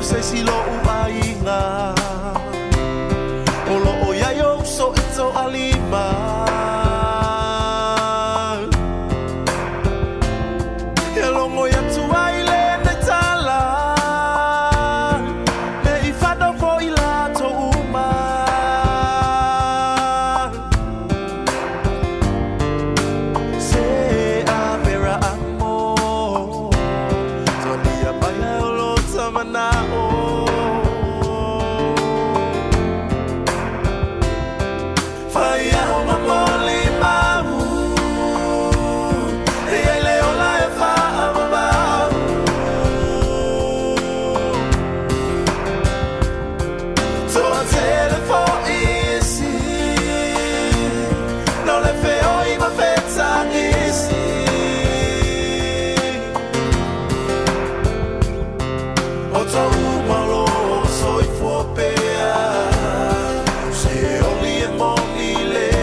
se isi lo'u aiga o lo'o i ai ou uso e to'alima. Ia logo atu ai lenei tala, ne i fanau fo'i latou uma. Se Aperaamo, talia mai o lota mana'o. Fai a'u ma molimau, e ai le ola e fa'avavau. To'atele fo'i isi, no le feoi ma fetagisi. O to'u mau o lo'o soifua pea, se oli e moni lea.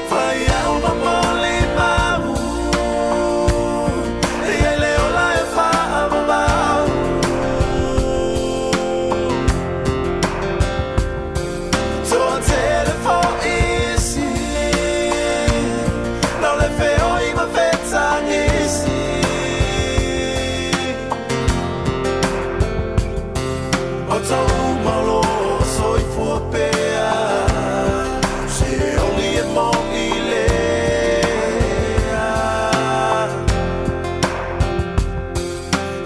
Fai a'u ma molimau, e ai le ola e fa'avavau. To'atele fo'i isi, no le feoi ma fetagisi. O to'u mau o lo'o soifua pea, se oli e moni lea.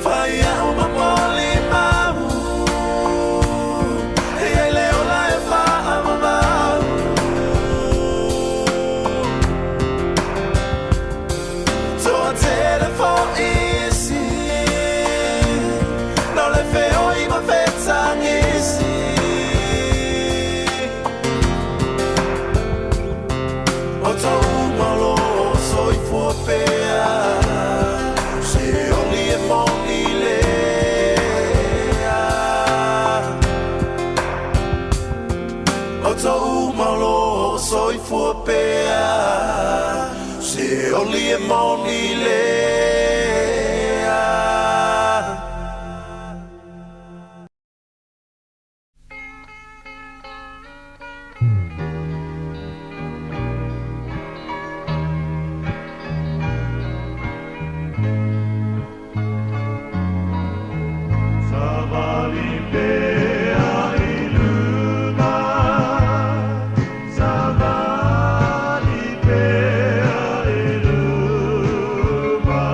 Fai a'u ma molimau, e ai le ola e fa'avavau. To'atele fo'i isi, no le feoi ma fetagisi. O to'u mau o lo'o soifua pea, se oli e moni lea. O to'u mau o lo'o soifua pea, se oli e moni lea. Savali pea i luma, savali pea i luma.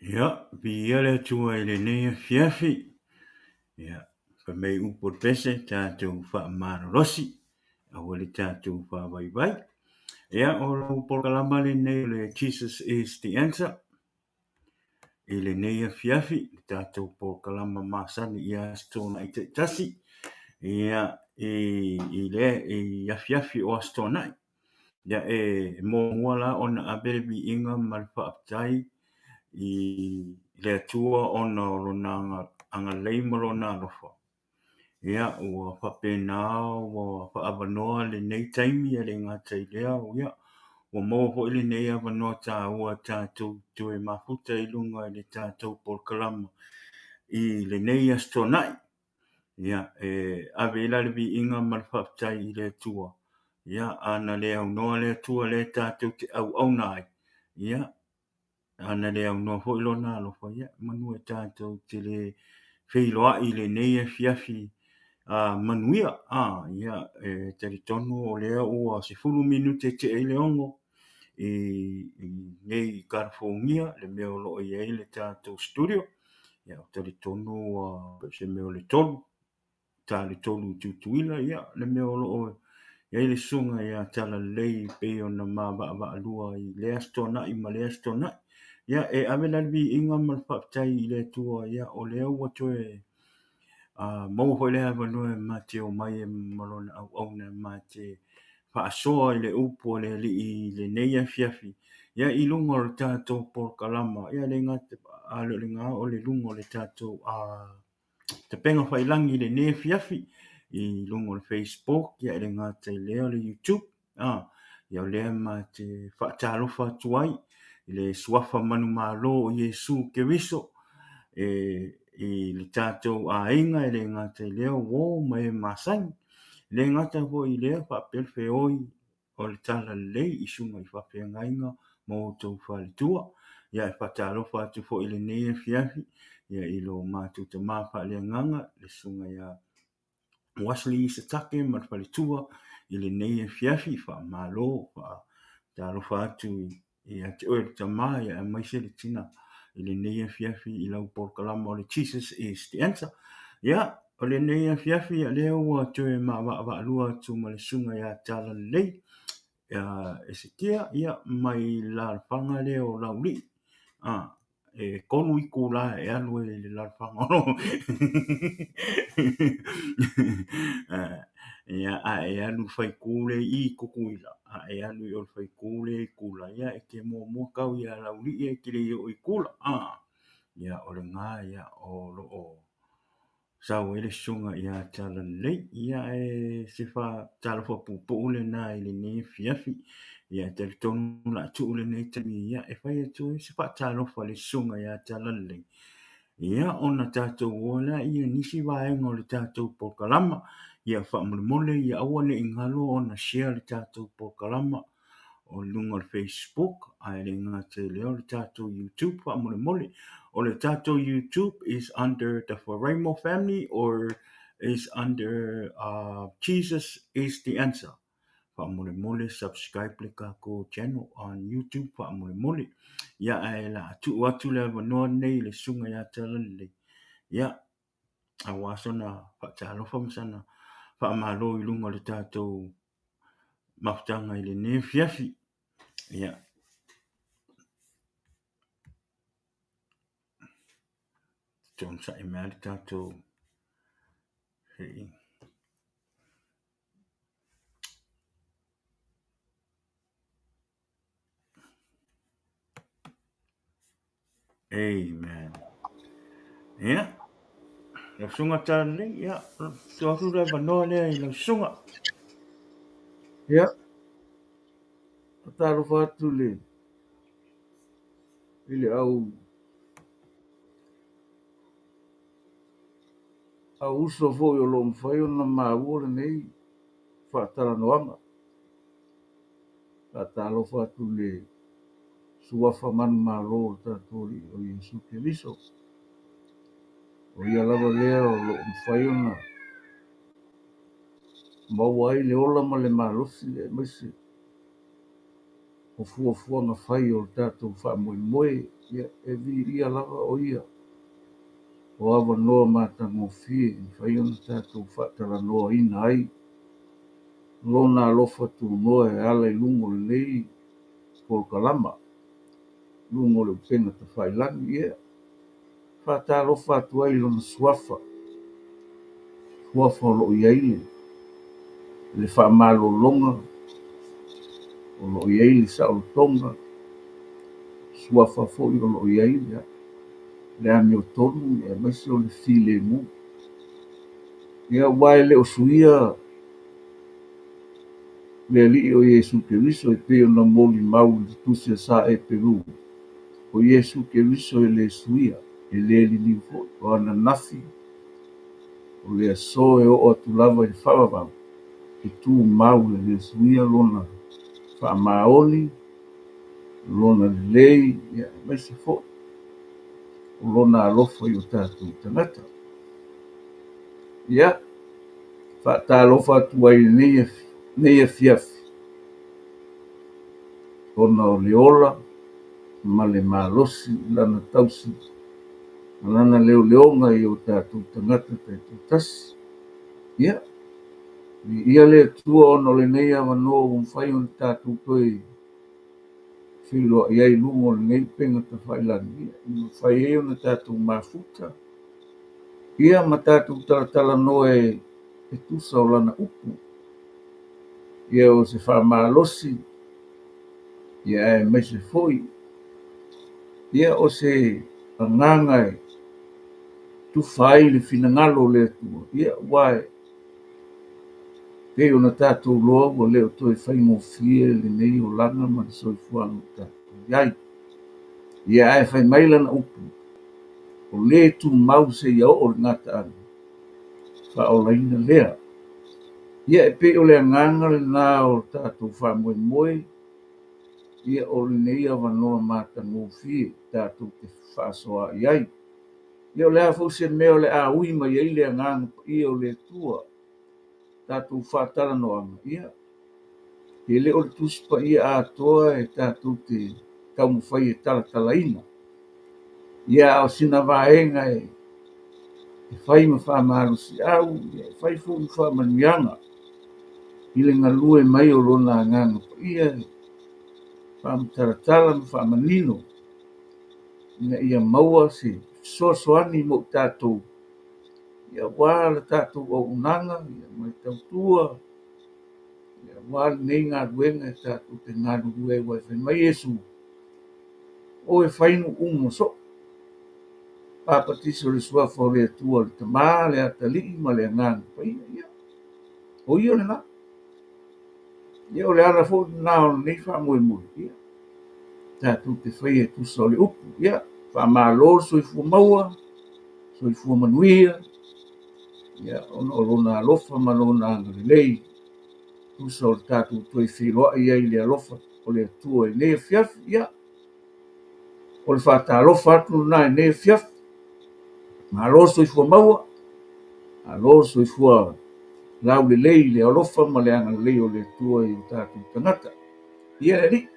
Ia, viia le Atua i lenei afiafi. Ia, fai mai upu o le pese, tatou faamalolosi, aua le tatou faavaivai. Ia, o lau polokalama lenei o le Jesus is the Answer. I lenei afiafi, le tatou polokalama masani i Aso Toonai taitasi. Ia, i le i afiafi o Aso Toonai. Ia e muamua la ona ave le viiga ma le faafetai i le Atua ona o lona agalelei ma lona alofa. Ia ua faapena ua faaavanoa lenei taimi e le gata i lea, ia ua maua foi lenei avanoa taua tatou toe mafuta i luga i le tatou polokalama i lenei Aso Toonai. Ia, e ave ai la le viiga ma le faafetai i le Atua. Ia, ana le aunoa le Atua lea tatou te auauna ai, ia, ana le aunoa foi lona alofa, ia, manu e tatou te le feiloai i lenei afiafi manuia. Ia, e talitonu o lea ua 10 minute tea i le 6 i nei i Kalifogia, le mea o lo o i ai le tatou studio. Ia, ou te talitonu ua se mea o le 3, ta le 3 i Tutuila, ia, le mea o lo o i ai le susuga ia Talalelei pei ona ma vaavaalua i lea Aso Toonai ma lea Aso Toonai. Ia, e ave la le viiga ma le faafetai i le Atua, ia, o lea ua toe maua foi le avanoa e ma te omai ai ma lona auauna ma te faasoa i le upu a le Alii i lenei afiafi, ia, i luga o le tatou polokalama, ia, le gata a le o lena o le luga o le tatou tapega faiilagi i lenei afiafi i luga o le Facebook, ia, e le gata i lea o le YouTube. Ia, o lea ma te faatalofa atu ai i le suafa manumalo o Iesu Keriso e i le tatou aiga, e le gata i lea uo ma e masani. E le gata foi i lea faapea le feoi o le Talalelei i susuga i faafeagaiga ma outou faletua. Ia, e faatalofa atu foi i lenei afiafi, ia, i lo matou tama faaleagaga le susuga ia Wesley Isatake ma le faletua i lenei afiafi. Faamalo, faatalofa atu ia te oe le tama, ia, aemaise le tina i lenei afiafi i lau polokalama o le Jesus is the Answer. Ia, o lenei afiafi, ia, lea ua toe maavaavaalua atu ma le susuga ia Talalelei Esekia, ia, mai le alaalafaga lea o Laulii. E 3 itula e alu ai i le alaalafaga o Ia, a e alu i le faitū lea i Tutuila, a e alu i o i le faitū lea i Kula, ia, e te muamua tau ia Laulii ae te le i oo i Kula. Ia, o lena, ia, o lo o sau ai le susuga ia Talalelei. Ia, e se faatalofa puupuu lena i lenei afiafi. Ia, e talitonu o le a tuu lenei taimi, ia, e fai atu ai se faatalofa i le susuga ia Talalelei. Ia, ona tatou o lea i nisi vaega o le tatou polokalama. Ia, faamolemole, ia aua ne i galo ona share le tatou polokalama o luga o le Facebook, ae le gata i lea o le tatou YouTube faamolemole. O le tatou YouTube is under the Faraimo family or is under Jesus is the Answer. Faamolemole subscribe le tatou channel on YouTube faamolemole. Ia, ae la tuu atu le avanoa lenei i le susuga ia Talalelei. Ia, aua sona faatalofa ma sana faamalo i luga o le tatou mafutaga i lenei afiafi. Ia. Tonosai mai le tatou sei. Amen. Ia. Lau susuga Talalelei, ia, tuu atu le avanoa lea i lau susuga. Ia, faatalofa atu i le au au uso foi o lo o mafai ona maua lenei faatalanoaga. Faatalofa atu i le suafa manumalo o le tatou Alii o Iesu Keriso. O ia lava lea o lo o mafai ona maua ai le ola ma le malosi aemaise o fuafuaga fai o le tatou faamoemoe Ia, e viia lava o ia o avanoa matagofie e mafai ona tatou faatalanoaina ai lona alofa tunoa e ala i luga o lenei polokalama, luga o le upega tafailagi. Ia, faatalofa atu ai i lona suafa, suafa o lo o i ai le faamalologa, o lo o i ai le saolotoga, suafa foi o lo o i ai le amiotonu aemaise o le filemu. Ia, aua e le o suia le Alii o Iesu Keriso e pei ona molimau i le tusi a Sa Eperu, o Iesu Keriso e le suia, e le liliu foi, o ananafi, o le aso e oo atu lava i le faavavau, e tumau e le suia lona faamaoni, lona lelei, aemaise foi o lona alofa i o tatou tagata. Ia, faatalofa atu ai i lenei afiafi, ona o le ola ma le malosi i lana tausi ma lana leoleoga i o tatou tagata taitoatasi. Ia, viia le Atua ona o lenei avanoa ua mafai ona tatou toe feiloai ai i luga o lenei upega tafailagi, ia, e mafai ai ona tatou mafuta, ia ma tatou talatalanoa e tusa o lana upu. Ia o se faamalosi, ia aemaise foi, ia o se agaga e tufa ai le finagalo o le Atua, ia aua e pei ona tatou iloa ua le o toe faigofie lenei olaga ma le soifuaga o tatou i ai. Ia ae fai mai lana upu, o le tumau seia oo i le gataaga, faaolaina lea. Ia e pei o le agaga lena o tatou faamoemoe, ia o lenei avanoa matagofie tatou te fefaasoaai ai. Ia o le a foi se mea o le a ui mai ai le agaga paia o le Atua, tatou faatalanoaga, ia, e le o le Tusi Paia atoa e tatou te taumafai e talatalaina. Ia, a o sina vaega e fai ma faamalosiau, ia, e fai foi ma faamanuiaga i le galue mai o lona agaga paia, faamatalatala ma faamanino ina ia maua se fesoasoani mo i tatou, ia, aua le tatou auaunaga, ia, ma le tautua, ia, aua lenei galuega e tatou te galulue ai. Aua e fai mai Iesu, o e fai nuu uma soo, papatiso i le suafa o le Atua, le Tama, le Atalii ma le Agaga Paia. Ia, o ia lena. Ia, o le ala foi lena o lenei faamoemoe, ia, tatou te faia e tusa o le upu. Ia, faamalo le soifua maua, soifua manuia, ia, ona o lona alofa ma lona agalelei, tusa o le tatou toe feiloai ai i le alofa o le Atua i lenei afiafi. Ia, o le faatalofa atu lena i lenei afiafi. Malo le soifua maua, malo le soifua laulelei i le alofa ma le agalelei o le Atua i o tatou tagata. Ia le Alii.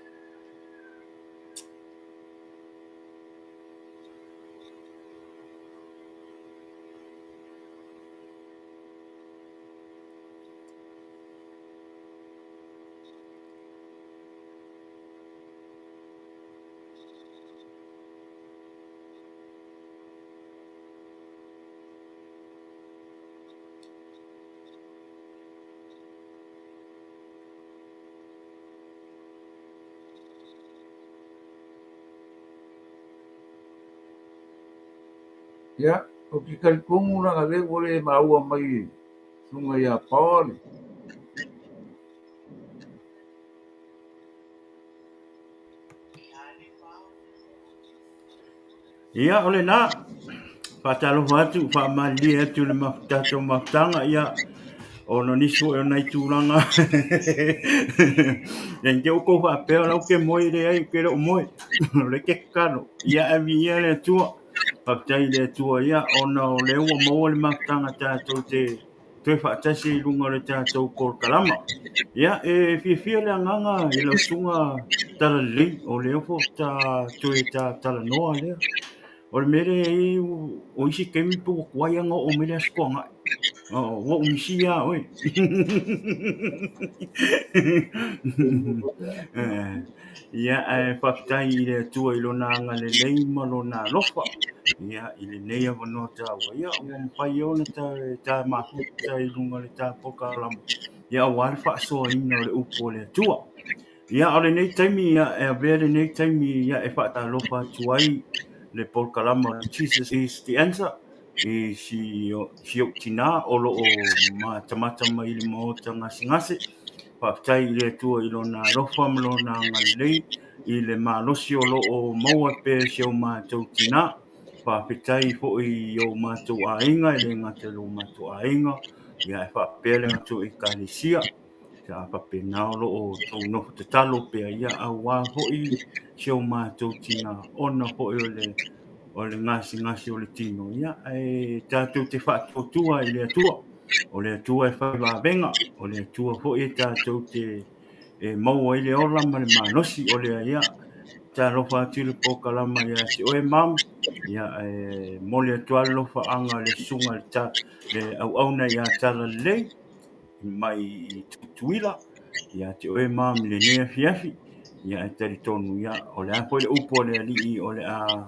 Ia, ou te talitonu leaga lea ua le maua mai e susuga ia Paul. Ia, o lena. Faatalofa atu, faamalilie atu i le tatou mafutaga, ia, ona o nisi foi o nai tulaga. Ia, ne i te i ua outou faapea o la ou te moe, leai ou te le o moe, o lea ou te tatalo. Ia, ae viia le Atua. Faafetai i le Atua, ia, ona o lea ua maua le mafutaga tatou te toe faatasi i luga o le tatou polokalama. Ia, e fiafia le agaga i lau susuga Talalelei, o lea foi ta toe talanoa lea. O le mea lea e i ai, o isi taimi pe ua tuai lava ona oo mai le Aso Toonai. Ua ou misia lava oe. Ia, ae faafetai i le Atua i Lona agalelei ma Lona alofa. Ia, i lenei avanoa taua, ia, ua mafai ai ona ta mafuta i luga o le ta polokalama, ia, aua le faasoaina o le upu a le Atua. Ia, o lenei taimi, ia, e avea lenei taimi ia, e faatalofa atu ai le polokalama o Jesus is the Answer i si ou tinā o lo o matamata mai i le maota gasegase. Faafetai i le Atua i Lona alofa ma Lona agalelei i le malosi o lo o maua pea e si o matou tinā. Faafetai foi i o matou aiga, e le gata i lo matou aiga, ia e faapea le matou ekalesia. Sa faapena o lo o outou nofo tatalo pea, ia aua foi si o matou tinā, ona foi o le gasegase o le tino, ia ae tatou te faatuatua i le Atua. O le Atua e fai vavega, o le Atua foi e tatou te e maua ai le ola ma le malosi. O lea, ia, talofa atu i le polokalama ia te oe, mam, ia, e momoli atu lava le alofaaga i le susuga i le auauna ia Talalelei mai i Tutuila, ia te oe, mam, i lenei afiafi. Ia, e talitonu, ia, o le a foi le upu a le Alii o le a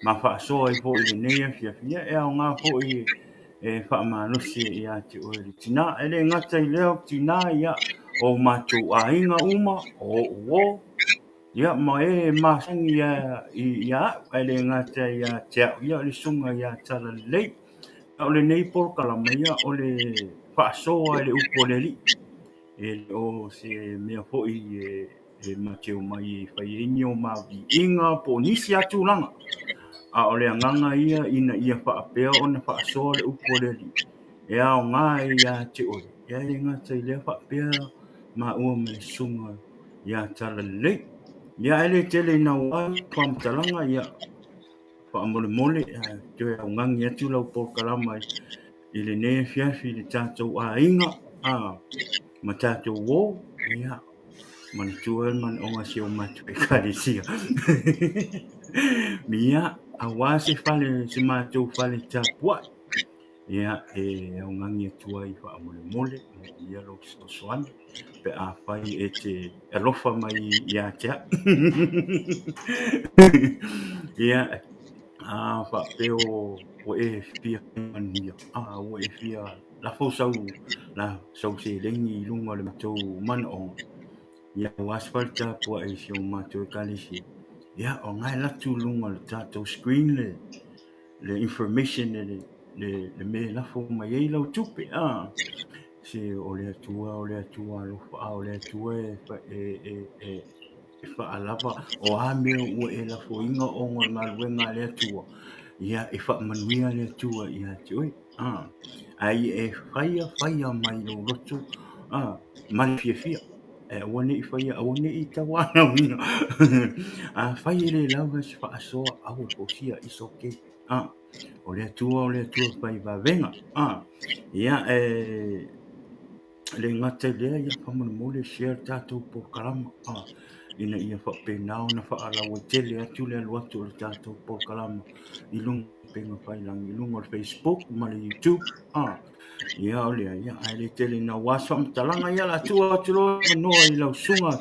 ma faasoa ai foi i lenei afiafi, ia, e aoga foi e faamalosi ia te oe le tinā. E le gata i lea o tinā, ia, o matou aiga uma, o ou uo, ia, ma e masani ia au, ae le gata ia te au, ia, o le susuga ia Talalelei. O lenei polokalama, ia, o le faasoa i le upu a le Alii. E le o se mea foi e ma te omai e fai ai ni o maviiga po o nisi lava tulaga. A o le agaga ia ina ia faapea ona faasoa le upu a le Alii e aoga ai ia te oe. Ia e le gata i lea faapea maua ma le susuga ia Talalelei. Ia ae le tele ina ua faamatalaga, ia faamolemole toe augani atu lau polokalama i lenei afiafi i le tatou aiga ma tatou uo, ia, manatua le manaoga o si o matou ekalesia. Ia, aua se fale, se matou fale tapuai, ia, e augani atu ai faamolemole, ia lou fesoasoani pe afai e te alofa mai ia te au. Ia, a faapea ua e fia manuia, a ua e fia lafo sau, la, sau seleni i luga o le matou manaoga, ia aua se fale tapuai i si o matou ekalesia, ia, o lena e alu atu i luga o le tatou screen le information le le mea e lafo mai ai lau tupe, a se o le Atua, o le Atua alofa, a o le Atua e e faalava, o a mea ua e lafoina ona o le galuega a le Atua, ia e faamanuia le Atua ia te oe. Ae ia e faia faia mai lou loto ma le fiafia. E aua ne i faia, aua ne i tauanauina. Afai e le lava se faasoa, aua le fausia, it's okay. O le Atua, o le Atua fai vavega. Ia e le gata i lea, ia faamolemole share le tatou polokalama ina ia faapena ona faalauaitele atu le alu atu o le tatou polokalama i luga o upega tafailagi, i luga o le Facebook ma le YouTube. Ia o lea, ia, ae le tele naua se faamatalaga, ia o le a tuu atu loa le avanoa i lau susuga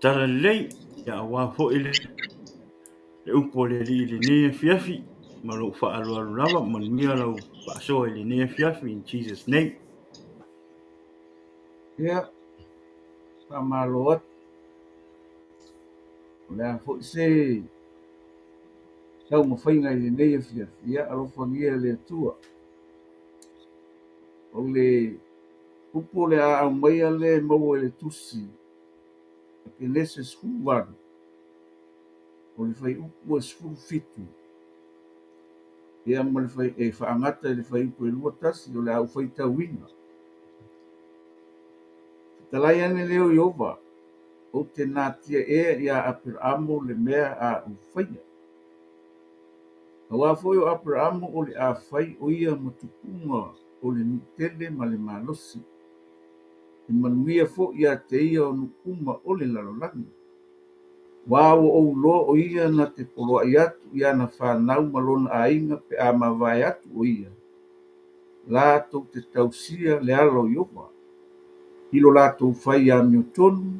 Talalelei, ia aua foi le upu a le Alii i lenei afiafi, ma lou faaaloalo lava, manuia lau faasoa i lenei afiafi, in Jesus name. Ia, faamalo atu. O le a foi se taumafaiga i lenei afiafi, ia alofagia e le Atua. O le upu o le a aumaia lea e maua i le tusi a Kenese 18, o le fuaiupu e 17, ia ma le fai, e faagata i le fuaiupu e 21, o le a ou faitauina. Fetalai ane lea o Ieova, ou te natia ea iā Aperaamo le mea a ou faia. Aua foi o Aperaamo o le a fai o ia ma tupuga o le nuu tele ma le malosi, e manuia foi ia te ia o nuu uma o le lalolagi. Aua ua ou iloa o ia na te poloai atu i ana fanau ma lona aiga pe a mavae atu o ia, latou te tausia le ala o Ieova, i lo latou fai amiotonu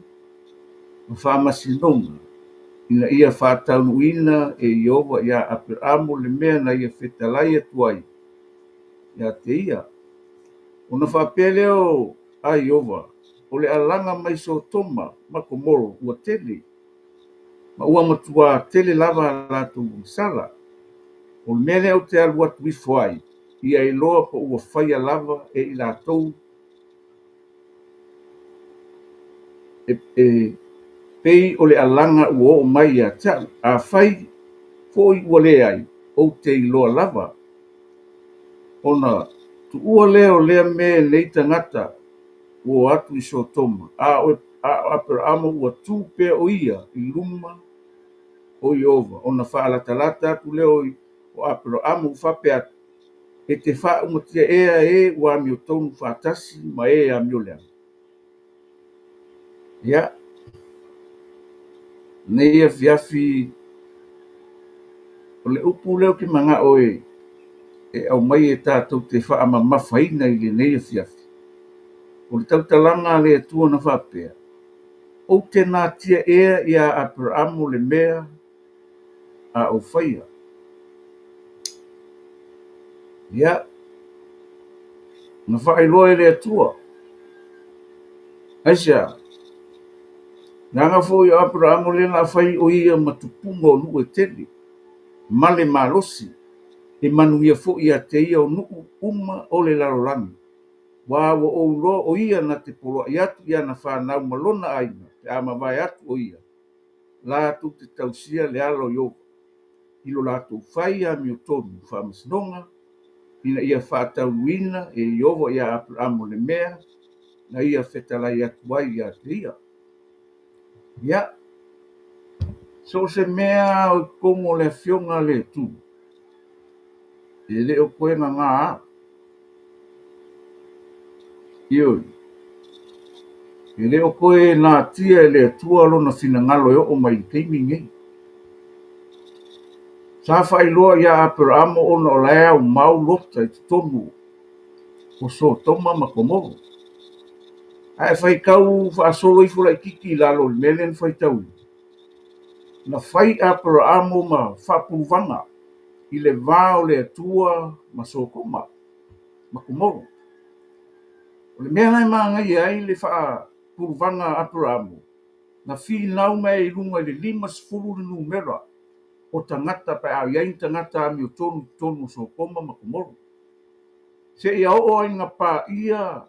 ma faamasinoga, ina ia faataunuuina e Ieova iā Aperamo le mea na ia fetalai atu ai ia te ia. Ona faapea lea a Ieova, O le alaga mai Sotoma ma Komoro ua tele, ma ua matuā tele lava a latou agasala. O le mea lea ou te alu atu ifo ai, ia iloa po ua faia lava e i latou e pei o le alaga ua oo mai ia te au. Afai foi ua leai, ou te iloa lava. Ona tuua lea o lea mea e nei tagata ua o atu i Sotoma, a o Aperamo ua tu pea o ia i luma o Ieova, ona faalatalata atu lea o Aperamo ua faapea atu, E te faaumatia ea e ua amiotonu faatasi ma e amioleaga? Ia, lenei afiafi, o le upu lea ou te manao e aumai e tatou te faamamafaina i lenei afiafi, o le tautalaga a le Atua na faapea, Ou te natia ea iā Aperamo le mea a ou faia. Ia, na faailoa e le Atua. Aisea? Leaga foi o Aperamo lea na fai o ia ma tupuga o nuu e tele, ma le malosi, e manuia foi ia te ia o nuu uma o le lalolagi. Aua ua ou iloa o ia na te poloai atu i ana fanau ma lona aiga pe a mavae atu o ia, latou te tausia le ala o Ieova, i lo latou fai amiotonu faamasinoga, ina ia faataunuuina e Ieova iā Aperamo le mea na ia fetalai atu ai ia te ia. Ia, so o se mea o i totonu o le Afioga a le Atua, e le o toe gagā lava. Ioe. E le o toe natia e le Atua lona finagalo e oo mai i le taimi lenei. Sa faailoa iā Aperamo ona o la e aumau Lota i totonu o Sotoma ma Komoro. A e faitau faasolo ifo laitiiti i lalo i le mea lea na faitauina, na fai Aperamo ma faapuluvaga i le va o le Atua ma Sotoma ma Komoro. O le mea la e manaia ai le faapuluvaga a Aperamo, na finau mai ai i luga i le 50 le numera o tagata pe a i ai ni tagata amiotonu i totonu o Sotoma ma Komoro, seia oo ai ina paia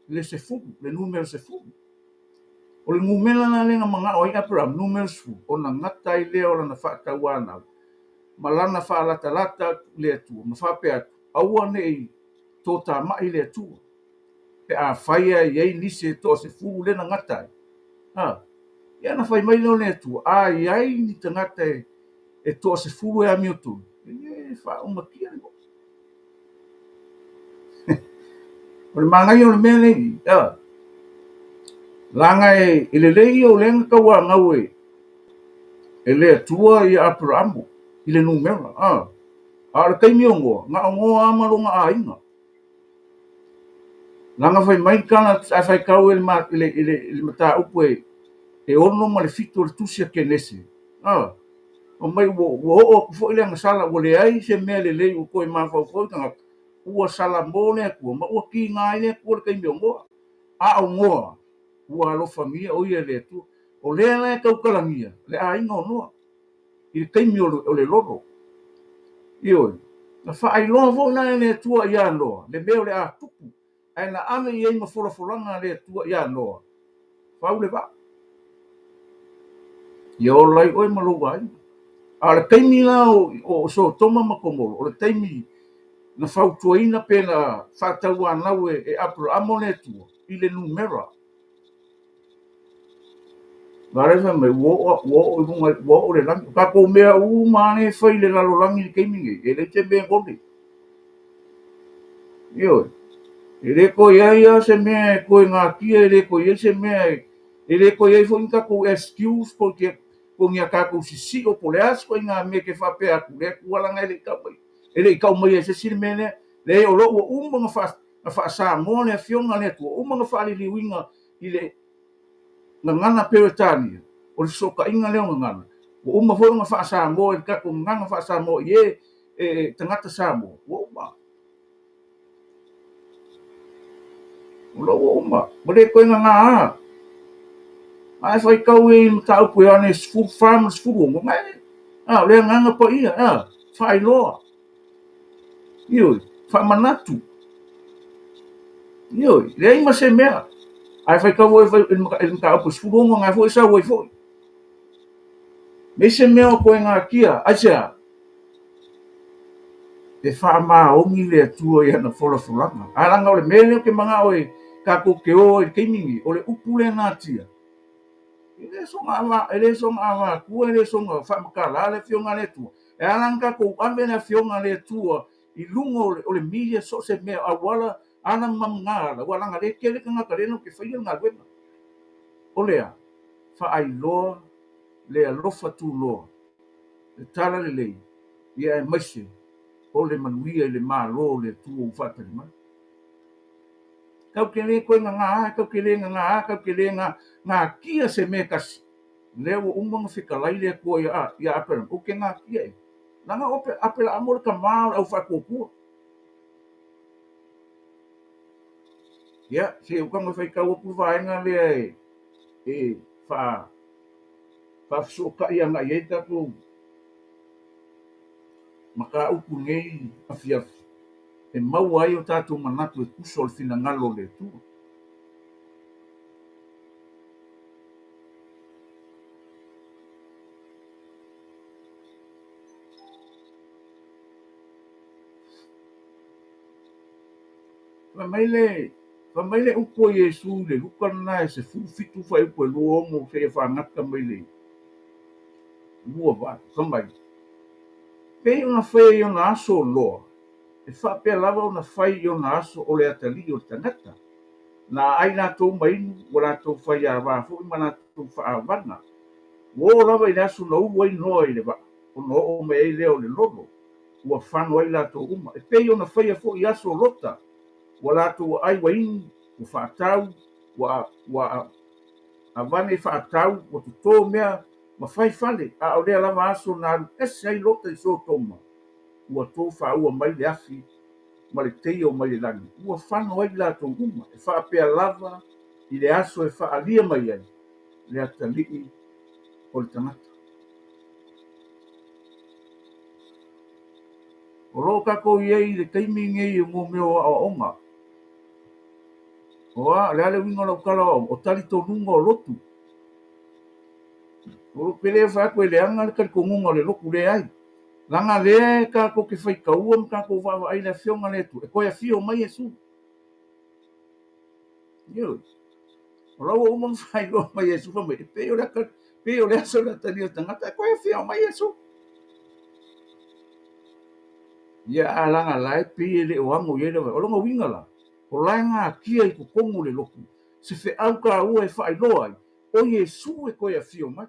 le sefulu, le numera sefulu. O le numera la lea na manao ai Aperamo, numera sefulu, ona gata ai lea o lana faatauanau ma lana faalatalata atu i le Atua ma faapea atu, Aua ne i totamai le Atua pe afai e i ai nisi e toasefulu lea na gata ai. Ha? Ia ona fai mai lea o le Atua, a i ai ni tagata e toasefulu e amiotonu, e le faaumatia le nuu. O le manaia o le mea lenei, a, leaga e lelei ia o lea na tauanau e le Atua ia Aperamo i le numera, a. A o le taimi o Noa, na o Noa lava ma lona aiga. Leaga fai mai le tala a faitau i le mataupu e 6 ma le 7 o le tusi a Kenese, a, fai mai ua oo atu foi le agasala ua leai se mea lelei ua toe mafaufau i tagata, ua salamo le Atua ma ua tiga ai le Atua i le taimi o Noa. A o Noa, ua alofagia o ia e le Atua. O lea la e tautalagia le aiga o Noa i le taimi o le lolo. Ioe, na faailoa foi la e le Atua iā Noa le mea o le a tupu, ae na ave i ai ma folafolaga a le Atua iā Noa, fau le vaa, ia ola ai oe ma lou aiga. A o le taimi la o Sotoma ma Komoro, o le taimi na fautuaina pe na faatauanau e Aperamo le Atua i le numera. A lea fai mai, ua oo i luga, ua oo i le lagi. O tatou mea uma lava lea e fai i le lalolagi i le taimi lenei, e leai se mea e gole. Ioe. E le toe i ai lava se mea e toe natia, e le toe i ai se mea e, e le toe i ai foi ni tatou excuse po o ni a tatou sisio po o le a se ituaiga mea e te faapea atu, le Atua leaga e le i tau mai, e le i tau maia e se isi le mea lea. Leai, o lo ua uma ona na faa-Samoa le Afioga a le Atua, ua uma ona faaliliuina i le gagana Peretania, o le fesootaiga lea o gagana, ua uma foi ona faa-Samoa i le tatou gagana faa-Samoa i e, e tagata Samoa, ua uma. O lo ua uma, ua le toe gagā. A e faitau i mataupu Ioane 14 ma le 16, na e, a, o le agaga paia, a, faailoa. Ioe, faamanatu. Ioe, leai ma se mea. A e faitau foi i le mataupu 16, na foi e sau ai foi. Leai se mea o toe natia, aisea? E faamaoni le Atua i ana folafolaga. Ae leaga o le mea lea ou te manao e tatou te o ai i le taimi lenei, o le upu lea natia, e le soona e le soona avatua, e le soona faamatala le Afioga a le Atua. E ala ona tatou ave le Afioga a le Atua i luga o le media so o se mea, auala, ala ma na ala, aua leaga o lea e tele tagata lea latou te faia le galuega. O le a? Faailoa le alofa tunoa, le talalelei, ia aemaise o le manuia i le Malo o le Atua ua faatali mai. Tatou te le toe gagā, tatou te le gagā, tatou te le natia se mea e tasi. Lea ua uma ona fetalai le Atua ia Aperamo, ou te natia e. Leaga o Aperamo o le tama o le au faatuatua. Ia, se i ou tago e faitau atu le vaega lea e faafesootai agai ai le tatou mataupu i lenei afiafi, e maua ai o tatou manatu e tusa o le finagalo o le Atua. Fai mai le, fai mai le upu a Iesu i le Luka lena e 17 fuaiupu e 26 seia faagata mai le 28, fai mai, Pei ona faia i ona aso o Noa, e faapea lava ona fai i ona aso o le atalii o le tagata. Na aai latou ma inu, ua latou faiava foi ma latou faaavaga. Ua oo lava i le aso na ulu ai Noa i le vaa, ona oo mai ai lea o le lolo, ua fano ai latou uma. E pei ona faia foi i aso o Lota, ua latou aai ua inu, ua faatau, ua, ua avane faatau, ua toto mea ma fai fale, a o lea lava aso na alu ese ai Lota i Sotoma, ua tofāua mai le afi ma le teio mai le lagi, ua fano ai latou uma, e faapea lava i le aso e faaalia mai ai le atalii o le tagata. O lo o tatou i ai i le taimi lenei o mea o aoaoga. O a, o le a le uiga o lau tala o aoaoga? O talitonuga o lotu. O lou pele e fai atu e leaga le talitonuga o le lotu, leai. Leaga lea e tatou te faitaua ma tatou vaavaai i le Afioga a le Atua e toe afio mai Iesu. Ioe. O la ua uma ona faailoa mai Iesu fai mai, e pei o le ata, pei o le aso o le atalia o le tagata e toe afio mai Iesu. Ia a leaga la e pei e le o ano i ai le O lona uiga la, o la e natia i totonu o le lotu se feau taua e faailoa ai, o Iesu e toe afio mai.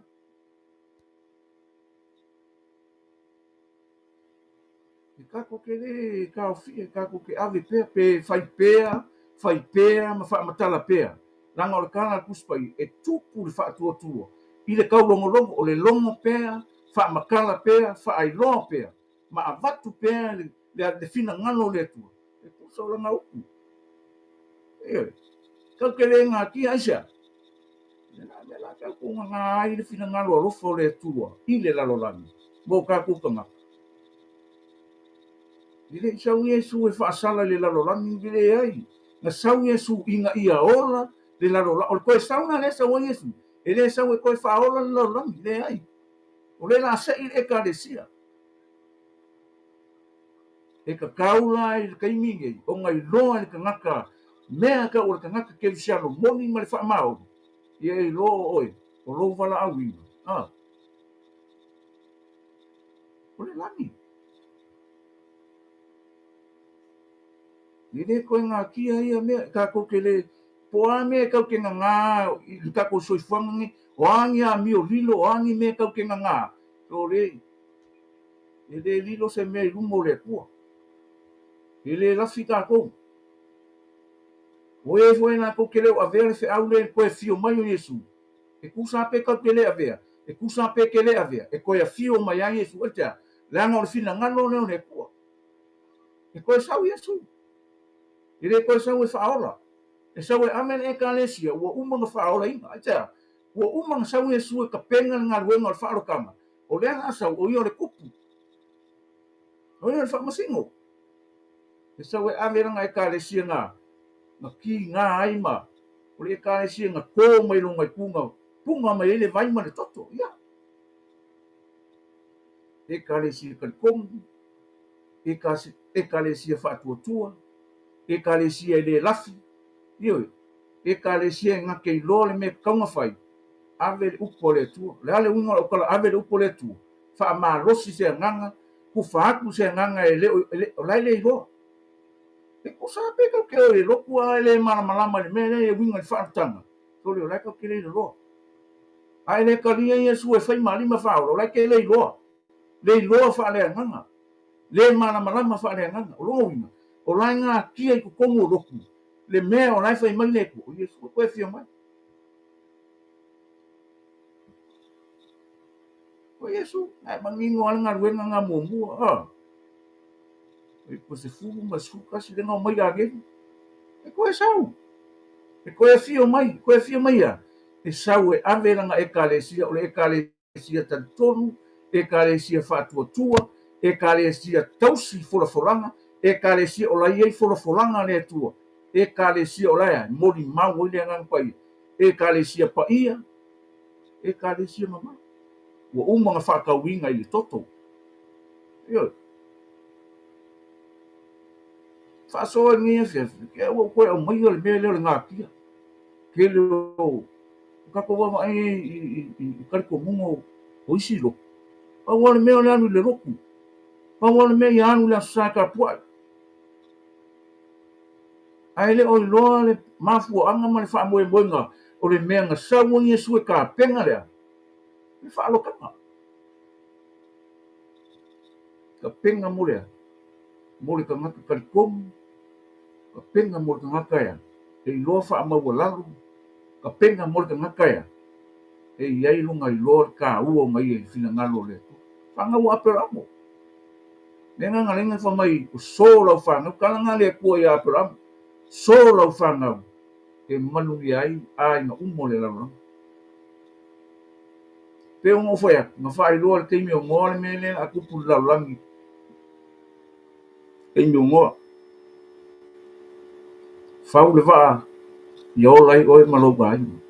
E tatou te le taofia, e tatou te ave pea, pe fai pea, fai pea ma faamatala pea. Leaga o le tala a le Tusi Paia, e tupu le faatuatua i le taulogologo, o le logo pea, faamatala pea, faailoa pea, ma avatu pea le, le, le finagalo o le Atua, e tusa o lana upu. Ioe. Tatou te le natia, aisea? Le a la tatou gagā ai le finagalo alofa o le Atua i le lalolagi mo tatou tagata. E le i sau Iesu e faasala i le lalolagi, e leai. Na sau Iesu ina ia ola le lalolagi. O le toe sauga lea e sau ai Iesu, e le sau e toe faaola le lalolagi, leai. O lea o le a sei le Ekalesia. E tatau la i le taimi nei ona iloa e le tagata mea tau o le tagata kerisiano moni ma le faamaoni, ia e iloa oe o lou valaauina, a, o le lagi. E le toe gatia ia mea, tatou te le, po o a mea e tatou te gagā i le tatou soifuaga lenei, o a ni amio lilo, o a ni mea e tatou te gagā, sole, e le lilo se mea i luma o le Atua. E le lafi tatou. O e foi latou te le o avea le feau lea i le toe afio mai o Iesu, e tusa lava pe tatou te le avea, e tusa lava pe te le avea, e toe afio mai lava Iesu. Aisea? Leaga o le finagalo lea o le Atua. E toe sau Iesu. E le toe sau e faaola. E sau e ave le Ekalesia ua uma ona faaolaina. Aisea? Ua uma ona sau Iesu e tapena le galuega o le faaolotaga. O lea o le a sau, o ia o le Tupu. O ia o le Faamasino. E sau e ave lana Ekalesia na, na kiga ai ma o le Ekalesia na to mai lona itu na puna mai ai le vai ma le toto. Ia. Ekalesia talitonu, Ekalesia faatuatua, Ekalesia e le lafi, ioe, Ekalesia e na te iloa le mea e tatau ona fai, ave le upu a le Atua. O le a le uiga o lau tala ave le upu a le Atua? Faamalosi se agaga, tufa atu se agaga e le o, e le, o la e le iloa. E tusa lava pe tatou te o i le lotu a e le malamalama i le mea lea e uiga i le faalutaga, sole o la e tatou te le iloa. A e le talia Iesu e fai ma alii ma faaola, o la e te le iloa. Le iloa faaleagaga. Le malamalama faaleagaga. O lona uiga, o la e gatia i totonu o lotu le mea o la e fai mai le Atua, o Iesu e toe afio mai. O Iesu, ae manino lava le galuega na muamua. Ah. E po 10 ma 11 lea na omai agelu. E toe sau. E toe afio mai. E toe afio mai ia. E sau e ave lana ekalesia, o le ekalesia talitonu, ekalesia faatuatua, ekalesia tausi folafolaga, ekalesia o la e i ai folafolaga a le Atua, ekalesia o la e molimau ai le Agaga Paia, ekalesia paia, ekalesia mamalu. Ua uma ona faatauina i le toto. Ioe. Faasoa i lenei afiafi, ua ou toe aumaia le mea lea o le gatia. Tele o tatou vaavaai i talitonuga o isi lotu. Pau lava le mea o le alu i le lotu. Pau lava le mea ia alu i le Aso Sa e tapuai. Ae le o iloa le mafuaaga ma le faamoemoega o le mea na sau ai Iesu e tapena lea, le faaalotaga. Tapena mo le a? Mo le tagata talitonu, tapena mo le tagata ea e iloa faamaualalo, tapena mo le tagata ea e i ai lona iloa le taua ona ia i le finagalo o le Atua. Fanau a Aperamo. Le agaga lea na fai mai, o so lau fanau, tala na le Atua ia Aperamo, so lau fanau e manuia ai aiga uma o le lalolagi. Pei ona ou fai atu, na faailoa i le taimi o Noa le mea lea a tupu i le lalolagi, taimi o Noa. Fau le vaa ia ola ai oe ma lou aiga.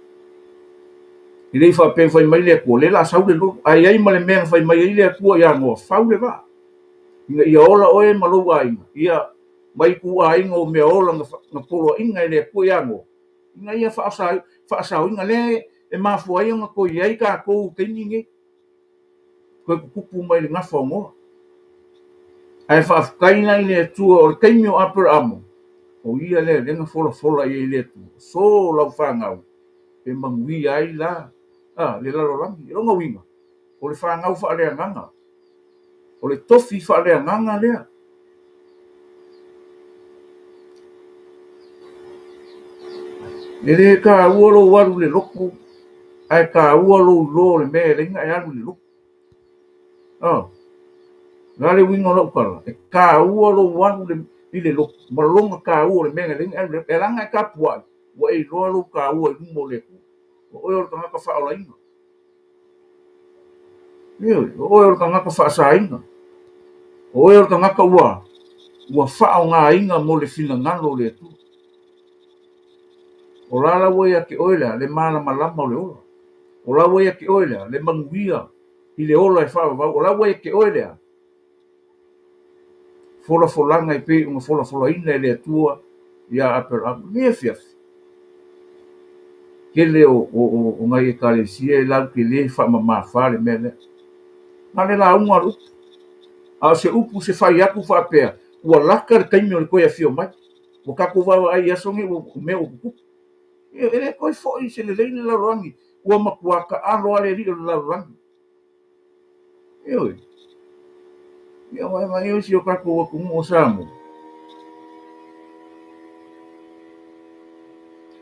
E le i faapea fai mai le Atua, o lea o le a sau le lotu. Ae i ai ma le mea na fai mai ai le Atua ia Noa, fau le vaa ina ia ola oe ma lou aiga. Ia mai ituaiga o mea ola na poloaiga e le Atua ia Noa, ina ia faasaoina lea e mafua ai ona toe i ai tatou i taimi nei, toe tutupu mai le gafa o Noa. Ae faafetai la i le Atua o le taimi o Aperamo, o ia lea lea na folafola i ai le Atua, so lau fanau e manuia ai la le lalolagi. O lona uiga, o le fanau faaleagaga, o le tofi faaleagaga lea. E le taua lou alu i le lotu, ae taua lou iloa o le mea e ala ai ona e alu i le lotu. O le a le uiga o lau tala? E taua lou alu i le lotu ma lona taua o le mea e ala ai ona e alu i le lotu. E ala ona e tapuai, ua e iloa lou taua i luma o le Atua. O oe o le tagata faaolaina. Ioe, o oe o le tagata faasaina. O oe o le tagata ua ua faaaogaina mo le finagalo o le Atua. O la la ua ia te oe lea le malamalama o le ola. O la ua ia te oe lea le manuia i le ola e faavavau. O la ua ia te oe lea folafolaga e pei ona folafolaina e le Atua ia Aperamo. Lenei afiafi, tele o nai ekalesia e latou te le faamamafa le mea lea. Na o le lauga o le upu. A o se upu se fai atu faapea, ua lata le taimi o le toe afio mai. Ua tatou vaavaai i aso nei ua mea ua tutupu. Ioe, e le toe foi se lelei le lalolagi, ua matua taalo lava le alii o le lalolagi. Ioe. Ia vaai mai o si o tatou atunuu o Samoa.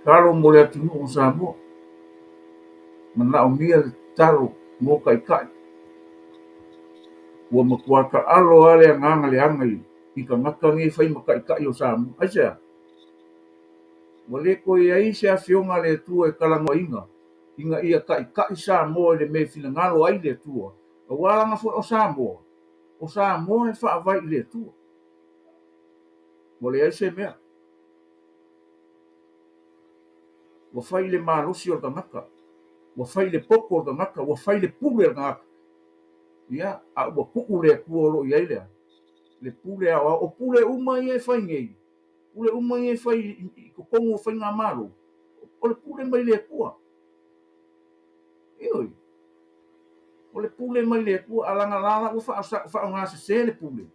Tatalo mo le atunuu o Samoa. Manaomia le tatalo mo taitai. Ua matua taalo lava le agaga leaga i tagata nei e fai ma taitai o Samoa. Aisea? Ua le toe i ai se Afioga a le Atua e talanoaina ina ia taitai Samoa i le mea e finagalo ai le Atua, aua leaga foi o Samoa, o Samoa e faavae i le Atua. Ua leai se mea. Ua fai i le malosi o le tagata, ua fai i le poto o le tagata, ua fai i le pule a le tagata. Ia, a ua tuu le Atua o lo o i ai le a? Le pule aoao. O pule uma ia e fai nei, pule uma ia e fai i totonu o faigamalo, o le pule mai le Atua. Ioe. O le pule mai le Atua, a laga la la ua faaaoga sese le pule,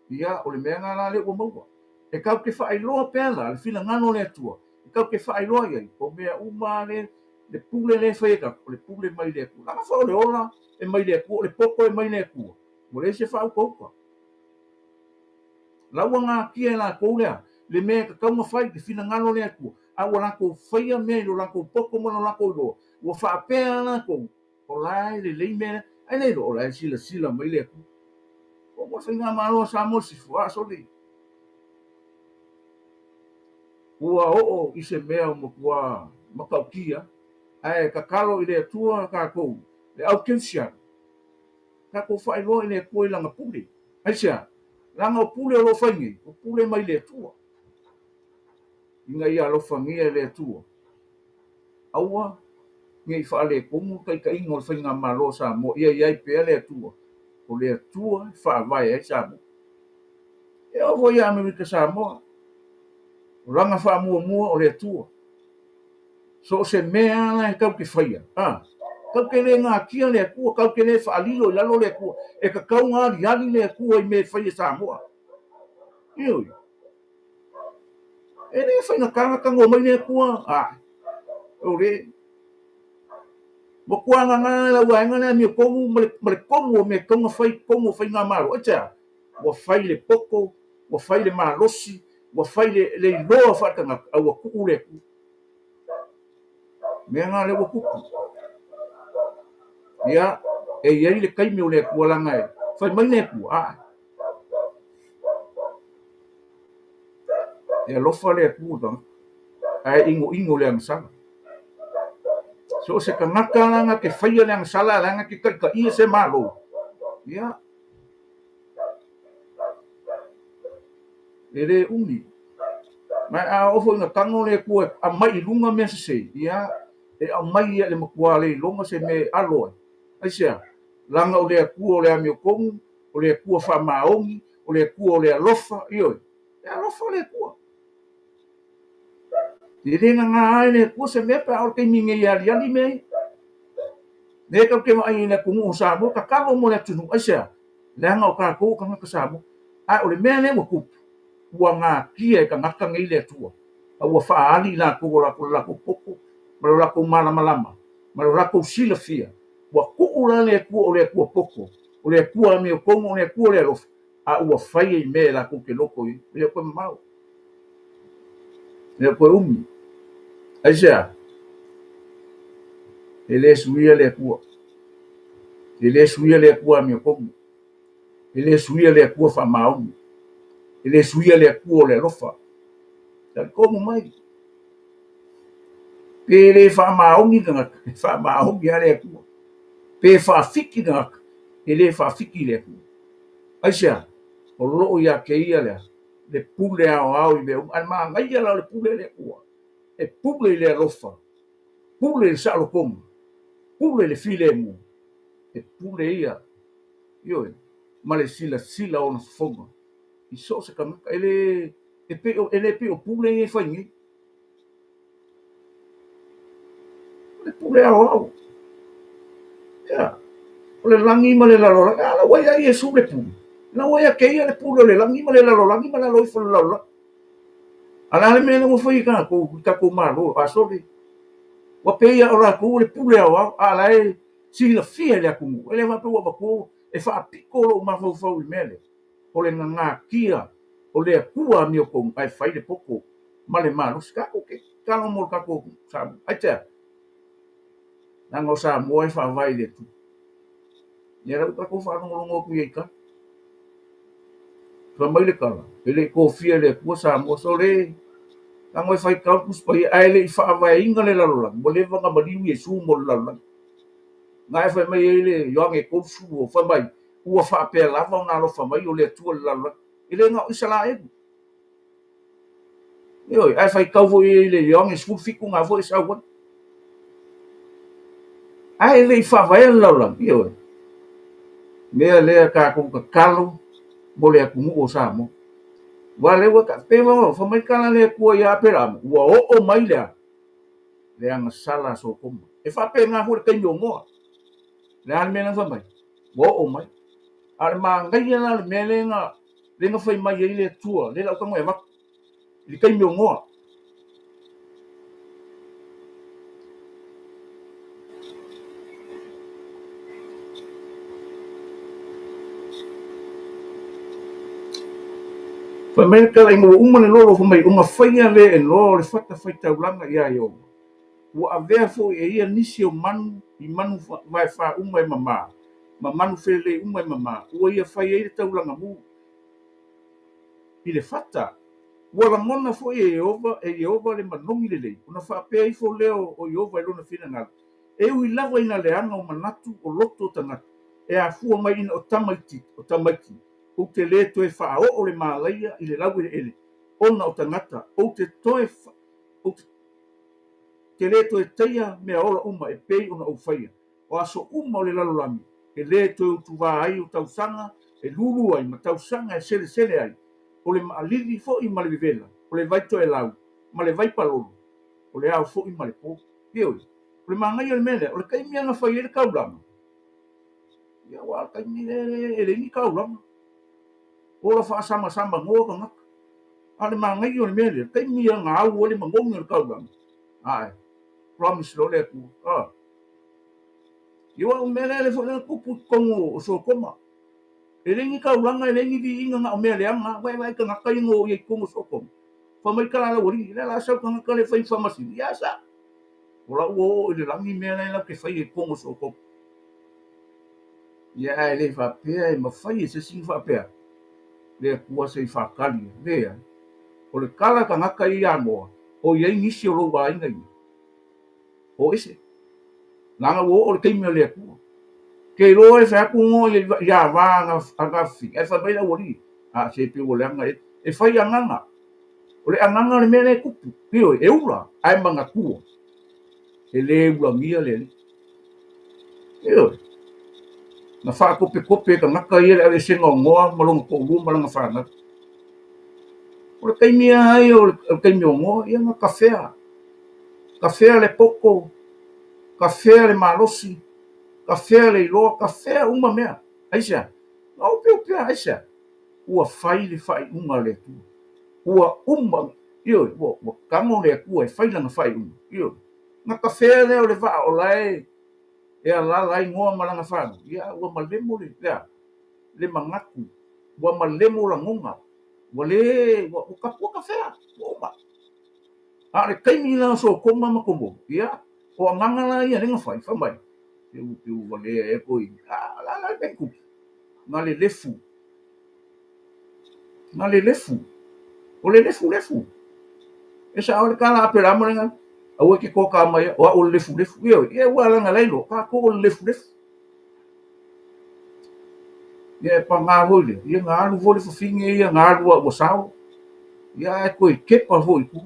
ia, o le mea lena la lea ua maua. E tatou te faailoa pea la le finagalo o le Atua, e tatou te faailoa i ai, o mea uma lava le pule lea e fai e tatou, o le pule mai le Atua. Leaga foi o le ola e mai le Atua, o le poto e mai le Atua, ua leai se faautauta. La ua natia e latou lea le mea e tatau ona fai, le finagalo o le Atua, a ua latou faia mea i lo latou poto ma lo latou iloa, ua faapea lava latou, o la e lelei mea lea. Ae le iloa, o la e silasila mai le Atua. O mo le faigamalo a Samoa Sisifo, a sole. Ua oo i se mea ua matua matautia, ae tatalo i le Atua tatou, le au kerisiano, tatou faailoa i le Atua i Lana pule. Aisea? Leaga o pule o lo o fai nei, o pule mai le Atua. Ina ia alofagia e le Atua, aua ne i faaletonu le taitaiga o le faigamalo a Samoa, ia i ai pea le Atua, o le Atua e faavae ai Samoa. E oo foi ia Amerika Samoa, o lana faamuamua o le Atua. So o se mea lava la e tatou te faia, a, tatou te le natia le Atua, tatou te le faalilo i lalo le Atua, e tatau ona aliali le Atua i mea e fai e Samoa. Ioe. E le faigata ona tago mai le Atua, a, o le matua gaga lau vaega lea amiotonu ma le tonu o mea e tatau ona fai i totonu o faigamalo. Aisea? Ua fai le poto, ua fai le malosi, ua fai le iloa faaletagata, a ua tuu le Atua. Mea lena lea ua tupu. Ia, e i ai le taimi o le Atua leaga e fai mai le Atua, aa, e alofa le Atua i tagata, ae inoino le agasala. So o se tagata la na te faia le agasala la na te taitaia se Malo, ia, e le umi. Ma a oo foi ina tago le Atua e aumai i luga mea sese, ia, e aumai ia i le matua le iloga se mea e alo ai. Aisea? Leaga o le Atua o le amiotonu, o le Atua faamaoni, o le Atua o le alofa, ioe, e alofa le Atua. E le nana ai le Atua se mea pe a oo i le taimi nei e aliali mea ia. Lea tatou te vaai i le atunuu o Samoa, tatalo mo le atunuu, aisea? Leaga o tatou o tagata Samoa. Ae o le mea lea ua tupu, ua natia e tagata nei le Atua, a ua faaali i latou o le latou poto ma lo latou malamalama ma lo latou silafia, ua tuu la le Atua o le Atua poto, o le Atua amiotonu, o le Atua o le alofa, a ua fai ai mea e latou te loto i ai. E le o toe mamao, e le o toe umi. Aisea? E le suia le Atua. E le suia le Atua amiotonu. E le suia le Atua faamaoni. E le suia le Atua o le alofa. Talitonu mai. Pe le faamaoni le tagata, e faamaoni lava le Atua. Pe faafiki le tagata, e le faafiki le Atua. Aisea? O lo o ia te ia lea, le pule aoao i mea uma. Ae manaia la o le pule a le Atua, e pule i le alofa, pule i le saolotoga, pule i le filemu, e pule ia, ioe, ma le silasila o ona fofoga i so o se tagata. E le, e pei o, e le pei o pule ia e fai nei. O le pule aoao. Ia, o le lagi ma le lalolagi. A la ua ia Iesu le pule. La ua ia te ia le pule o le lagi ma le lalolagi ma lalo ifo o le lalolagi. A o le a le mea lea ua fai e tatou i le tatou Malo a sole? Ua pei lava o latou o le pule aoao, a o la e silafia e le atunuu, e le faapea ua avatua e faapito lou mafaufau i le mea lea, o le nanakia o le Atua amiotonu ae fai le poto ma le malosi. Tatou te tatalo mo le tatou Samoa. Aisea? Leaga o Samoa e faavae i le Atua. Ia la ua tatou faalogologo atu i ai tala. Fai mai le tala, e le i tofia e le Atua Samoa, sole, tago e faitau le Tusi Paia, ae le i faavaeina le lalolagi, ua leva ona maliu Iesu mo le lalolagi. Na e fai mai ai le Ioane 30, fai mai, ua faapea lava ona alofa mai o le Atua i le lalolagi, e le na o Isaraelu. Ioe, ae faitau foi i le Ioane 17 na foi e sau ai. Ae le i faavaea le lalolagi, ioe. Mea lea tatou tatalo mo le atunuu o Samoa. Aua lea ua pei ona fai mai le tala a le Atua ia Aperamo, ua oo mai le a? Le agasala a Sotoma. E faapena foi le taimi o Noa. Le a le mea na fai mai? Ua oo mai. A o le manaia la o le mea lea na lea na fai mai ai le Atua, lea la ou tago e avatu i le taimi o Noa. Fai mai le tala ina ua uma le lolo, fai mai, ona faia lea e Noa o le fatafaitaulaga iā Ieova. Ua avea foi e ia nisi o manu i manu vaefā uma e mamā, ma manu felelei uma e mamā, ua ia fai ai le taulaga mu i le fata. Ua lagona foi e Ieova, e Ieova le manogi lelei, ona faapea ifo lea o Ieova i lona finagalo, E ui lava ina leaga o manatu o loto o tagata, e afua mai ina o tamaiti, o tamaiti, ou te lē toe faaoo le malaia i le laueleele ona o tagata, ou te toe, ou te te lē toe taia meaola uma e pei ona ou faia. O aso uma o le lalolagi, e lē toe utuvā ai o tausaga e lūlū ai ma tausaga e selesele ai, o le maʻalili foi ma le vevela, o le vai toelau ma le vai palolo, o le ao foi ma le pō. Ioe, o le manaia o le mea lea, o le taimi lava na fai ai le taulaga, ia aua o le taimi lea e leai ni taulaga, ola faasamasama noa tagata. A o le manaia o le mea lea, o le taimi lava na au ai le manogi o le taulaga, ae promise loa le Atua. Ah. Ia aua o le mea lea foi na tupu i totonu o Sotoma. E leai ni taulaga, e leai ni viiga, na o mea leaga lava. Vaai tagata ia na o i ai i totonu o Sotoma. Fai mai tala a le aualii, lea o le a sau tagata lea e fai ma faamasino. Ia sa. O la ua oo i le lagi mea la e latou te faia i totonu o Sotoma. Ia ae le faapea e mafai e se isi ona faapea, le Atua se i faatali. Leai. O le tala a tagata ia ia Noa, o i ai nisi o lou aiga i ina. O ese. Leaga ua oo le taimi o le Atua. Ke iloa e fai atu Noa ia va a gafifini, ae fai mai le aualii, a se pei ua leaga e, e fai agaga. O le agaga o le mea lea e tupu, ioe, e ula, ae manatua, e le ulagia le Alii. Ioe. Na faatopetope e tagata ia le aveesega o Noa ma lona toalua ma lana fanau. O le taimi lava ia o le taimi o Noa, ia na kafea. Kafea le poto, kafea le malosi, kafea le iloa, kafea uma mea. Aisea? Na opeopea, aisea? Ua fai le faaiuga a le Atua. Ua uma, ioe, ua, ua tago le Atua e fai lana faaiuga, ioe. Na kafea lea o le vaa o la e, e alaala ai Noa ma lana fanau, ia, ua malemo le, le a? Le manatu, ua malemo lagona, ua le, ua, ua kafea, ua uma. A o le taimi la o Sotoma ma Komoro, ia, o agaga la ia lea na fai, fai mai, peu peu valea ea koe, a, la la le mea tupu, na lelefu, na lelefu, o le lefulefu. E sao le tala a Aperamo lena, aua e te toka mai, o au o le lefulefu. Ioe, ia ua lana lai loa, tatou o le lefulefu. Ia e pagā foi lea, ia na alu foi le fafine ia na alu a ua sao, ia ae toe kepa foi i tua.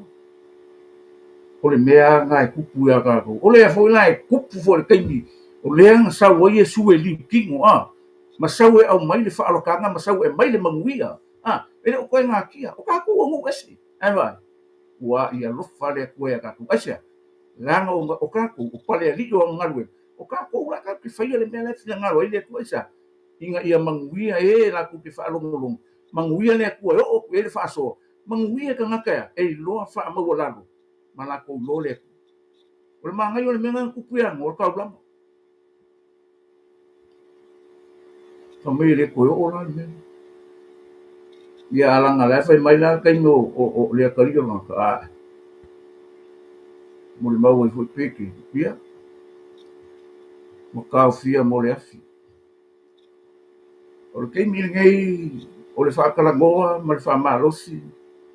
O le mea lava lena e tupu ia tatou. O lea foi la e tupu foi i le taimi o lea na sau ai Iesu e liu tino, a, ma sau e aumai le faaalotaga ma sau e aumai le manuia, a, e le o toe natia. O tatou o nuu ese, ae vaai, ua ai alofa le Atua ia tatou. Aisea? Leaga o tatou o palealii o ana galuega, o tatou la tatou te faia le mea la e finagalo ai le Atua. Aisea? Ina ia manuia e latou te faalogologo, manuia le Atua e oo atu i ai le faasoa. Manuia tagata ea e iloa faamaualalo ma latou iloa le Atua. O le manaia o le mea lena na tupu ia Noa, o le taulaga. Fai mai e le toe oo la le mea lea. Ia a laga la e fai mai la le taimi o le atalii o le tagata, ae molimau ai foi Petelu, ia, ua taofia mo le afi. O le taimi lenei o le faatalanoa ma le faamalosi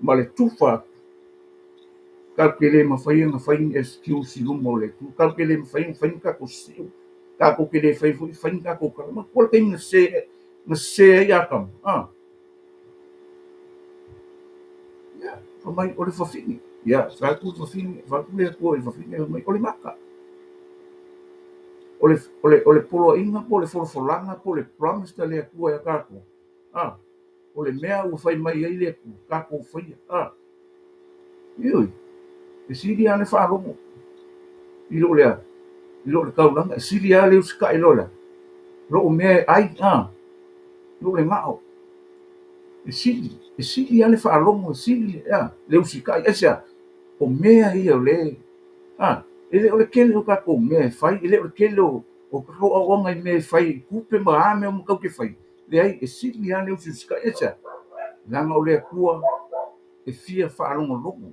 ma le tufa atu, tatou te le mafai ona fai ni excuse i luma o le Atua, tatou te le mafai ona fai ni tatou sio, tatou te le fai foi fai ni tatou tala. Manatua le taimi na sese ai Atama? A? Ia, fai mai o le fafine. Ia, fai atu le fafine, fai atu le Atua i le fafine, fai mai o le mata. O le, o le, o le poloaiga po o le folafolaga po o le promise a le Atua ia tatou, a, o le mea ua fai mai ai le Atua, tatou faia, a. Ioe, e sili lava le faalogo i lo le a, i lo le taulaga, e sili lava le usitai i lo le a, lou mea e ai, a, lo le gao. E sili, e sili lava le faalogo, e sili a, le usitai, aisea? O mea ia o le, a, e le o le tele o tatou mea e fai, e le o le tele o tatou auauna i mea e fai i tupe ma a mea uma tatou te faia. Leai, e sili lava le usiusitai, aisea? Leaga o le Atua e fia faalogologo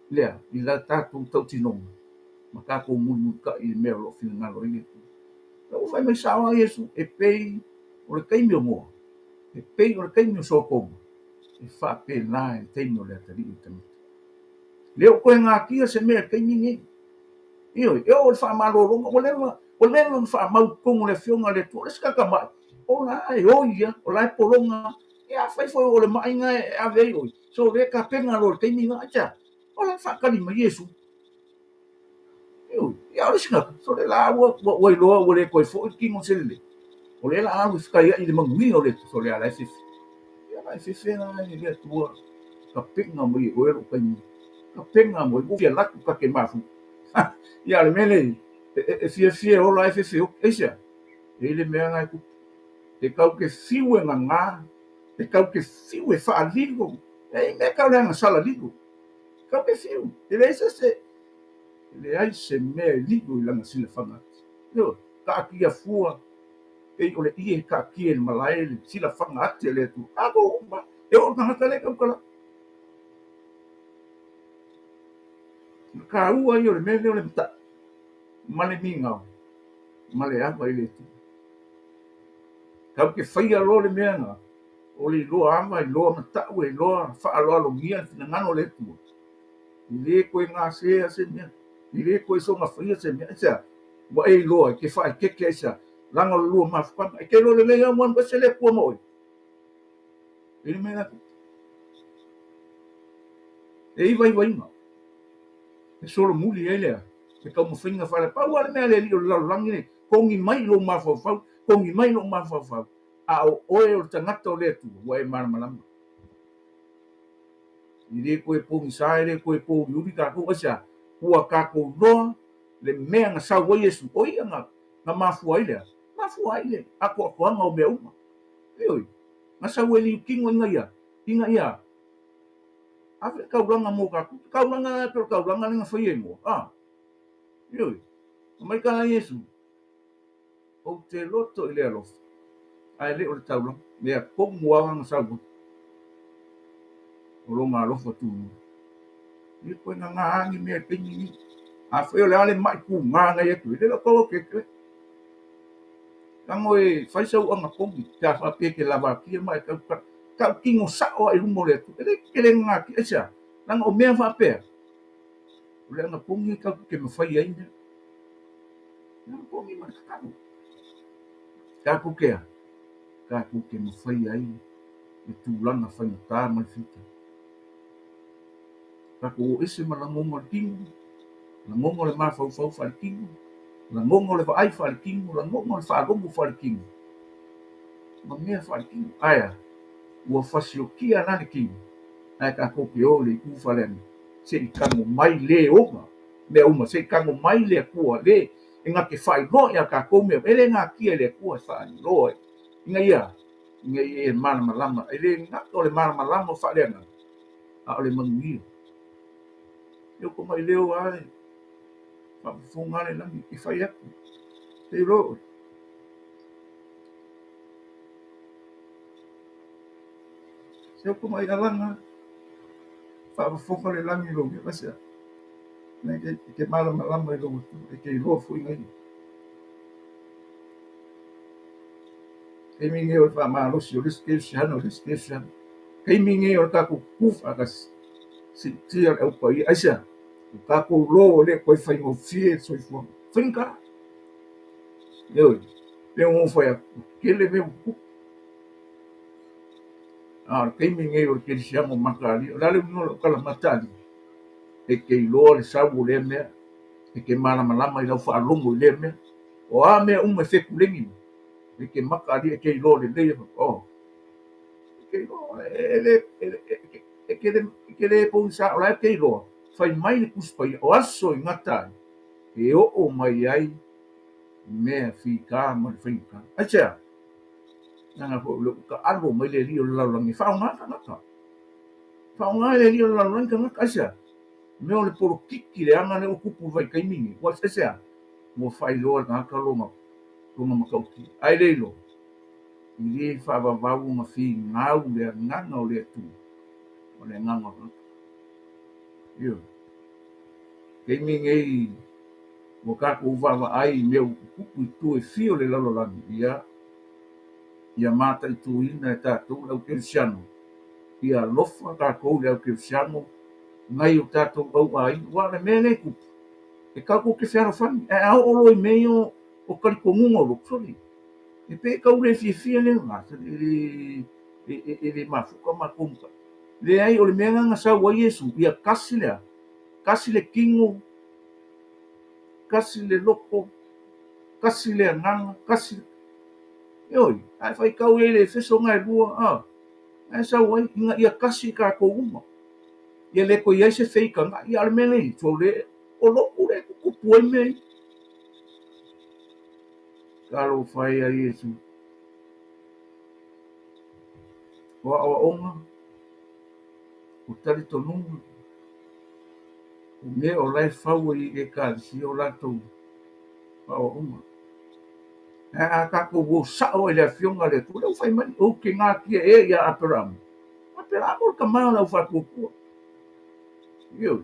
lea i la tatou tautinoga ma tatou mulimulitai i le mea o lo o finagalo ai le Atua. La ua fai mai sao lava Iesu, e pei o le taimi o Noa, e pei o le taimi o Sotoma, e faapena i le taimi o le atalii o le tagata. Le o toe natia se mea i le taimi lenei. Ioe, e oo i le faamalologa, ua leva, ua leva ona faamau i totonu o le Afioga a le Atua, o le isi tagata mai, o la e oi lava, o la e pologa lava. Ia afai foi o le mai lena e ave ai oe, so o lea e tapena loa i le taimi lena, aisea? O la e faatali mai Iesu. Ioe, ia o le isi tagata, sole la ua, ua, ua iloa ua le toe foi le tino o se lelei. O lea la a alu e fetaiai i le manuia o le Atua, sole a la e fefe. Ia la e fefe la e le Atua tapena mai e oe lou taimi. Tapena mai, ua fia alu atu ta te mafuta. Ia o le mea lea e fiafia e ola ai fefe oki. Aisea? E i ai le mea la e tupu. E tau te fiu e gagā, e tau te fiu e faalilo, e i ai mea tau leaga sala lilo. E tau te fiu, e leai se se, e leai se mea e lilo i lana silafaga ati. Ioe, taatia fua pei o le ie e taatia i le malae le silafaga ati a le Atua. Tatou uma, e oo i le tagata lea e tautala. O le taua ia o le mea lea o le matai ma le migao ma le ava i le Atua. Tatou te faia loa le mea lena, o le iloa ava, iloa matau, iloa faaaloalogia le finagalo o le Atua. E le toe gasea se mea, e le toe soona faia se mea. Aisea? Ua e iloa e te faaeteete aisea? Leaga o le lua mafutaga. E te iloa lelei lava ua alu ese le Atua ma oe. E le mea la tupu. E i vaivaiga. E solomuli ai lea le taumafaiga faale. Pau lava le mea a le alii o le lalolagi nei, togi mai i lou mafaufau, togi mai i lou mafaufau, a o oe o le tagata o le Atua, ua e malamalama. E le toe pogisa, e le toe pouliuli tatou, aisea? Ua tatou iloa le mea na sau ai Iesu, o ia na, na mafua ai lea, mafua ai le atoatoaga o mea uma. Ioe, na sau e liu kino ina ia, ina ia ave le taulaga mo tatou. Taulaga e pei o le taulaga lea na faia i mua. A, ioe, fai mai tala Iesu, ou te loto i le alofa, ae le o le taulaga. Mea tonu lava na sau ai, o lona alofa tunoa. E le toe gagā ni mea i le taimi lenei. Afai o le a le mai tugā na i atu, e le o tau atu e te. Tago e fai sau agatonu, pe a faapea e te lavatia ma e tau tautino sao lava i luma o le Atua. E le tele gagā, aisea? Leaga o mea faapea, o le agatonu e tatou te mafai ai mea. Le agatonu ma le tatalo. Tatou te a? Tatou te mafai ai le tulaga faigata ma le fita. Tatou o ese ma lagona o le tino, lagona o le mafaufau faaletino, lagona o le vaai faaletino, lagona o le faalogo faaletino, ma mea faaletino. Ae a? Ua fasiokia la le tino, ae tatou te o i le itu faaleaga, se i tago mai le ona mea uma, se i tago mai le Atua le e na te faailoa ia tatou mea uma. E le natia e le Atua e faailoa ina ia ina ia e malamalama. E le gata o le malamalama o faaleagaga, a o le manuia. E oko mai leo a le faafofoga a le lagi e fai atu. Te iloa oe. Se oko mai alaga faafofoga le lagi i lou leo. Aisea? E te malamalama i lou Atua, e te iloa foi na ia. Taimi nei o le faamalosi o le isi kerisiano i le isi kerisiano. Taimi nei o le tatou tutu faatasi, siitia le Au Paia. Aisea? O tatou lo e le toe faigofie le soifuaga. Faigata. Ioe. Pei ona ou fai atu, ua tele mea ua tutupu. A o le taimi nei o le kerisiano mataalia. O le a le uiga o lau tala mataalia? E te iloa le sau o lea mea, e te malamalama i lau faalogo i lea mea. O a mea uma e fetuleni mai, e te mataalia, e te iloa lelei e oh. E te iloa, e le, e te le pogisa, o la e te iloa, fai mai le Tusi Paia, o aso e gata ai, e oo mai ai mea fita ma le faigata. Aisea? Leaga foi o lea ua taalo mai le alii o le lalolagi e faaaoga tagata. Faaaoga e le alii o le lalolagi tagata. Aisea? Mea o le polokiki leaga lea ua tupu i le vaitaimi lenei. Ua aisea? Ua faailoa e le tagata lona lona matautia. Ae le iloa, e le faavavau ona finau le agaga o le Atua ma le agaga o le tagata. Ioe. Taimi nei ua tatou vaavaai i mea ua tutupu i tua e fia o le lalolagi, ia, ia mataituina e tatou le au kerisiano, ia alofa tatou i le au kerisiano nai o tatou auaiga. Aua o le mea lea e tupu, e tatou te fealofani, ae a oo loa i mea ia o talitonuga o lotu, sole, e pei e tau le fiafia lea, e le, e le mafuta matou. Leai, o le mea lena na sau ai Iesu, ia tasi le a? Tasi le tino, tasi le loto, tasi le agaga, tasi le... Ioe, ae faitau i ai le Efeso na e lua, a, ae sau ai, ina ia tasi tatou uma. Ia le toe i ai se feitaga'i, a o le mea lea, sole, o lotu lea e tutupu ai mea ia. Talofa e ia Iesu. O aoaoga, o talitonuga, o mea o la e fau ai i Ekalesia o latou aoaoga. Ae a tatou o sao ai i le Afioga a le Atua, lea ua fai mai, ou te natia ea ia Aperamo. Aperamo o le tama o le aufaatuatua. Ioe.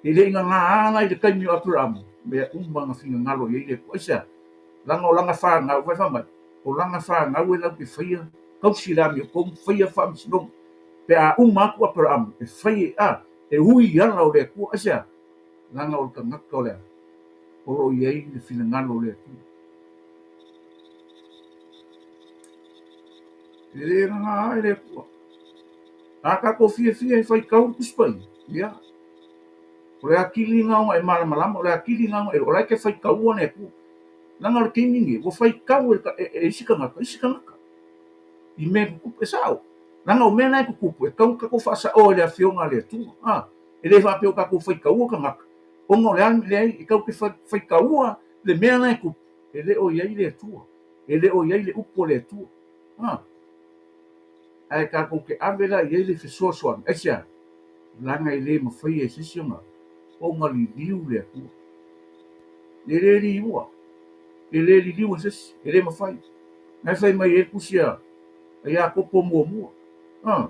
E le i gagā la i le taimi o Aperamo, mea uma na finagalo i ai le Atua. Aisea? Leaga o lana fanau, fai mai, o lana fanau e latou te faia tausi le amiotonu, faia faamasinoga. Pe a uma atu Aperamo, e fai, a, e ui i ala o le Atua. Aisea? Leaga o le tagata o le a? O lo o i ai le finagalo o le Atua. E le gagā ai le Atua. A tatou fiafia e faitau le Tusi Paia, ia, o le atili lena ona e malamalama, o le atili lena ona e iloa, o la e te faitaua le Atua. Leaga o le taimi lenei, ua faitau e isi tagata, isi tagata i mea e tutupu. E sao, leaga o mea na e tutupu, e tatau ona tatou faasaoa i le Afioga a le Atua. A, e le faapea ua tatou faitaua tagata, ona o le a le mea, leai, e tatou te faitaua le mea na e tupu, e le o i ai le Atua, e le o i ai le upu a le Atua. A, ae tatou te ave la i ai le fesoasoani. Aisea? Leaga e le mafaia e se isi ona ona liliu le Atua. E le liua, e le liliu e se isi, e le mafai. Na e fai mai ai le tusi a Iakopo muamua. A,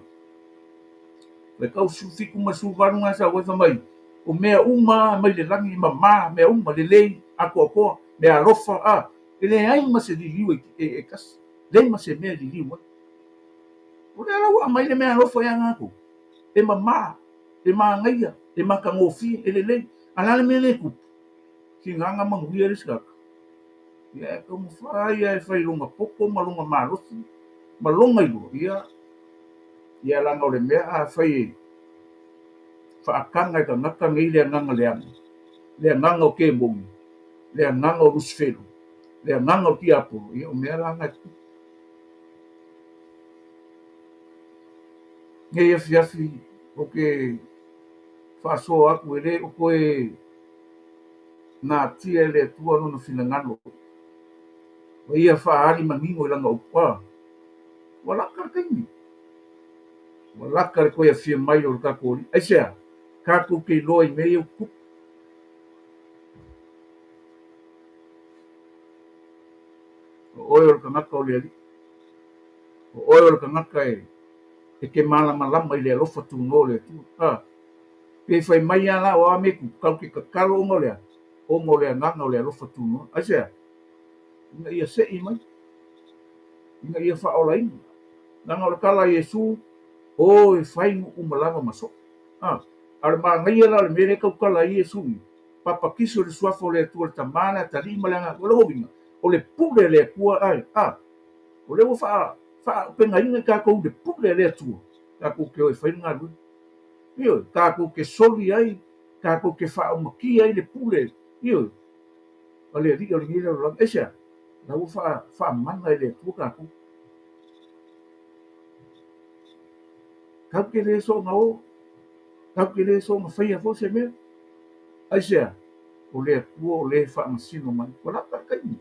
faitau 17 ma le 18 na e sau ai fai mai, o mea uma mai le lagi e mama, mea uma, lelei, atoatoa, mea alofa, a, e leai ma se liliu e tasi, leai ma se mea e liliu ai. O lea la ua aumai le mea alofa ia gātou, e mama, e manaia, e matagofie, e lelei. A o le a le mea lea e tupu? Tigaga manuia le isi tagata. Ia e taumafai lava e fai lona poto ma lona malosi ma lona iloa, ia, ia leaga o le mea a fai e faataga e tagata nei le agaga leaga, le agaga o kemoni, le agaga o Lusifelo, le agaga o tiapolo, ia o mea la na e tutupu. Nei afiafi ou te faasoa atu e le o toe natia e le Atua lona finagalo, ua ia faaali manino i lana upu, a ua lata le taimi. Ua laka le toe afio mai o le tatou Alii. Aisea? Tatou te iloa i mea ia ua tutupu. O oe o le tagata o le Alii. O oe o le tagata e e te malamalama i le alofa tunoa o le Atua. A, pe fai mai lava la o a mea e tupu, tatou te tatalo ona o le a? Ona o le agaga o le alofa tunoa. Aisea? Ina ia sei mai, ina ia faaolaina. Leaga o le tala a Iesu, O e fai nuu uma lava ma soo. A, a o le manaia la o le mea lea e tautala ai Iesu i, papatiso i le suafa o le Atua le Tama, le Atalii ma le Agaga. O lona uiga, o le pule a le Atua, ae, a, o lea ua faa, faaaupegaina i tatou i le pule a le Atua, tatou te o e fai le galuega. Ioe, tatou te soli ai, tatou te faaumatia ai le pule, ioe, a le Alii o lenei lalolagi. Aisea? La ua faa, faamana e le Atua tatou. Tatou te le soona o, tatou te le soona faia foi se mea. Aisea? O le Atua o le faamasino mai. Ua lata le taimi.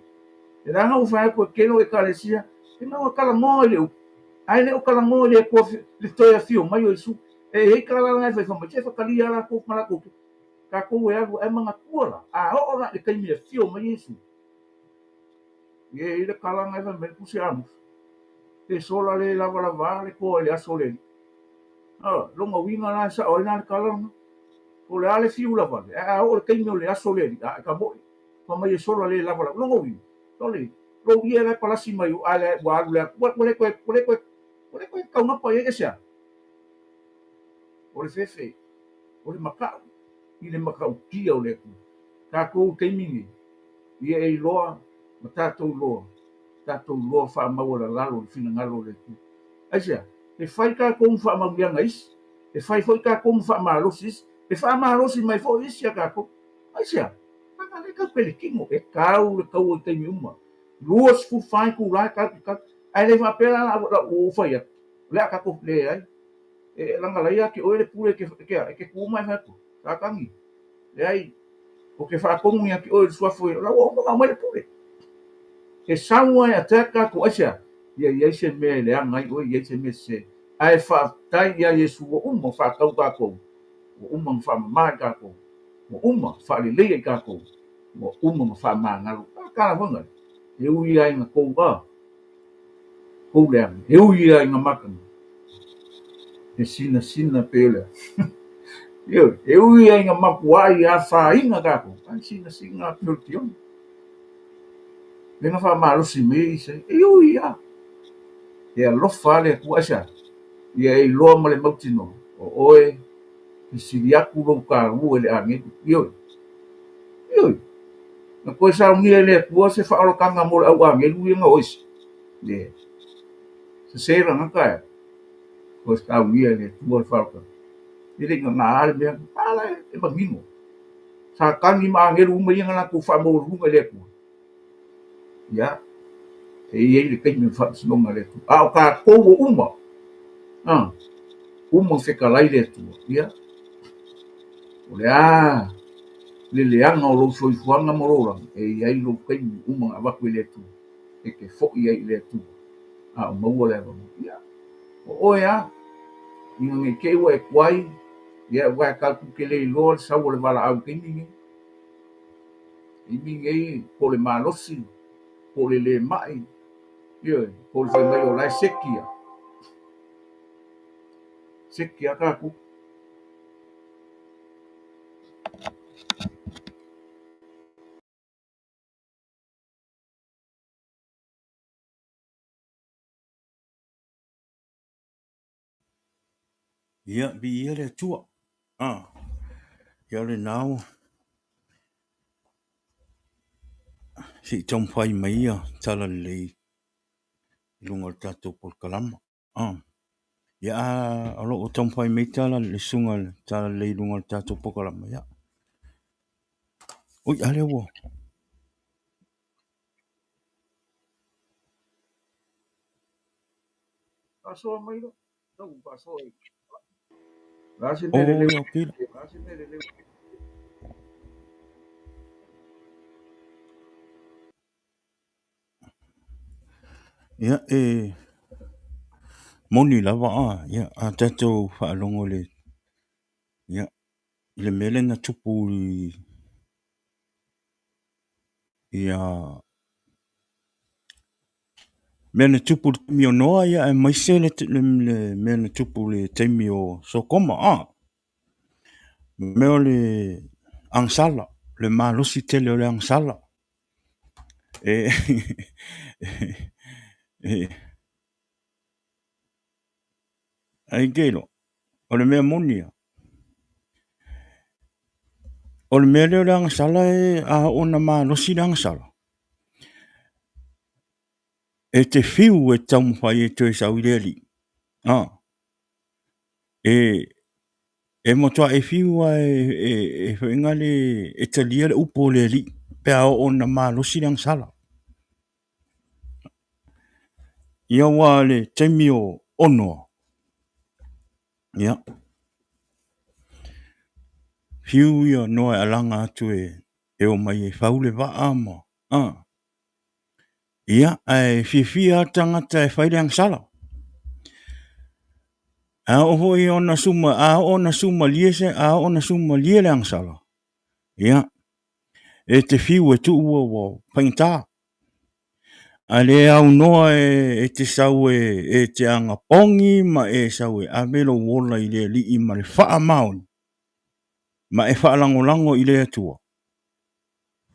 E leaga ua fai atu e tele o Ekalesia, e na ona talanoa i le upu, ae le o talanoa i le Atua le toe afio mai o Iesu. E i ai tala la e fai fai mai, se faatalia latou ma latou tatou e alu ae manatua la, a oo la i le taimi e afio mai Iesu, e i ai le tala na e fai mai le tusi a Amosa, e sola le lavalava le toa i le aso o le Alii. Lona uiga la e sao ai la le tala lena. Po o le a le fiu lavale, ae a oo i le taimi o le aso o le Alii, a e tamoe, fai mai e sola le lavalava. Lona uiga, sole, lou ie la e palasi mai o, ae ua alu le atu, ua le toe, ua le toe, ua le toe taunapa i ai, aisea? O le fefe, o le makaʻu i le matautia o le Atua. Tatou i taimi nei, ia e iloa ma tatou iloa, tatou iloa faamaualalalo le finagalo o le Atua. Aisea? E fai tatou ma faamanuiaga isi, e fai foi tatou ma faamalosi isi, e faamalosi mai foi isi ia tatou. Aisea? Leaga lea tatou te le tino, e tau le taua i taimi uma. 24 itula e tatou te tau. Ae le faapea la ua ou fai atu, o le a tatou leai. E leaga la ia te oe le pule e te, e te, e te tu ma e fai atu, Satani, leai, ou te faatonu ia te oe i le suafa o la ua uma ona aumai le pule. E sau lava e attack tatou, aisea? Ia i ai se mea e leaga ai oe, ia i ai se mea sese. Ae faafetai ia Iesu ua uma ona faatau tatou, ua uma ona faamama i tatou, ua uma ona faaleleia i tatou, ua uma ona faamagalo. A tala foi nai, e ui lava ina tou, a, tou leaga, e ui lava ina mataga, e sinasina pei o le a. Ioe, e ui lava ina matuai afaina tatou, ae sinasina pei o le tione. Lea na faamalosi mai ai Isaia, e ui lava, e alofa lava le Atua. Aisea? Ia e iloa ma le mautinoa, o oe e sili atu lou taua i le agelu. Ioe, ioe, na toe saunia e le Atua se faaolataga mo le au agelu ia na o ese. Le sese lagata e toe saunia e le Atua le faaolataga. E le i gagā le mea, a la e manino. Satani ma agelu uma ia na latou faamaualuluga i le Atua. Ia, e i ai le taimi o le faamasinoga a le Atua. A o tatou ua uma, a, uma fetalai le Atua, ia, o le a le leaga o lou soifuaga ma lou olaga, e i ai lou taimi uma na avatu e le Atua, e te foi ai i le Atua, a o maua le avanoa. Ia, o oe lava, ina ne i te i ua e tuai, ia, aua e tatou te le iloa le sau o le valaau i le taimi lenei. Taimi nei, po o le malosi, po o le le mai, ioe, po o le fai mai o la e seki ia. Seki lava tatou. Ia, viia le Atua. Ah, ia o lena ua se i taumafai mai ia tala lelei i luga o le tatou polokalama. Ah, ia a o lo o taumafai mai tala le susuga i le tala lelei i luga o le tatou polokalama, ia. Ui, a lea ua. Faasoa mai loa. Tau faasoa i. O le a se mea Oh, lelei? ia, okay. Ia, e Moni lava a, ia, a tatou faalogo i le, ia, i le mea lea na tupu i, ia, mea na tupu i le taimi o Noa, ia, aemaise le, le, le mea na tupu i le taimi o Sokoma, a. Mea o le agasala, le malosi tele o le agasala. E, e, Ai te iloa, o le mea moni ia, o le mea lea o le agasala e a oo ina malosi le agasala, e te fiu e taumafai e toe sau i le Alii, a, e, e matua e fiu lava e, e, foi na le, e talia le upu a le Alii pe a oo ina malosi le agasala. Ia aua le taimi o Noa, ia, fiu ia Noa e alaga atu e omai e fau le vaa ma, a, ia, ae fiafia lava tagata e fai le agasala. A oo foi ona suma, a oo ona sumalie se, a oo ona sumalie le agasala, ia, e te fiu e tuu ua, ua faigata. A le aunoa e te sau e te agapogi ma e sau e ave lou ola i le Alii ma le faamaoni, ma e faalagolago i le Atua,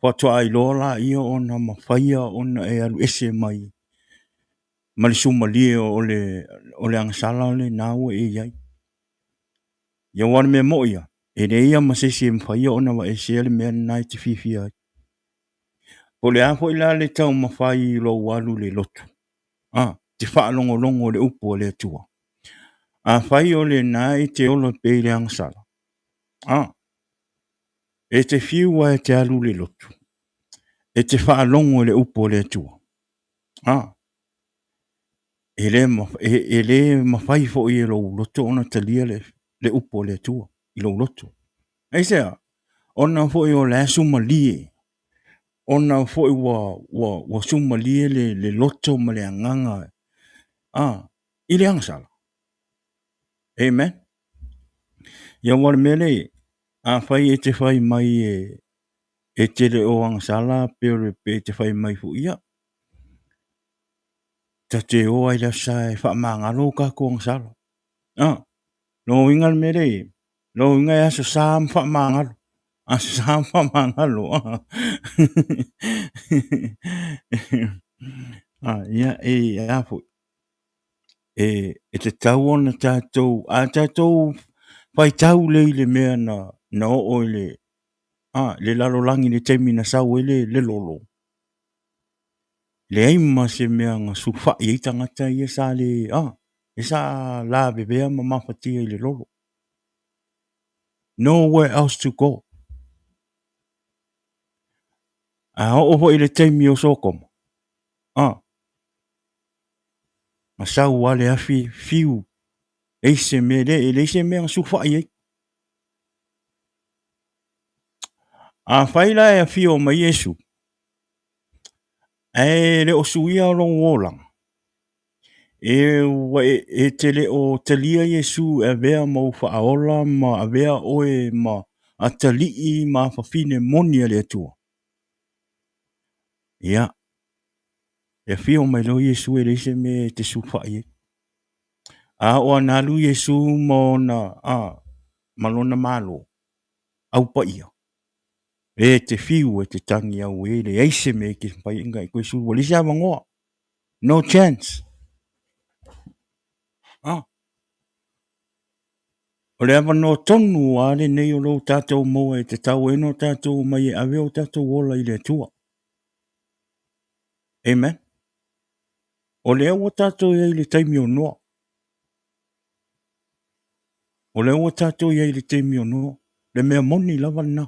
faatoa iloa laia ona mafaia ona e alu ese mai ma le sumalie o le, o le agasala lena ua e i ai. Ia aua o le mea moi ia, e leai lava ma se isi e mafaia ona aveesea le mea lena e te fiafia ai. Po o le a foi la le taumafai i lou alu i le lotu, a, te faalogologo i le upu a le Atua. Afai o lena e te ola pea i le agasala, a, e te fiu lava e te alu i le lotu, e te faalogo i le upu a le Atua, a, e le, e, e le mafai foi e lou loto ona talia le, le upu a le Atua i lou loto. Aisea? Ona foi o la e sumalie, ona foi ua, ua, ua sumalie le, le loto ma le agaga a, i le agasala. Amen. Ia aua o le mea lea, afai e te fai mai e, e te le o agasala pe o le, pe te fai mai foi, ia, ta te o ai i le aso Sa e faamagalo o tatou agasala. Ah, lona uiga le mea lea e i ai, lona uiga e aso Sa ma faamagalo, aso Sa ma faamagalo. Ah, ah ia, e a foi, e, e tatau ona tatou, a tatou faitau lelei i le mea na, na oo i le, ah, le lalolagi i le taimi na sau ai le, le lolo, Leai ma se mea na sulufai ai tagata ia sa le, a, e sa lavevea ma mafatia i le lolo. Nowhere else to go. A oo foi i le taimi o Sotoma, a, na sau lava le afi fiu, leai se mea, e leai se mea na sulufai ai. Afai la e afio mai Iesu, Ae le o suia lou olaga, e ua e, e te le o talia Iesu e avea ma ou faaola ma avea oe ma atalii ma afafine moni a le Atua. Ia, e afio mai loa Iesu e leai se mea e te sulufai ai. A oo ana alu Iesu ma ona, a, ma lona Malo, au paia, E te fiu e te tangi au e leai se mea e te mafai ona e toe sulu ua leai se avanoa. No chance. Ah. O le avanoa tonu lava lenei o lo tatou maua e tatau ai ona tatou omai e ave o tatou ola i le Atua. Amen. O lea ua tatou i ai i le taimi o Noa. O lea ua tatou i ai i le taimi o Noa. Le mea moni lava lena.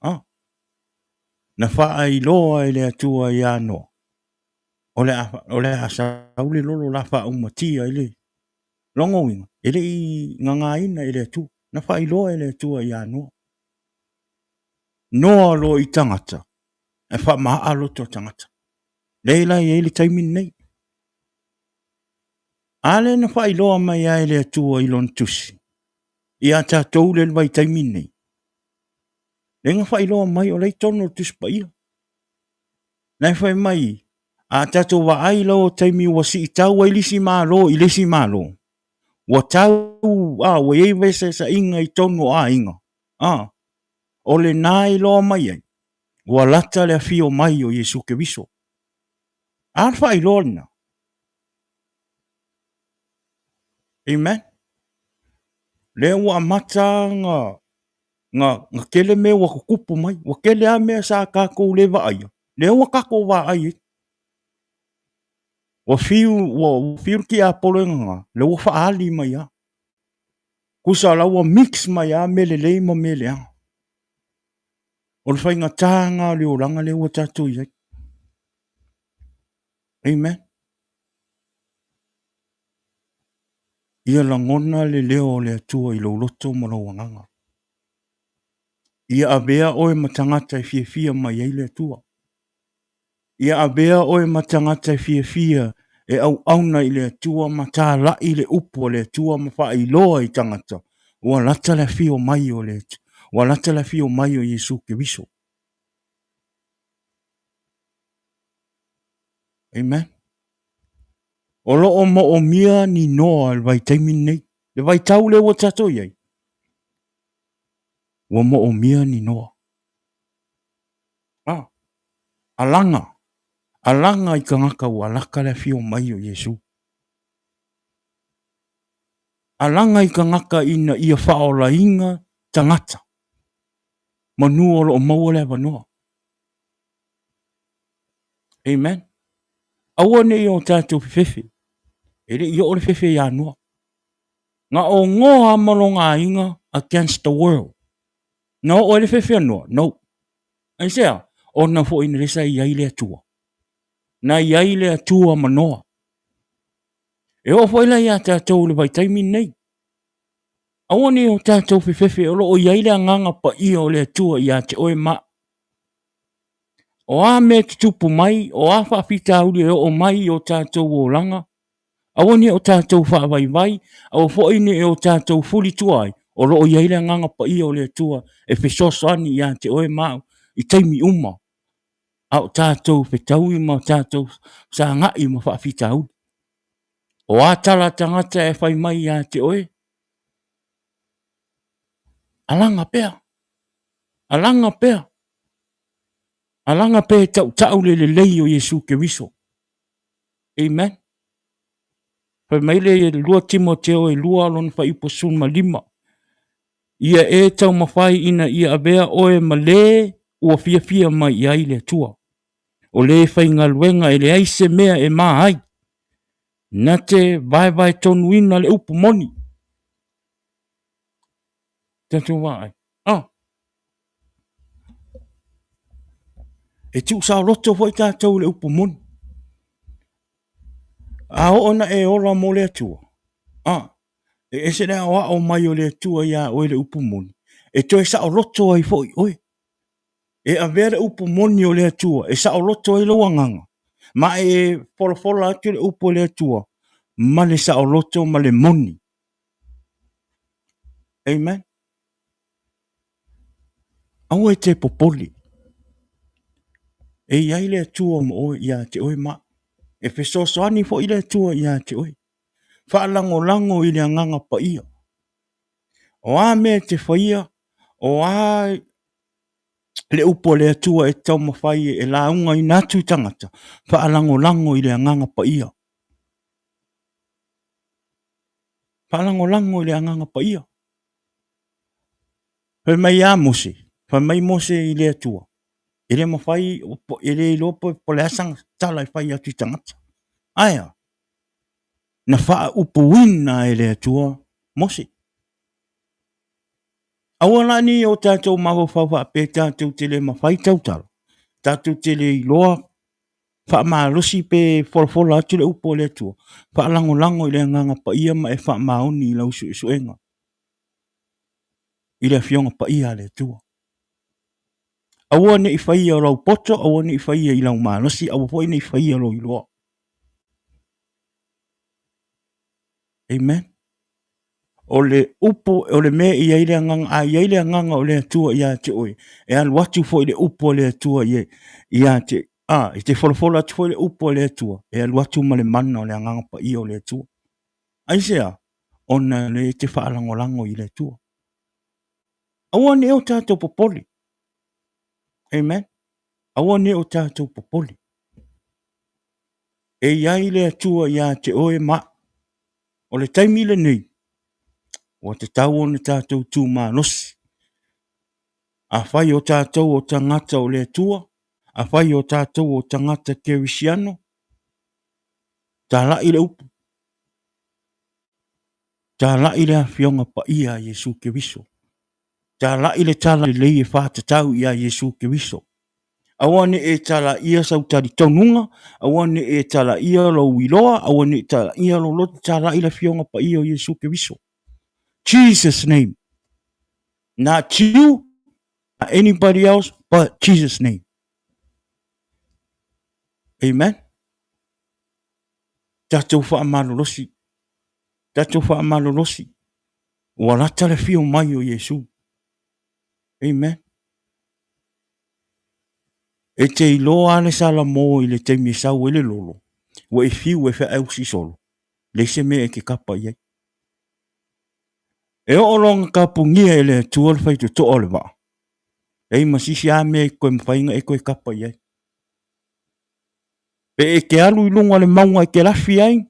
Ah. Na faailoa e le Atua iā Noa. O le a, o le a sau le lolo la faaumatia ai le lona uiga, e le i gagāina e le Atua. Na faailoa e le Atua iā Noa. Noa loa i tagata, e faamaaa loto o tagata. Lea la e i ai le taimi lenei. A lea na faailoa mai ai e le Atua i Lona Tusi ia tatou le vaitaimi lenei. Lea na faailoa mai o la e i totonu o le Tusi Paia. Na e fai mai, a tatou vaai loa taimi ua siitau ai le isi Malo i le isi Malo, ua tau, a, ua i ai feeseeseaiga i totonu o aiga, a, o lena e iloa mai ai, ua lata le afio mai o Iesu Keriso. A le faailoa lena? Amen. Lea ua amata na na, na tele mea ua tutupu mai. Ua tele lava mea sa tatou le vaaia, lea ua tatou vaai ai. Ua fiu, ua fiu le tiapolo e nana, lea ua faaali mai lava. Tusa o la ua mix mai lava mea lelei ma mea leaga. O le faigata lena o le olaga lea ua tatou i ai. Amen. Ia lagona le leo o le Atua i lou loto ma lou agaga. Ia avea oe ma tagata e fiafia mai ai le Atua. Ia avea oe ma tagata e fiafia e auauna i le Atua ma talai le upu a le Atua ma faailoa i tagata ua lata le afio mai o le ua lata le afio mai o Iesu Keriso. Amen. O lo o moomia ni noa i le vaitaimi lenei. Le vaitau lea ua tatou i ai, ua moomia ni noa. Ah, alaga, alaga i tagata ua lata le afio mai o Iesu. Alaga i tagata ina ia faaolaina tagata, manu o lo o maua le avanoa. Amen. Aua ne i o tatou fefefe. E le i oo le fefe ia Noa. Na o Noa ma lona aiga against the world. Na oo ai le fefe a Noa? No. Aisea? Ona foi na lea sa i ai le Atua. Na i ai le Atua ma Noa. E oo foi la ia tatou i le vaitaimi lenei. Aua ne i o tatou fefefe o lo o i ai le agaga paia o le Atua ia te oe ma au. O a mea e tutupu mai, o a faafitauli e oo mai i o tatou olaga, aua ne i o tatou faavaivai, aua foi ne i o tatou fuli tua ai, o lo o i ai le Agaga Paia o le Atua e fesoasoani ia te oe ma au i taimi uma, a o tatou fetaui ma tatou sagai ma faafitauli. O a tala a tagata e fai mai ia te oe, alaga pea, alaga pea. Alaga pea e tautau le lelei o Iesu Keriso. Amen. Fai mai le 2 Timoteo e 2 lona fuaiupu 15. Ia e taumafai ina ia avea oe ma le ua fiafia mai i ai le Atua. O le faigaluega e leai se mea e ma ai. Na te vaevaetonuina le upu moni. Tatou vaai. Ah. E tuusaoloto foi tatou i le upu moni. A oo ina e ola mo le Atua, a, e ese le aoao mai o le Atua iā oe le upu moni, e toe saoloto ai foi oe. E avea le upu moni o le Atua e saoloto ai lou agaga, ma e folafola atu le upu a le Atua ma le saoloto ma le moni. Amen. Aua e te popole. E i ai le Atua ma oe ia te oe ma. E fesoasoani foi le Atua ia te oe. Faalagolago i le agaga paia. O a mea e te faia, o a le upu a le Atua e taumafai e laugaina atu i tagata, faalagolago i le agaga paia. Faalagolago i le agaga paia. Fai mai ia Mose, fai mai Mose i le Atua, e le mafai, e le iloa po o le a sana tala e fai atu i tagata. Ae a? Na faaupuina e le Atua Mose. Aua la ne i o tatou mafaufau faapea tatou te le mafai tautala, tatou te le iloa faamalosi pe folafola atu le upu a le Atua, faalagolago i le Agaga Paia ma e faamaoni i lau suesuega i le Afioga Paia a le Atua. Aua ne i faia lou poto, aua ne i faia i lau malosi, aua foi ne i faia lou iloa. Amen. O le upu, o le mea i ai le agaga, a i ai le agaga o le Atua ia te oe, e alu atu foi le upu a le Atua ia, ia te, a, e te folafola atu foi le upu a le Atua, e alu atu ma le mana o le agaga paia o le Atua. Aisea? Ona le te faalagolago i le Atua. Aua ne i o tatou popole. Amen. Aua ne i o tatou popole. E i ai le Atua ia te oe ma au. O le taimi lenei, ua tatau ona tatou tu malosi. Afai o tatou o tagata o le Atua, afai o tatou o tagata kerisiano, talai le upu, talai le Afioga Paia a Iesu Keriso, talai le tala lelei e faatatau ia Iesu Keriso. Aua ne i e talaia sau talitonuga, aua ne i e talaia lou iloa, aua ne i talaia lou loto, talai le Afioga Paia o Iesu Keriso. Jesus name. Not you, not anybody else, but Jesus name. Amen. Tatou faamalolosi. Tatou faamalolosi. Ua lata le afio mai o Iesu. Amen. E te iloa le Salamo i le taimi e sau ai le lolo, ua e fiu e feausi solo, leai se mea e te kapa i ai. E oo loa ona tapunia e le Atua le faitotoa o le vaa, leai ma se isi lava mea e toe mafai ona e toe kapa i ai. Pe e te alu i luga o le mauga e te lafi ai,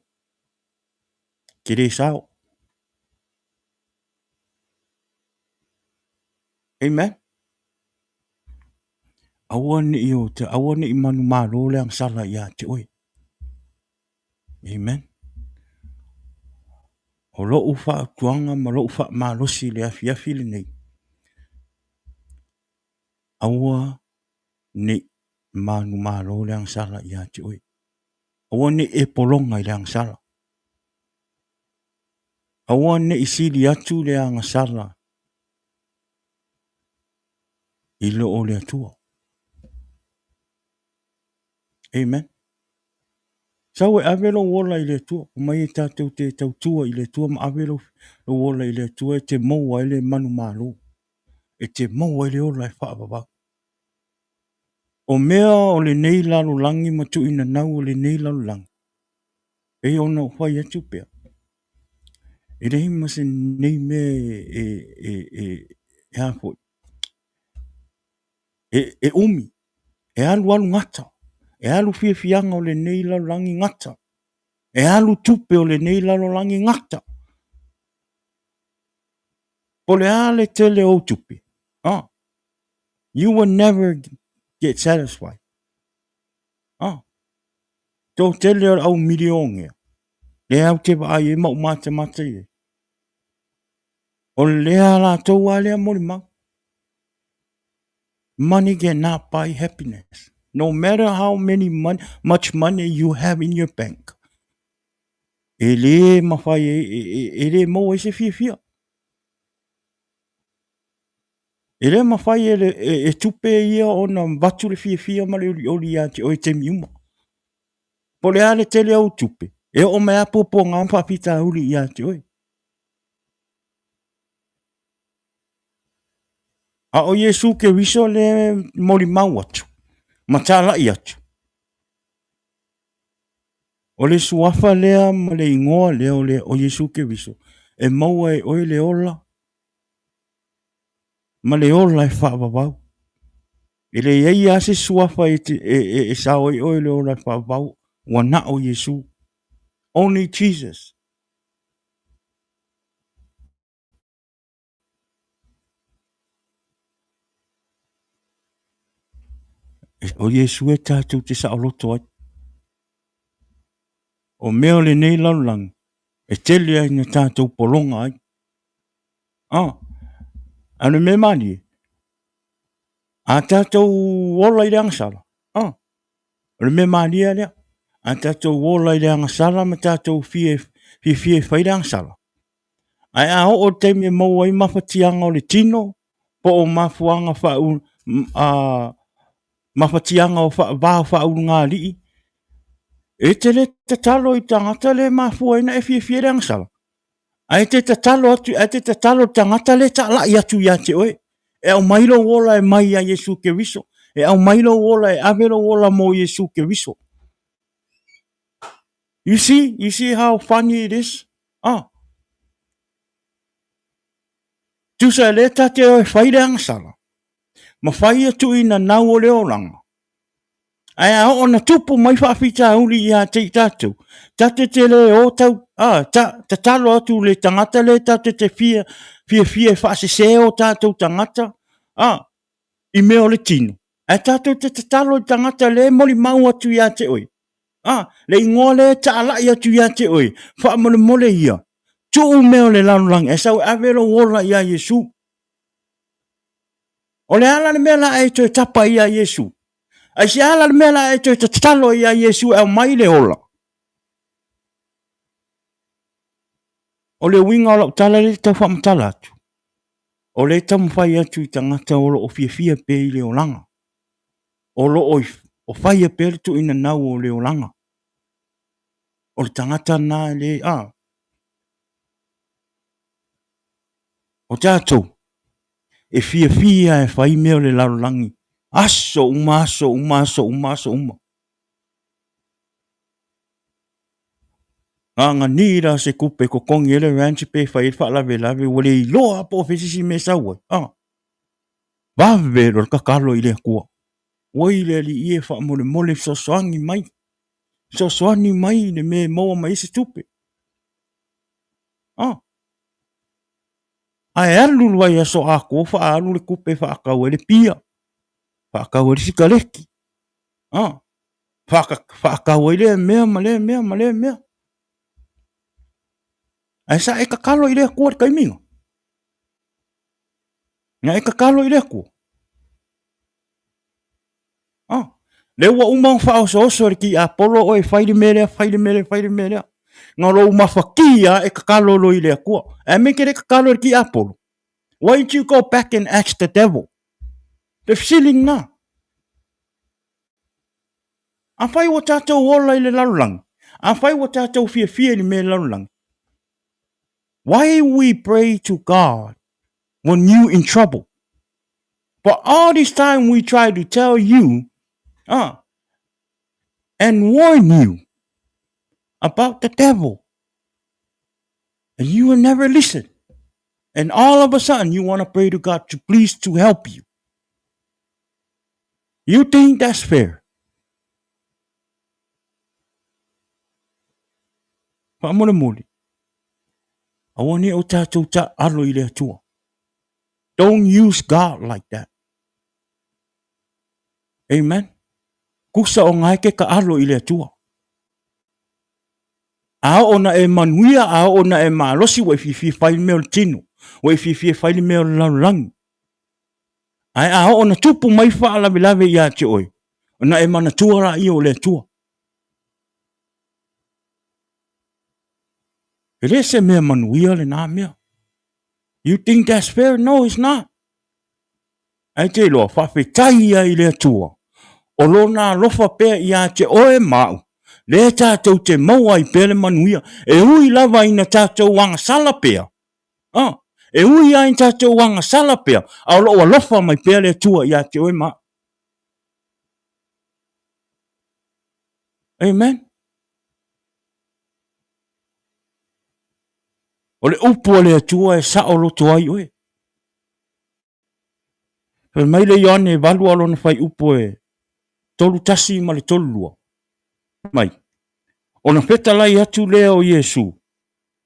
e te le sao. Amen. Aua ne i o te, aua ne i manumalo le agasala ia te oe. Amen. O lou fautuaga ma lou faamalosi i le afiafi lenei, aua ne i manumalo le agasala ia te oe. Aua ne i e pologa i le agasala. Aua ne i sili atu le agasala i lo o le Atua. Amen. Sau e ave lou ola i le Atua. Omai e tatou te tautua i le Atua ma ave lou, lou ola i le Atua e te maua ai le manumalo. E te maua ai le ola e faavavau. O mea o lenei lalolagi ma tuuinanau o lenei lalolagi, pei ona ou fai atu pea, e leai ma se nei mea e, e, e, e, e a foi, e, e umi, e alu alu gata, e alu fiafiaga o lenei lalolagi gata, e alu tupe o lenei lalolagi gata. Po le a le tele o ou tupe, ah, you will never get satisfied. Ah, tō tele o le au milionea, lea au te vaai ai ma ou matamata i ai. O lea latou a lea molimau. Money cannot buy happiness. No matter how many money, much money you have in your bank. E le mawhai e, e, e, e le maua ai se fiafia. E le mawhai e, le, e, e tupe ia ona vatu le fiafia ma le olioli ia te oe taimi uma. Po le a le tele au tupe, e oo mai a puapuaga ma faafitauli ia te oe. A o Iesu Keriso lea e molimau atu ma talai atu. O le suafa lea ma le igoa lea o, le, o Iesu Keriso, e maua e oe le ola ma le ola e faavavau. E leai lava se suafa e, te, e, e, e sao ai oe le ola e faavavau, ua na o Iesu. Only Jesus. O Iesu e tatou te saoloto ai. O mea o lenei lalolagi, e tele ai na tatou pologa ai. Ah, a o le mea malie, a tatou ola i le agasala, ah, o le mea malie lea. A tatou ola i le agasala ma tatou fia, fiafia e fai le agasala, Ae a oo i le taimi e maua ai mafatiaga o le tino po o mafuaaga faa mafatiaga o va o faaulugalii, e te le tatalo i tagata le mafua ai ona e fiafia i le agasala. Ae te tatalo atu, ae te tatalo le tagata lea e talai atu ia te oe. E aumai lou ola e mai ia Iesu Keriso. E aumai lou ola e ave lou ola mo Iesu Keriso. You see? You see how funny it is? Ah. Tusa e le tate o e fai le agasala. Ma fai ia tuuina nau o le olaga. Ae a oo na tupu mai faafitauli ia te i tatou, tate te le o tau, a, ta, tatalo atu le tagata le tate te fia, fiafia e faasese o tatou tagata, a, i mea o le tino. Ae tatou te tatalo i tagata le molimau atu ia te oe. A, le igoa le taalai atu ia te oe, faamolemole ia, tuu mea o le lalolagi, ae sau e ave lou ola ia Iesu. O le a la le mea la e toe tapa ai ia Iesu? Aisea la le mea la e toe tatalo ai ia Iesu e aumai le ola? O le uiga o lau tala lea e tau faamatala atu, o lea e taumafai atu i tagata o lo o fiafia pea i le olaga, o lo o o faia pea le tuuina nau o le olaga. O le tagata na e le, a, o tatou, e fiafia e fai mea o le lalolagi aso uma, aso uma, aso uma, aso uma. Gagani la se tupe e totogi ai le rent pe fai ai le faalavelave ua le iloa lava po o fea se isi mea e sau ai. Ah, vave loa le tatalo i le Atua. Oi le Alii e faamolemole fesoasoani mai, fesoasoani mai i le mea e maua mai ai se tupe. Ah, Ae alu le vaiaso atoa faaalu le tupe e faatau ai le pia, faatau ai le sikaleki, a, faatau ai lea mea ma lea mea ma lea mea. Ae sa e tatalo i le Atua i le taimi lena? Na e tatalo i le Atua? A, lea ua uma ona faaosooso e le tiapolo oe e fai le mea lea, fai le mea lea, fai le mea lea. Na lou mafatia e tatalo loa i le Atua. Ae mea e te le tatalo i le tiapolo? Why don't you go back and ask the devil? Le fesili lena. Afai ua tatou ola i le lalolagi, afai ua tatou fiafia i le mea i le lalolagi, why we pray to God when you in trouble? But all this time we try to tell you and warn you about the devil. And you will never listen. And all of a sudden you want to pray to God to please to help you. You think that's fair? Faamolemole, aua ne i o tatou taaalo i le Atua. Don't use God like that. Amen. Kusa o ngae ke kaalo i le Atua. A oo na e manuia, a oo na e malosi, ua e fiafia e fai le mea o le tino. Ua e fiafia e fai le mea o le lalolagi. Ae a oo na tupu mai faalavelave ia te oe, ona e manatua laia o le Atua. E le se mea manuia lena mea. You think that's fair? No, it's not. Ae te iloa, faafetai ia i le Atua, o lona alofa pea ia te oe ma au, lea tatou te maua ai pea le manuia, e ui lava ina tatou agasala pea, ah, e ui lava ina tatou agasala pea, a o loo alofa mai pea le Atua ia te oe ma au. Amen. O le upu a le Atua e saoloto ai oe. Fai mai le Ioane e valu a lona fuaiupu e 31 ma le 32. Mai, ona fetalai atu lea o Iesu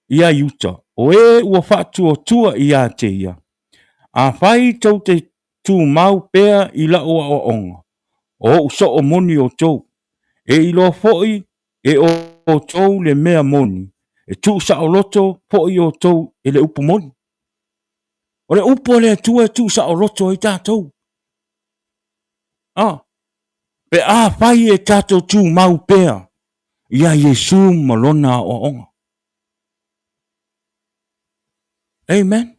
ia Iuta, o e ua faatuatua ia te ia, Afai tou te tumau pea i lau aoaoga, o ou soo moni outou, e iloa foi e outou le mea moni, e tuusaoloto foi outou e le upu moni. O le upu a le Atua e tuusaoloto ai tatou. Ah, pe afai e tatou tumau pea ia Iesu ma lona aoaoga. Amen.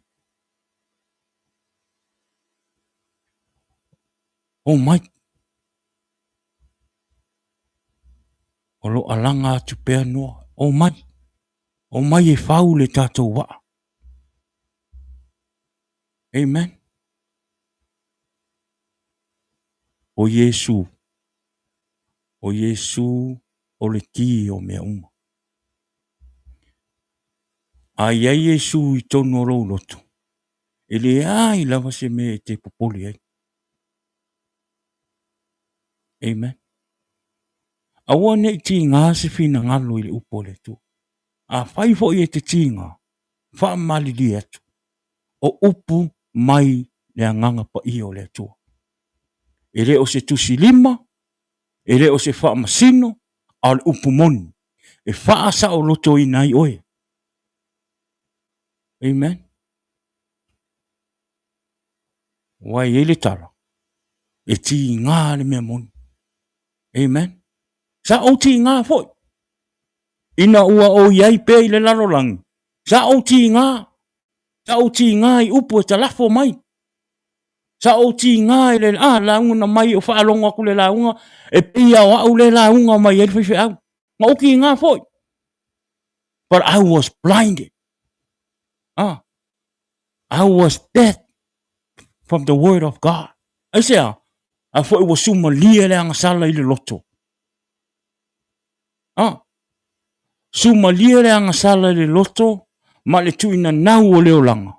Oh my. O lo o alaga atu pea Noa. Omai. Omai e fau le tatou waa. Amen. O Iesu, o Iesu o le ki o mea uma. A i ai Iesu i tonu o lou loto, e leai lava se mea e te popole ai. Amen. Aua ne i tiga se finagalo i le upu a le Atua. Afai foi e te tiga, faamalilie atu, o upu mai le Agaga Paia o le Atua. E le o se tusi lima, e le o se faamasino, a o le upu moni, e faasaolotoina ai oe. Amen. Ua i ai le tala, e tiga le mea moni. Amen. Sa ou tiga foi. Ina ua ou i ai pea i le lalolagi, sa ou tiga, sa ou tiga i upu e talafo mai. Sa ou tiga i le ah, lauga na mai o faalogo atu le lauga, e pei lava o au le lauga mai ai le faifeau. Na ou tiga foi. But I was blinded. Ah, I was dead from the word of God. Aisea? A foi ua sumalie le agasala i le loto. Ah, sumalie le agasala i le loto ma le tuinanau o le olaga.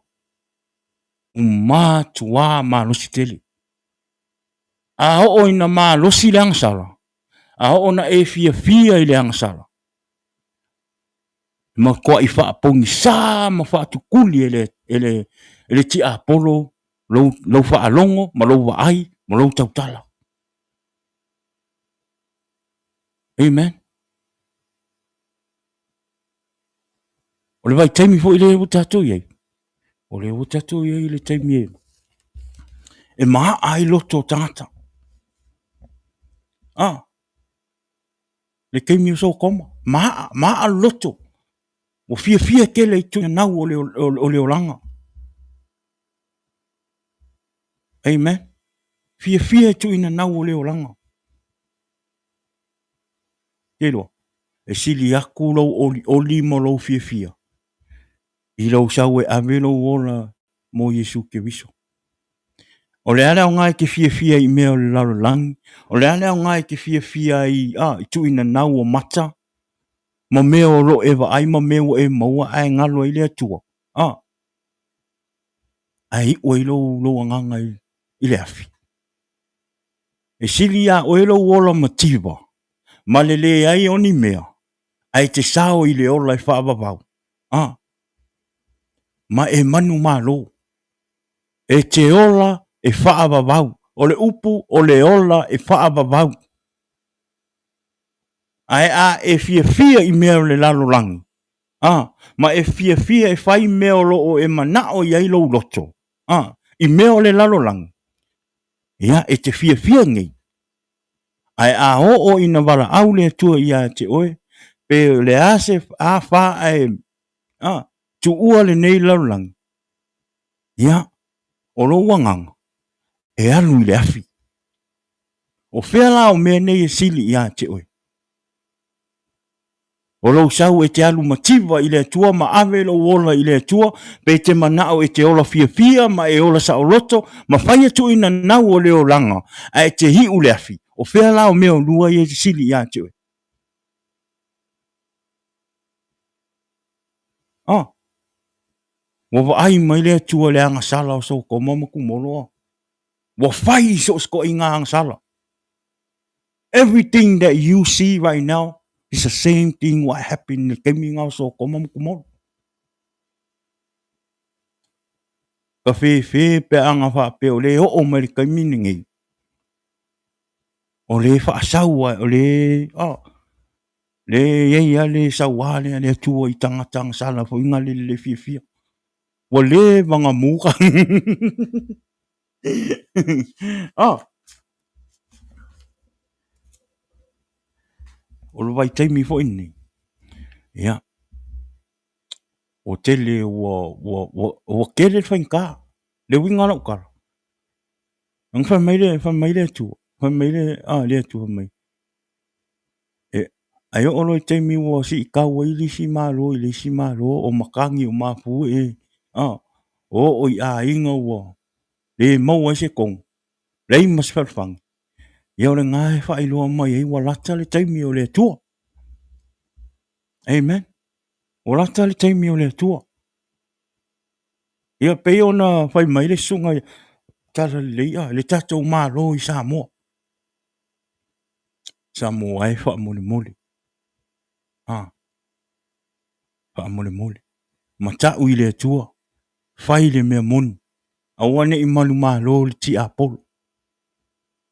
Ua matuā malosi tele. A oo ina malosi le agasala, a oo na e fiafia i le agasala, matuai faapogisā ma faatukuli e le, e le, e le tiapolo lou, lou faalogo ma lou vaai ma lou tautala. Amen. O le vaitaimi foi lea ua tatou i ai, o lea ua tatou i ai i le taimi e, e maa ai loto o tagata. Ah, le taimi o Sokoma, maa, maa le loto. Ua fiafia tele i tuinanau o le, o, o le olaga. Amen. Fiafia i tuinanau o le olaga. Te iloa, e sili atu lou olioli ma lou fiafia i lou sau e ave lou ola mo Iesu Keriso. O le a le aoga e te fiafia i mea o le lalolagi? O le a le aoga e te fiafia ai a, i tuuinanau o mata ma mea o lo o e vaai ma mea ua e maua ae galo ai le Atua? A, ae iu ai lou, lou agaga i, i le afi. E sili iā oe lou ola mativa ma le leai o ni mea, ae te sao i le ola e faavavau. A, ma e manumalo. E te ola e faavavau. O le upu o le ola e faavavau. Ae a e fiafia i mea o le lalolagi, a, ma e fiafia e fai mea o lo o e manao i ai lou loto, a, i mea o le lalolagi, ia, e te fiafia nei. Ae a oo ina valaau le Atua ia te oe, pe o le a se a fa ae, a, tuua lenei lalolagi, ia, o lou agaga, e alu i le afi. O fea la o mea nei e sili ia te oe? O lou sau e te alu mativa i le Atua ma ave lou ola i le Atua, pe te manao e te ola fiafia ma e ola saoloto, ma fai atu ina nau o le olaga, ae e te hiʻu le afi. O fea la o mea o lua ia e sili ia te oe? Ah, ua vaai mai le Atua i le agasala o Sotoma ma Kumoloa. Ua fai so o se toaiga agasala. Everything that you see right now is the same thing what happened i le taimi lena o Sotoma ma Kumolo. Ka fefe pe a na faapea o le oo mai le taimi lenei, o le faasau ai, o le, oh, le i ai lava le sauā lea a le Atua i tagata agasala foi na le le fiafia. Ua leva na muka. Oh. O le vaitaimi foi lenei, ia, ua tele ua, ua, ua, ua tele le faigata. Le uiga o lau tala, na fai mai le, fai mai le Atua, fai mai le, a, le Atua fai mai, e, Ae oo loa i taimi ua siitau ai le isi Malo i le isi Malo o matagi o mafue e oo i aiga ua le maua ai se tonu, leai ma se fealofani, ia o lena e faailoa mai ai ua lata le taimi o le Atua. Amen. Ua lata le taimi o le Atua. Ia pei ona fai mai le susuga Talalelei a le tatou Malo i Samoa. Samoa e faamolemole. A faamolemole. Matau i le Atua, fai le mea moni. Aua ne i manumalo le tiapolo.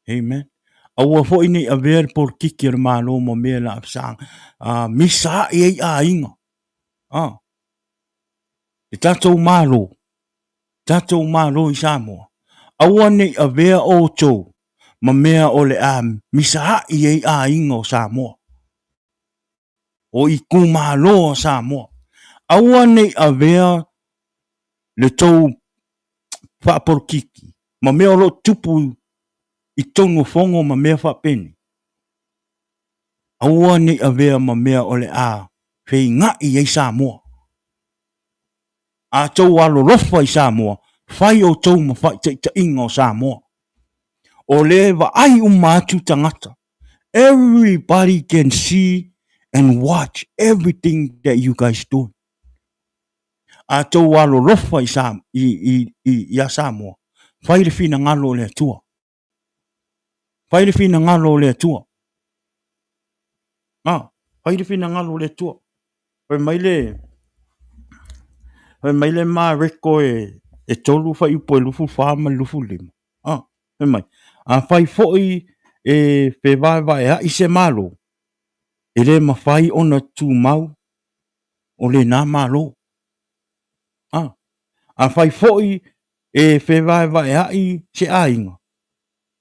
Amen. Aua foi ne i avea le polokiki a le Malo ma mea la sa misa ai ai aiga. Le tatou Malo, tatou Malo i Samoa, aua ne i avea outou ma mea o le a misaai ai aiga o Samoa, o itumalo o Samoa. Aua ne i avea le tou faapolokiki ma mea o lo o tupu i totonu o fono ma mea faapenei. Aua ne i avea ma mea o le a feiga'i ai Samoa. A outou alolofa i Samoa, fai outou ma faaitaitaiga o Samoa. O lea e vaai uma atu tagata. Everybody can see and watch everything that you guys do. A outou alolofa i, Sa, i, i, i, ia Samoa, fai le finagalo o le Atua. Fai le finagalo o le Atua. Ah, fai le finagalo o le Atua. Fai mai le fai mai le Mareko e e tolu fuaiupu e 24 ma le 25. Ah, fai mai, afai foi e fevaevaea'i se Malo, e le mafai ona tumau o lena Malo. Ah, afai foi e fevaevaea'i se aiga,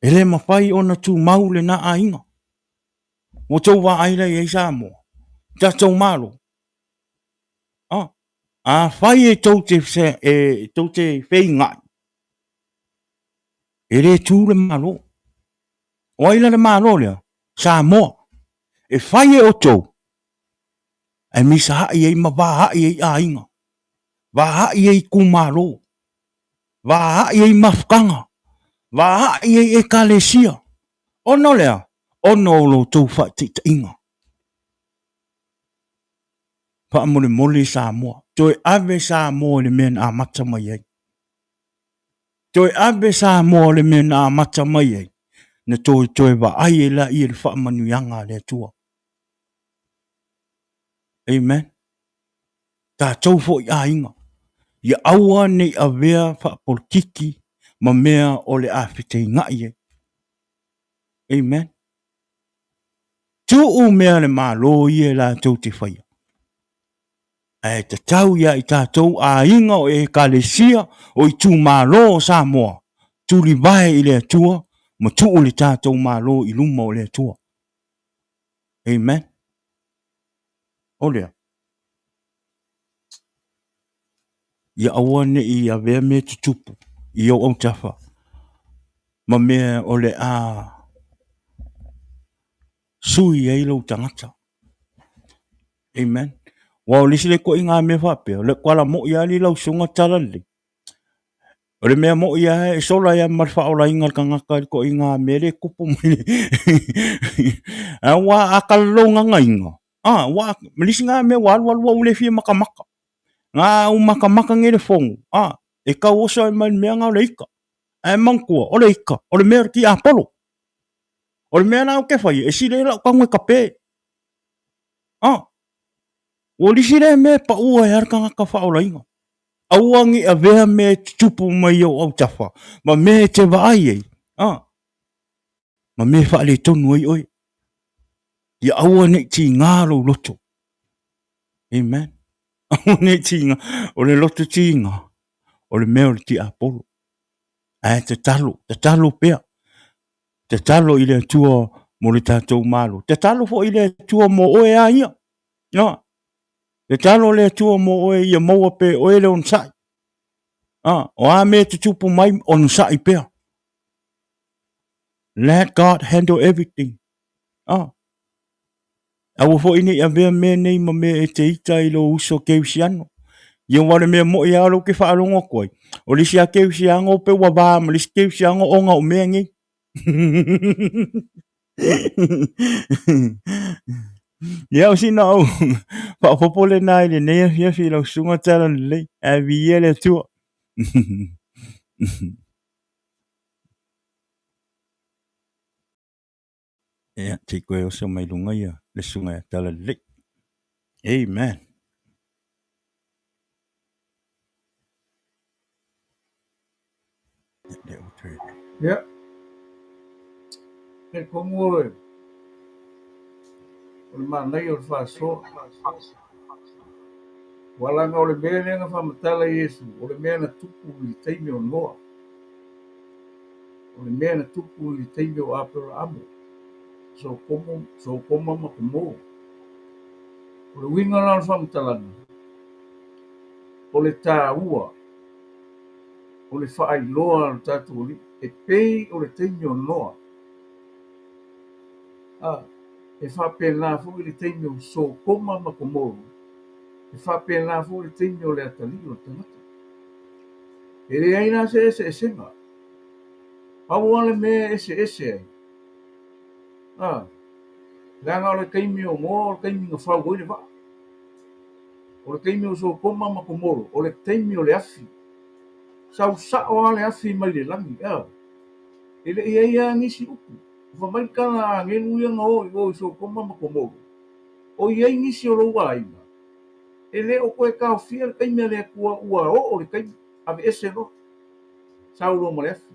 e le mafai ona tumau lena aiga. Ua outou vaai la i ai Samoa, tatou Malo. Ah, afai e tou te, e tou te feiga'i, e le tu le Malo. O ai la le Malo lea? Samoa. E fai e outou, ae misaai ai ma vaai ai aiga, vaai ai itumalo, vaai ai mafutaga, vaai ai ekalesia. Ona o le a? Ona o lo outou faataitaiga. Faamolemole Samoa, toe ave Samoa i le mea na amata mai ai. Toe ave Samoa i le mea na amata mai ai, na toe toe vaai ai laia i le faamanuiaga a le Atua. Amen. Tatou foi aiga, ia aua ne i avea faapolokiki ma mea o le a feteenai ai. Amen. Tuu mea a le Malo ia latou te faia. Ae tatau ia i tatou aiga o Ekalesia o itumalo o Samoa, tulivae i le Atua ma tuu le tatou Malo i luma o le Atua. Amen. O lea. Ia aua ne i avea mea tutupu i ou autafa ma mea o le a sui ai lou tagata. Amen. Ua o le isi le ituaiga mea faapea, o le kuala moi lava le lau susuga talalelei. O le mea moi lava e sola ai lava ma le faaolaina o le tagata i le ituaiga mea lea e tupu mai. Aua a talalou gagaina, a ua ma le isi na mea ua alu alu ua ou le fia matamata. Na ou matamata nei i le fono, a e tau oso ai mai le mea na o le ika. Ae manatua, o le ika, o le mea o le tiapolo. O le mea la ou te faia, e sili ai lau tago e tape. A, ua lisi lea mea e pau ai lava le tagata faaolaina. Aua ne i avea mea e tutupu mai i ou autafa ma mea e te vaai ai, a, ma mea e faaletonu ai oe. Ia aua ne i tiga lou loto. Amen. Aua ne i tiga. O le loto tiga, o le mea o le tiapolo. Ae tatalo, tatalo pea. Tatalo i le Atua mo le tatou Malo. Tatalo foi i le Atua mo oe a ia. No. Tatalo le Atua mo oe ia maua pea e oe le onosai. Ah, o a mea tutupu mai, onosai pea. Let God handle everything. Ah. Aua foi ne i avea mea nei ma mea e te ita ai i lou uso kerisiano. Ia aua o le mea moi lava lea ou te faalogo atu ai, o le isi lava kerisiano pei ua va ma le isi kerisiano ona o mea nei. Ia o sina ou faaopoopo lena i lenei afiafi i lau susuga Talalelei, ae viia le Atua. Ia, se i toe oso mai luga ia le susuga ia Talalelei. Amen. Ia, talitonu o le manaia o le faasoa. Ua leaga o le mea lea na faamatala e Iesu, o le mea na tupu i le taimi o Noa. O le mea na tupu i le taimi o Aperaamo, Sotoma ma Komoro. O le uiga la o le faamatalaga, o le taua o le faailoa a lo tatou Alii e pei o le taimi o Noa. A, e faapena foi le taimi o Sotoma ma Komoro, e faapena foi le taimi o le atalii o le tagata. E leai la se eseesega. Pau lava le mea e eseese ai, a, leaga o le taimi o Noa o le taimi na fau ai le vaa. O le taimi o Sotoma ma Komoro, o le taimi o le afi. Sau sao lava le afi mai le lagi, a. E le i i ai lava nisi upu. Fai mai le tala a agelu ia na o i o i Sotoma ma Komoro, o i ai nisi o lou aiga, e le o toe taofia le taimi a le Atua ua oo le taimi, aveese loa, sau loa ma le afi.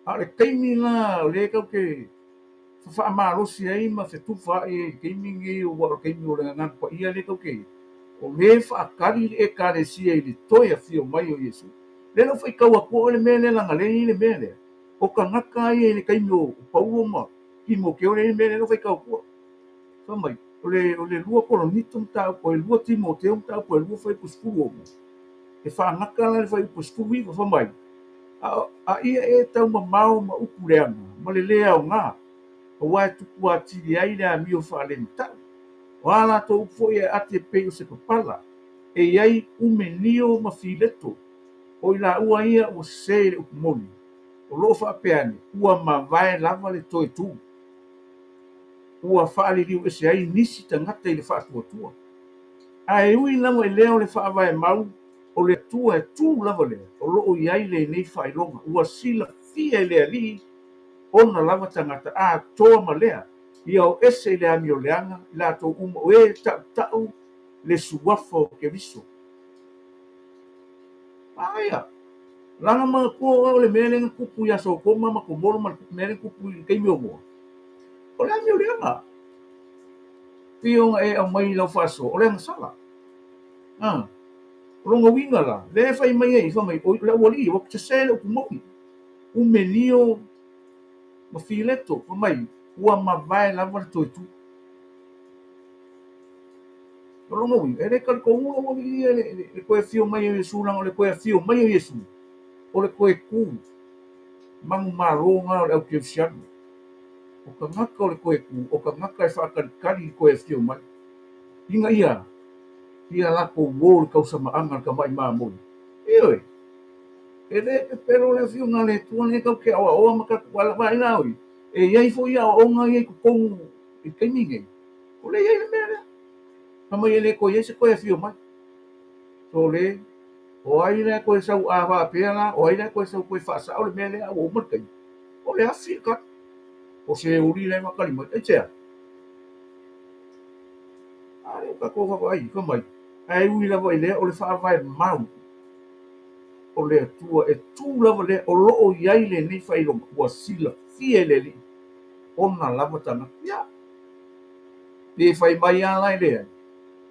A o le taimi la o lea e tatou te faamalosi ai ma fetufaai ai i le taimi lenei aua o le taimi o le Gagana Paia lea tatou te i ai, o lea e faatali le Ekalesia i le toe afio mai o Iesu. Lea la ua faitau atu oe le mea lea leaga lea e i ai le mea lea, o tagata ia i le taimi o Paulo ma Timoteo lea e i ai le mea lea ua faitau atu. Fai mai, o le 2 Koronito mataupu, o le 2 Timoteo mataupu e 2 fuaiupu 16, e faagata la le fuaiupu 19, fai mai, a ia e taumamao ma upu leaga ma le lē aoga, aua e tupu atili ai le amio faalematau. O a latou upu foi e aate pei o se papala, e i ai Umenio ma Fileto, o i laua ia ua sesē i le upu moni, o lo o faapea ane, ua mavae lava le toe tu. Ua faaliliu ese ai nisi tagata i le faatuatua. Ae ui lava i lea o le faavae mau o le Atua e tu lava lea, o lo o i ai lenei faailoga, ua silafia e le Alii ona lava tagata atoa ma lea, ia o ese i le amio leaga i latou uma o e tautau le suafa o Keriso. Aia! Laga manatua oe o le mea lea na tupu ia Sotoma ma Komoro ma le mea lea na tupu i le taimi o Noa. O le amio leaga. Pei ona e aumai i lau faasoa, o le agasala. A, o lona uiga la, lea e fai mai ai, fai mai, o le aualii, ua sese le upu moni. Umenio ma Fileto, fai mai, ua mavae lava le toe tu. O lona uiga, e le talitonu le aualii ia le toe afio mai o Iesu, leaga o le toe afio mai o Iesu, o le toe tu manumalo lena o le au kerisiano. O tagata o le toe tu, o tagata e faatalitali i le toe afio mai, ina ia ia latou uo i le tausamaaga a le tamai mamoe. Ioe, e le pepelo le afioga a le Atua lenei tatou te aoaoa ma tatou ala vaai la oi, e i ai foi aoaoga ia i totonu i le taimi lenei, o lea e i ai le mea lea. Fai mai e le toe i ai se toe afio mai. Sole, o ai la e toe sau a faapea la, o ai la e toe sau toe faasao le mea lea a ua uma le taimi? O le afi le tali. O se uli la e faatali mai. Aisea? A lea ua tatou vaavaai, fai mai, ae ui lava i lea, o le faavae mau o le Atua e tu lava lea, o lo o i ai lenei faailoga, ua silafia e le Alii ona lava tagata. Ia, pe fai mai lava la e leai,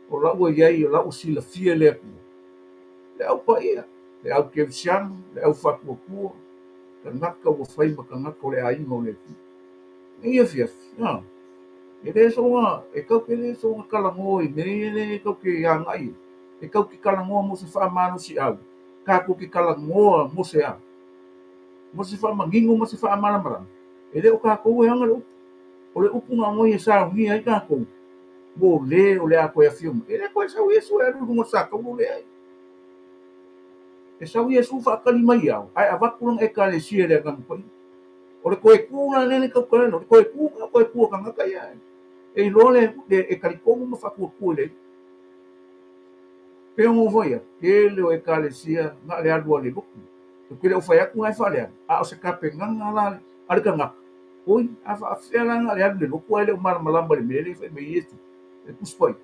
o la ua i ai, o la ua silafia e le Atua, le au paia, le au kerisiano, le au faatuatua, tagata ua fai ma tagata o le aiga o le Atua. Nei afiafi, a, e le soona, e tatou te le soona talanoa i mea ia lea tatou te agai ai. E tatou te talanoa mo se faamalosiau, tatou te talanoa mo se a? Mo se faamanino ma se faamalamalama. E le o tatou e ana le upu. O le upu na aumai e saunia ai tatou, Mo lē o le a toe afio mai. E le toe sau Iesu e alu i luga o le satauro, leai. E sau Iesu faatali mai ia oe, ae avatu lana Ekalesia i le Agaga Paia. O le toe tu la lea e tautala o le toe tu na o toe tu a tagata ia e iloa le e talitonu ma faatuatua i le Alii. Pei ona ou fai atu, tele o Ekalesia na o le alu lava i le lotu. Ou te le o fai atu la e faaleaga, a o se tapenaga la a le tagata, oi, a faafefea la na o le alu i le lotu ae le o malamalama i le mea lea e fai mai ai Iesu, le Tusi Paia.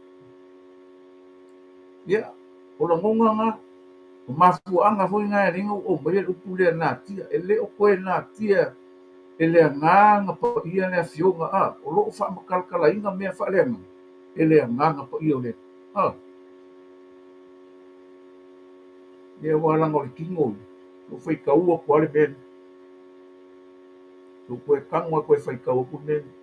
Ia, o lagona na, o mafuaaga foi na e ala ai ona ou aumaia le upu lea natia. E le o toe natia e le Agaga Paia le Afioga a o lo o faamatalatalaina mea faaleagaga e le Agaga Paia o le Atua. A. Ia aua leaga o le tino ia, ou faitau atu lava le mea lea. Ou toe tago lava toe faitau atu le mea lea.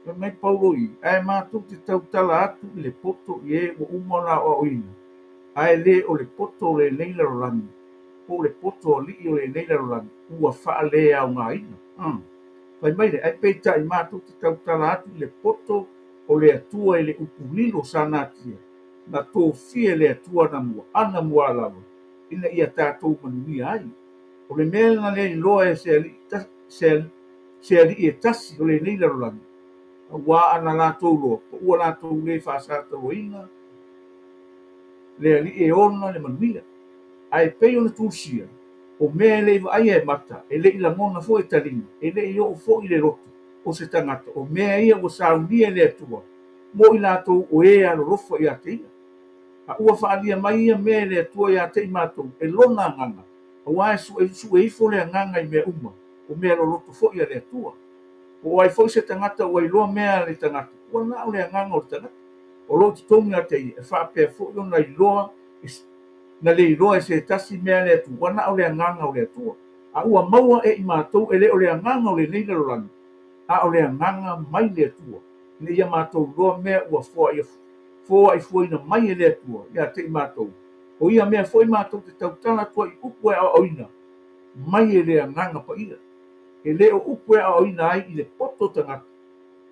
Fai mai Paulo i, ae matou te tautala atu i le poto i e ua uma ona aoaoina, ae le o le poto o lenei lalolagi, po o le poto alii o lenei lalolagi, ua faaleaogaina. Fai mai lea, ae peitai matou te tautala atu i le poto o le Atua i le upu lilo sa natia, na tofia e le Atua anamua, anamua lava, ina ia tatou manuia ai. O le mea na le iloa e se alii, se alii e tasi o lenei lalolagi, auā ana latou loa, po ua latou le faasatauaina le alii e ona le manuia. Ae pei ona tusia, o mea e le i vaaia e mata, e le i lagona foi e taliga, e le i oo foi i le loto o se tagata, o mea ia ua saunia e le Atua mo i latou o e alolofa ia te ia. A ua faaalia mai ia mea e le Atua ia te i matou e lona Agaga, auā e suesue ifo le Agaga i mea uma, o mea loloto foi a le Atua. Po o ai foi se tagata ua iloa mea a le tagata, ua na o le agaga o le tagata o lo o i totonu ia te ia, e faapea foi ona iloa na le iloa e se tasi mea a le Atua, ua na o le Agaga o le Atua. A ua maua e i matou e le o le agaga o lenei lalolagi, a o le Agaga mai le Atua, ina ia matou iloa mea ua foaifuaina mai e le Atua ia te i matou. O ia mea foi matou te tautala atu ai i upu e aoaoina mai e le Agaga Paia. E le o upu e aoaoina ai i le poto tagata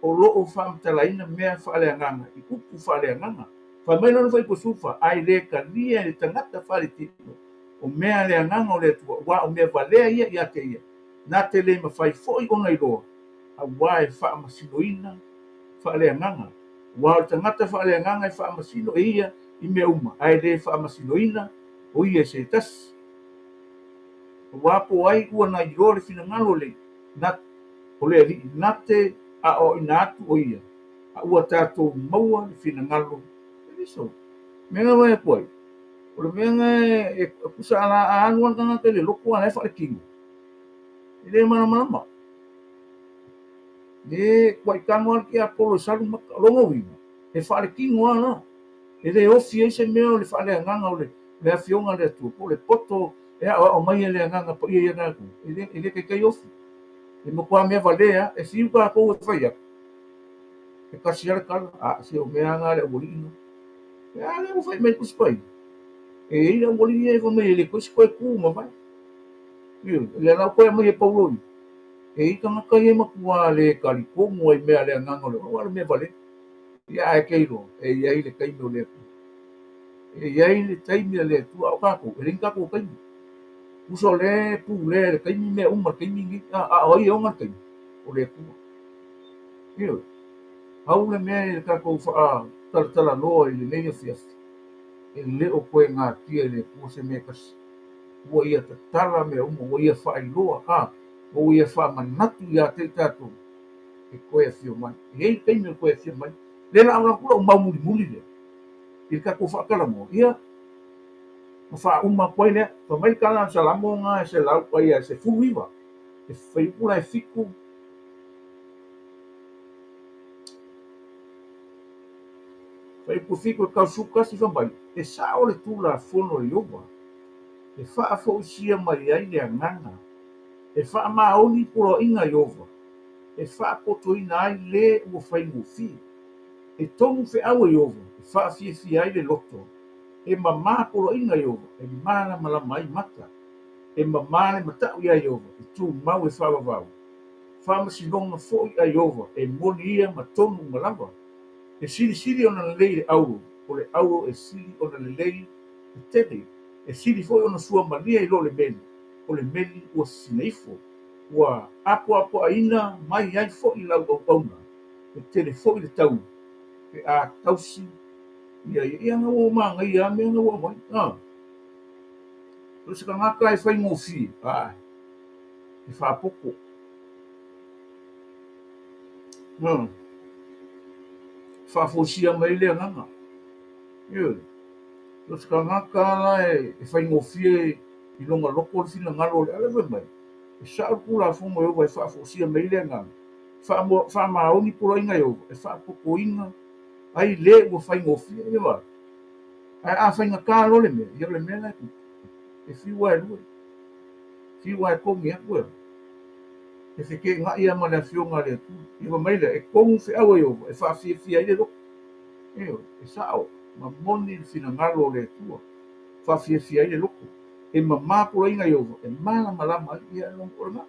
o lo o faamatalaina mea faaleagaga i upu faaleagaga. Fai mai lona fuaiupu 14, Ae le talia e le tagata faaletino o mea a le Agaga o le Atua, aua o mea valea ia ia te ia, na te le mafai foi ona iloa, auā e faamasinoina faaleagaga. Aua o le tagata faaleagaga e faamasino e ia i mea uma, ae le faamasinoina o ia e se tasi. Aua po o ai ua na iloa le finagalo le na o le Alii, na te aoaoina atu o ia, a ua tatou maua le finagalo e liso. Mea na vaai atu ai, o le mea na e tusa a la a alu lava le tagata i le lotu a la e faaletino, e le malamalama. E tuai tago lava le tiapolo e salu maka. O lona uiga, e faaletino lava la. E le ofi ai se mea o le faaleagaga o le Afioga a le Atua, po o le poto e aoao mai e le Agaga Paia ia tatou. E le taitai ofi. E matua mea valea lava. E fiu tatou e fai atu, e tasi lava le tala, a, se o mea lava na a le aualii na. A lea ua fai mai le Tusi Paia, e i ai le aualii ia e fai mai e le toe se toe tu ma vae. Ioe, o lea la ua toe aumai e Paulo i i. E i ai tagata ia e matua le talitonu lava i mea a le Agaga o le Aua o le mea valea. Ia ae te iloa, e i ai le taimi o le Atua. E i ai le taimi a le Atua, a o tatou, e leai ni tatou taimi. Tusa o lea e pulea e le taimi mea uma i le taimi lenei, a o ai e ona le taimi? O le Atua. Ioe. Pau le mea i le tatou faatalatalanoa i lenei afiafi, e le o toe natia e le Atua se mea e tasi. Ua ia tatala mea uma, ua ia faailoa, a, ua ia faamanatu ia te i tatou e toe afio mai. E i ai le taimi o toe afio mai. Lea la a avatu lau mau mulimuli lea i le tatou faatalanoa, ia, ma faauma atu ai lea. Fai mai le tala a le Salamo lena e 119, e fuaiupu la e 7, Fuaiupu 7 e 81, fai mai, E sao le Tulafono a Ieova, e faafoisia mai ai le agaga, e faamaoni poloaiga a Ieova, e faapotoina ai le ua faigofie. E tonu feau a Ieova e faafiafia ai le loto, e mamā poloaiga a Ieova e malamalama ai mata. E mamā le mata'u iā Ieova e tumau e faavavau, faamasinoga foi a Ieova e moni ia ma tonu uma lava. E silisili ona lelei le auro, o le auro e sili ona lelei le tele, e sili foi ona suamalie i lo le meli, o le meli ua sisina ifo, ua apoapoaina mai ai foi lau auauna, e tele foi le taui pe a tausi ia ia. Ia na ua manaia lava mea na ua aumai. A. O se tagata e faigofie, a, e faapoto. A. Faafoisia mai ai le agaga. Ioe. O se tagata la e faigofie i lona loto le finagalo o le ala fai mai, e sao le Tulafono a Ieova e faafoisia mai ai le agaga, faamaoni poloaiga a Ieova e faapotoina ai le ua faigofie. Ia vaai. Ae a faigata loa le mea, ia o le mea la e tupu, e fiu lava e lue, fiu lava e togi atu e, e feteenai lava ma le Afioga a le Atua. Ia fai mai lea, e tonu feau a Ieova e faafiafia ai le loto. Ioe, e sao ma moni le finagalo o le Atua, faafiafia ai le loto. E mamā poloaiga a Ieova e malamalama ai. Ia, o lena.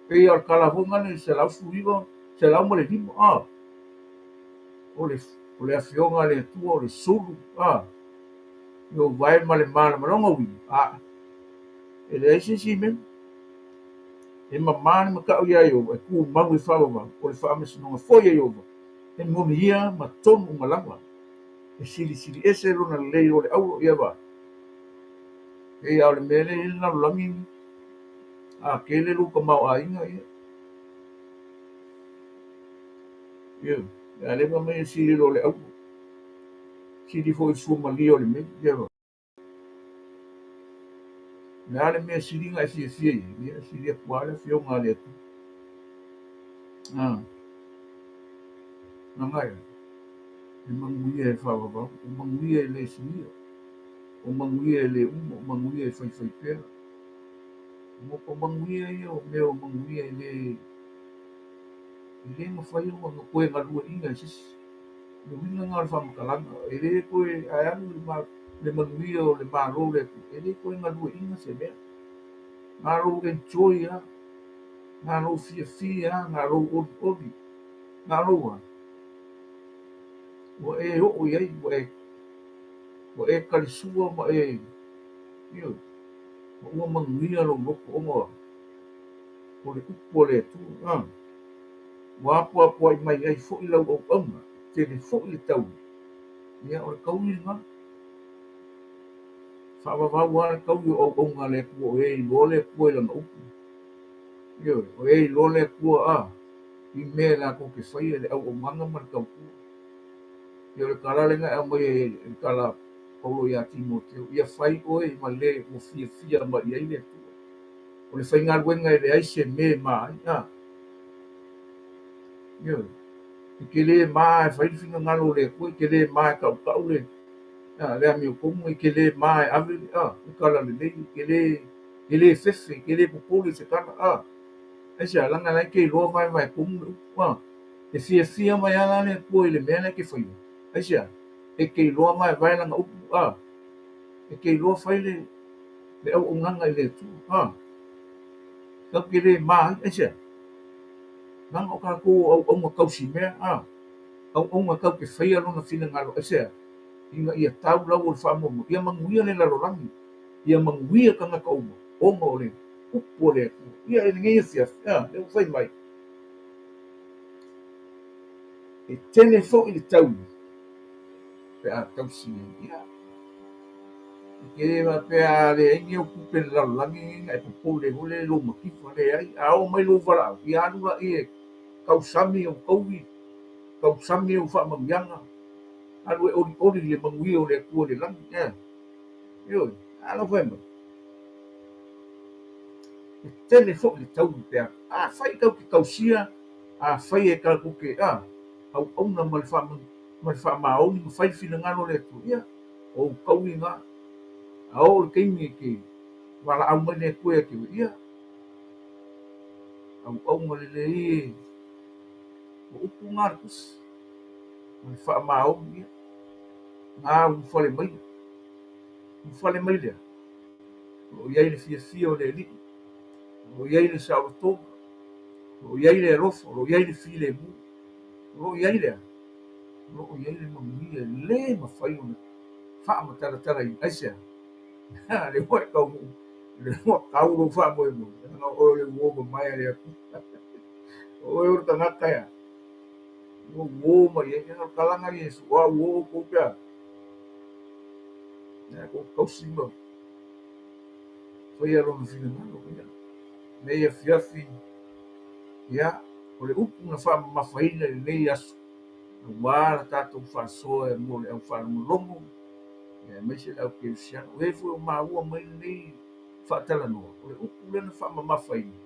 Pei lava o le tala foi lena 119, 105, a. O le, o le Afioga a le Atua, o le sulu, a. Ieova e ma le malamalama uiga, a. E leai se isi mea. E mamā le mata'u iā Ieova, e tumau e faavavau, o le faamasinoga foi a Ieova, e moni ia ma tonu uma lava. E silisili ese lona lelei o le auro, ia vaai. Pei lava o le mea lea e i ai le lalolagi lenei. A tele lou tamaoaiga, ia. Ia, a lea fai mai e sili loa le auro. Sili foi i le suamalie o le meli, ia vaai. O le a le mea sili ona e fiafia i ai? Ia, e sili atu lava le Afioga a le Atua. A, leaga e a? E manuia e faavavau, o manuia e le suia, o manuia e le uma, o manuia e faifai pea. O manuia ia o mea o manuia e le e le mafai ona toe galueaiina e se isi. O le uiga lena o le faamatalaga, e le toe, ae alu le manuia o le Malo o le Atua, e le toe galueaiina se mea. Na lou enjoy lava, na lou fiafia lava, na lou olioli, na lou a? Ua e oo i ai, ua e, ua e talisua ma e, ioe, ma ua manuia lou loto ona o le upu a le Atua. A, ua apoapoai mai ai foi lau auauna, tele foi le taui. Ia, o le taui lena. Faavavau lava le taui o auauna a le Atua, o e iloa le Atua i lana upu. Ioe, o e iloa le Atua, a, i mea latou te faia i le auaunaga ma le tautua. Ia, o le tala lena e aumai ai e le tala a Paulo ia Timoteo, ia fai oe ma le ua fiafia mai i ai le Atua. O le faigaluega e leai se mea e ma ai, a. Ioe. E te le ma e fai le finagalo o le Atua, e te le ma e tautau le, a, le amiotonu, e te le ma e ave le, a, le tala lelei, e te le, e le fefe, e te le popole i se tala, a. Aisea? Leaga la e te iloa vaevaetonu le upu, a. E fiafia mai lava la le Atua i le mea la e te faia. Aisea? E te iloa vaevae lana upu, a. E te iloa fai le, le auaunaga i le Atua, a. Tatou te le ma ai, aisea? Leaga o tatou o auauna tausimea, a. Auauna tatou te faia lona finagalo, aisea? Ina ia tau lau o le faamoemoe, ia manuia le lalolagi, ia manuia tagata uma, ona o le upu a le Atua. Ia, i lenei afiafi, a, lea ua fai mai, e tele foi le taui pe a tausi ai. Ia, e te le faapea a leai ni au tupe i le lalolagi lenei ona e popole foi lea i lou matifa. Leai, a oo mai lou valaau, ia alu laia e tausami ou taui, tausami ou faamanuiaga, alu e olioli i le manuia o le Atua i le lagi. Ea, ioe, a lau fai mai, e tele foi le taui pe a, afai tatou te tausia, afai e tatou te, a, auauna ma le ma le faamaoni ma fai le finagalo o le Atua, ia, o ou taui na. A oo i le taimi e te valaau mai le Atua ia te oe, ia, auauna lelei e, o upu na a le Tusi. Ma le faamaoni, ia, na ulufale maia. Ulufale mai lea, o lo o i ai le fiafia o le Alii, o lo o i ai le saolotoga, o lo o i ai le alofa, o lo o i ai le filemu, o lo o i ai le a? O lo o i ai le manuia e le mafai ona faamatalatalaina. Aisea? Lea ua e taunuu, lea ua tau lou faamoemoe, leaga o oe o le uo mamae a le Atua. O oe o le tagata e a? Ua uo mai i ai. O le talaga a Iesu, o au uo outou pe a? Ia, tou tausi ma faia lona finagalo. Ia, lenei afiafi, ia, o le upu na faamamafaina i lenei aso, aua la tatou faasoa mo le au faalogologo, ia, aemaise le au kerisiano. O e foi o maua mai lenei faatalanoa, o le upu lea na faamamafaina,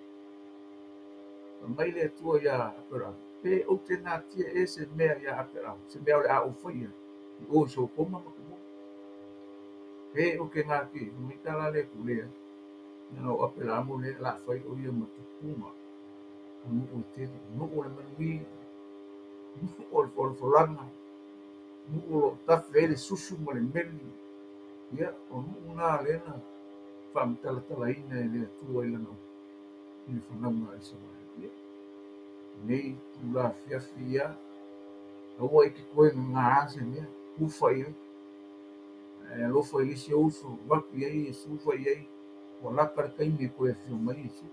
fai mai le Atua iā Aperamo, Pe ou te natia ea se mea iā Aperamo, se mea o le a ou faia i o i Sotoma ma Komora? Pe ou te natia, fai mai tala a le Atua, Leai, leaga o Aperamo lea o le a fai o ia ma tupuga o nuu e tele, nuu o le manuia, nuu o le folafolaga, nuu o lo o tafe ai le susu ma le meli. Ia, o nuu na lea na faamatalatalaina e le Atua i lana upu i le fanauga a Isaraelu. Ia, lenei itula afiafi ia, aua e te toe gagā se mea, ufa i ai. Ae alofa i le isi ou uso, avatu i ai Iesu, fai i ai, ua lata le taimi e toe afio mai Iesu.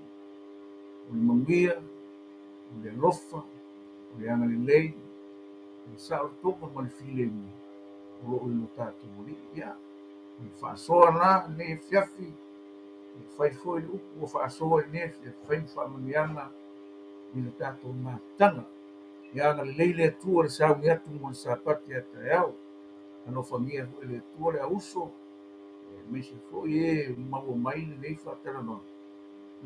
O le manuia, o le alofa, o le agalelei, o le saolotoga ma le filemu o lo o i lo tatou Alii. Ia, o le faasoa lena lenei afiafi, e fai foi le upu ua faasoa i lenei afiafi, fai ma faamanuiaga i le tatou mafutaga. Ia agalelei le Atua i le sauni atu mo le Sapati a taeao. Alofagia foi e le Atua le auuso, aemaise foi e maua mai lenei faatalanoaga.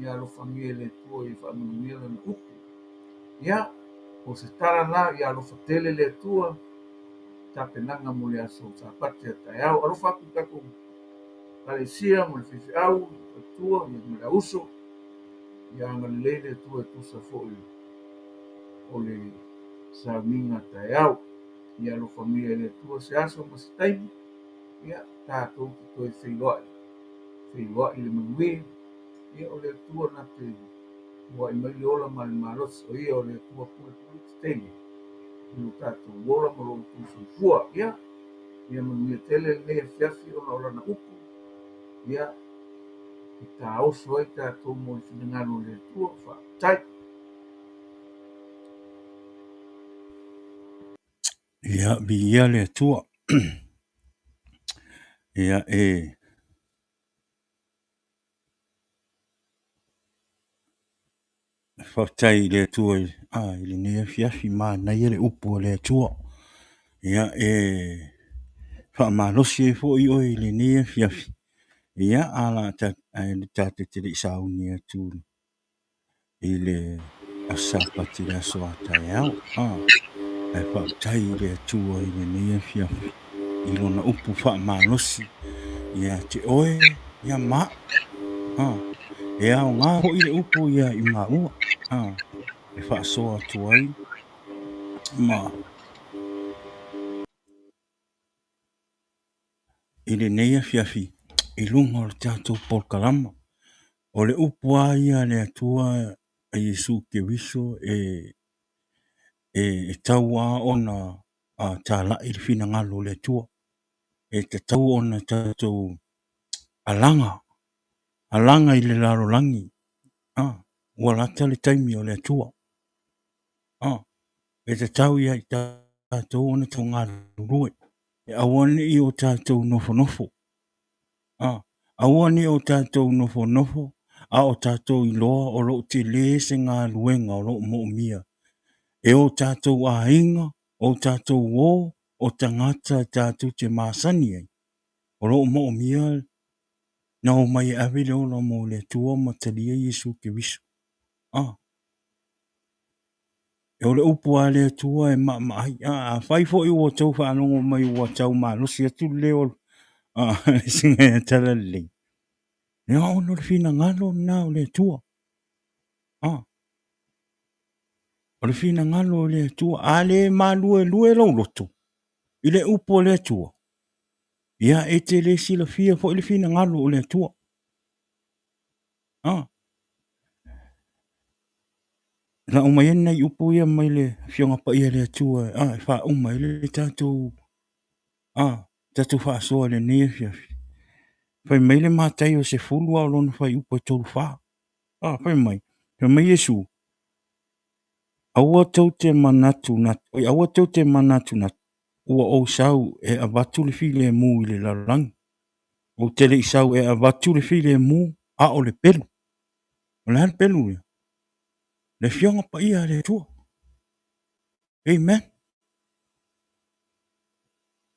Ia alofagia e le Atua ia faamanuia lana upu. Ia, o se tala la, ia alofa tele le Atua, tapenaga mo le aso Sapati a taeao. Alofa atu i tatou Ekalesia ma le faifeau, le faletua ma le auuso. Ia agalelei le Atua e tusa foi o le sauniga taeao. Ia alofagia e le Atua se aso ma se taimi, ia tatou te toe feiloai, feiloai i le manuia. Ia o le Atua na te foai mai le ola ma le malosi, o ia o le Atua pulepule tetele i lo tatou ola ma lo outou soifua. Ia, ia manuia tele lenei afiafi ona o lana upu, ia, e taoso ai tatou mo le finagalo o le Atua. Faafetai. Ia, viia le Atua. Ia, e faafetai i le Atua i lenei afiafi, manaia le upu a le Atua. Ia, e faamalosi ai foi oe i lenei afiafi, ia, ae tatou te le i sauni atu i le Aso Sapati i le aso a taeao. Ae faafetai i le Atua i lenei afiafi i lona upu faamalosi ia te oe, ia ma au. E aoga foi le upu ia i maua e faasoa atu ai ma i lenei afiafi i luga o le tatou polokalama. O le upu lava ia a le Atua a Iesu Keriso e tatau lava ona talai le finagalo o le Atua. E tatau ona tatou alaga, alaga i le lalolagi. Ua lata le taimi o le Atua. E tatau ia i tatou ona tau galulue, e aua ne i o tatou nofonofo. Aua ne i o tatou nofonofo a o tatou iloa o lo o tele se galuega o lo o moomia e o tatou aiga, o tatou uo, o tagata tatou te masani ai, o lo o moomia na omai e ave le ola mo le Atua ma talia Iesu Keriso. O le upu a le Atua e maamaai. Afai foi ua outou faalogo mai ua tau malosi atu le leo o le Sigaea Talalelei, ia ona o le finagalo lena o le Atua. O le finagalo o le Atua, a le maluelue lou loto i le upu a le Atua, ia e te le silafia foi le finagalo o le Atua. Ah. Lau mai ai nai upu ia mai le Afioga Paia a le Atua ah, e faauma ai le tatou ah, tatou faasoa i lenei afiafi. Fai mai le Mataio 10 a o lona fuaiupu e 34. Ah, fai mai, fai mai Iesu, aua tou te manatu na, oi, aua tou te manatu na, ua ou sau e avatu le filemu i le lalolagi. Ou te le i sau e avatu le filemu, a o le pelu. O le a le pelu lea? Le Afioga Paia a le Atua. Amen.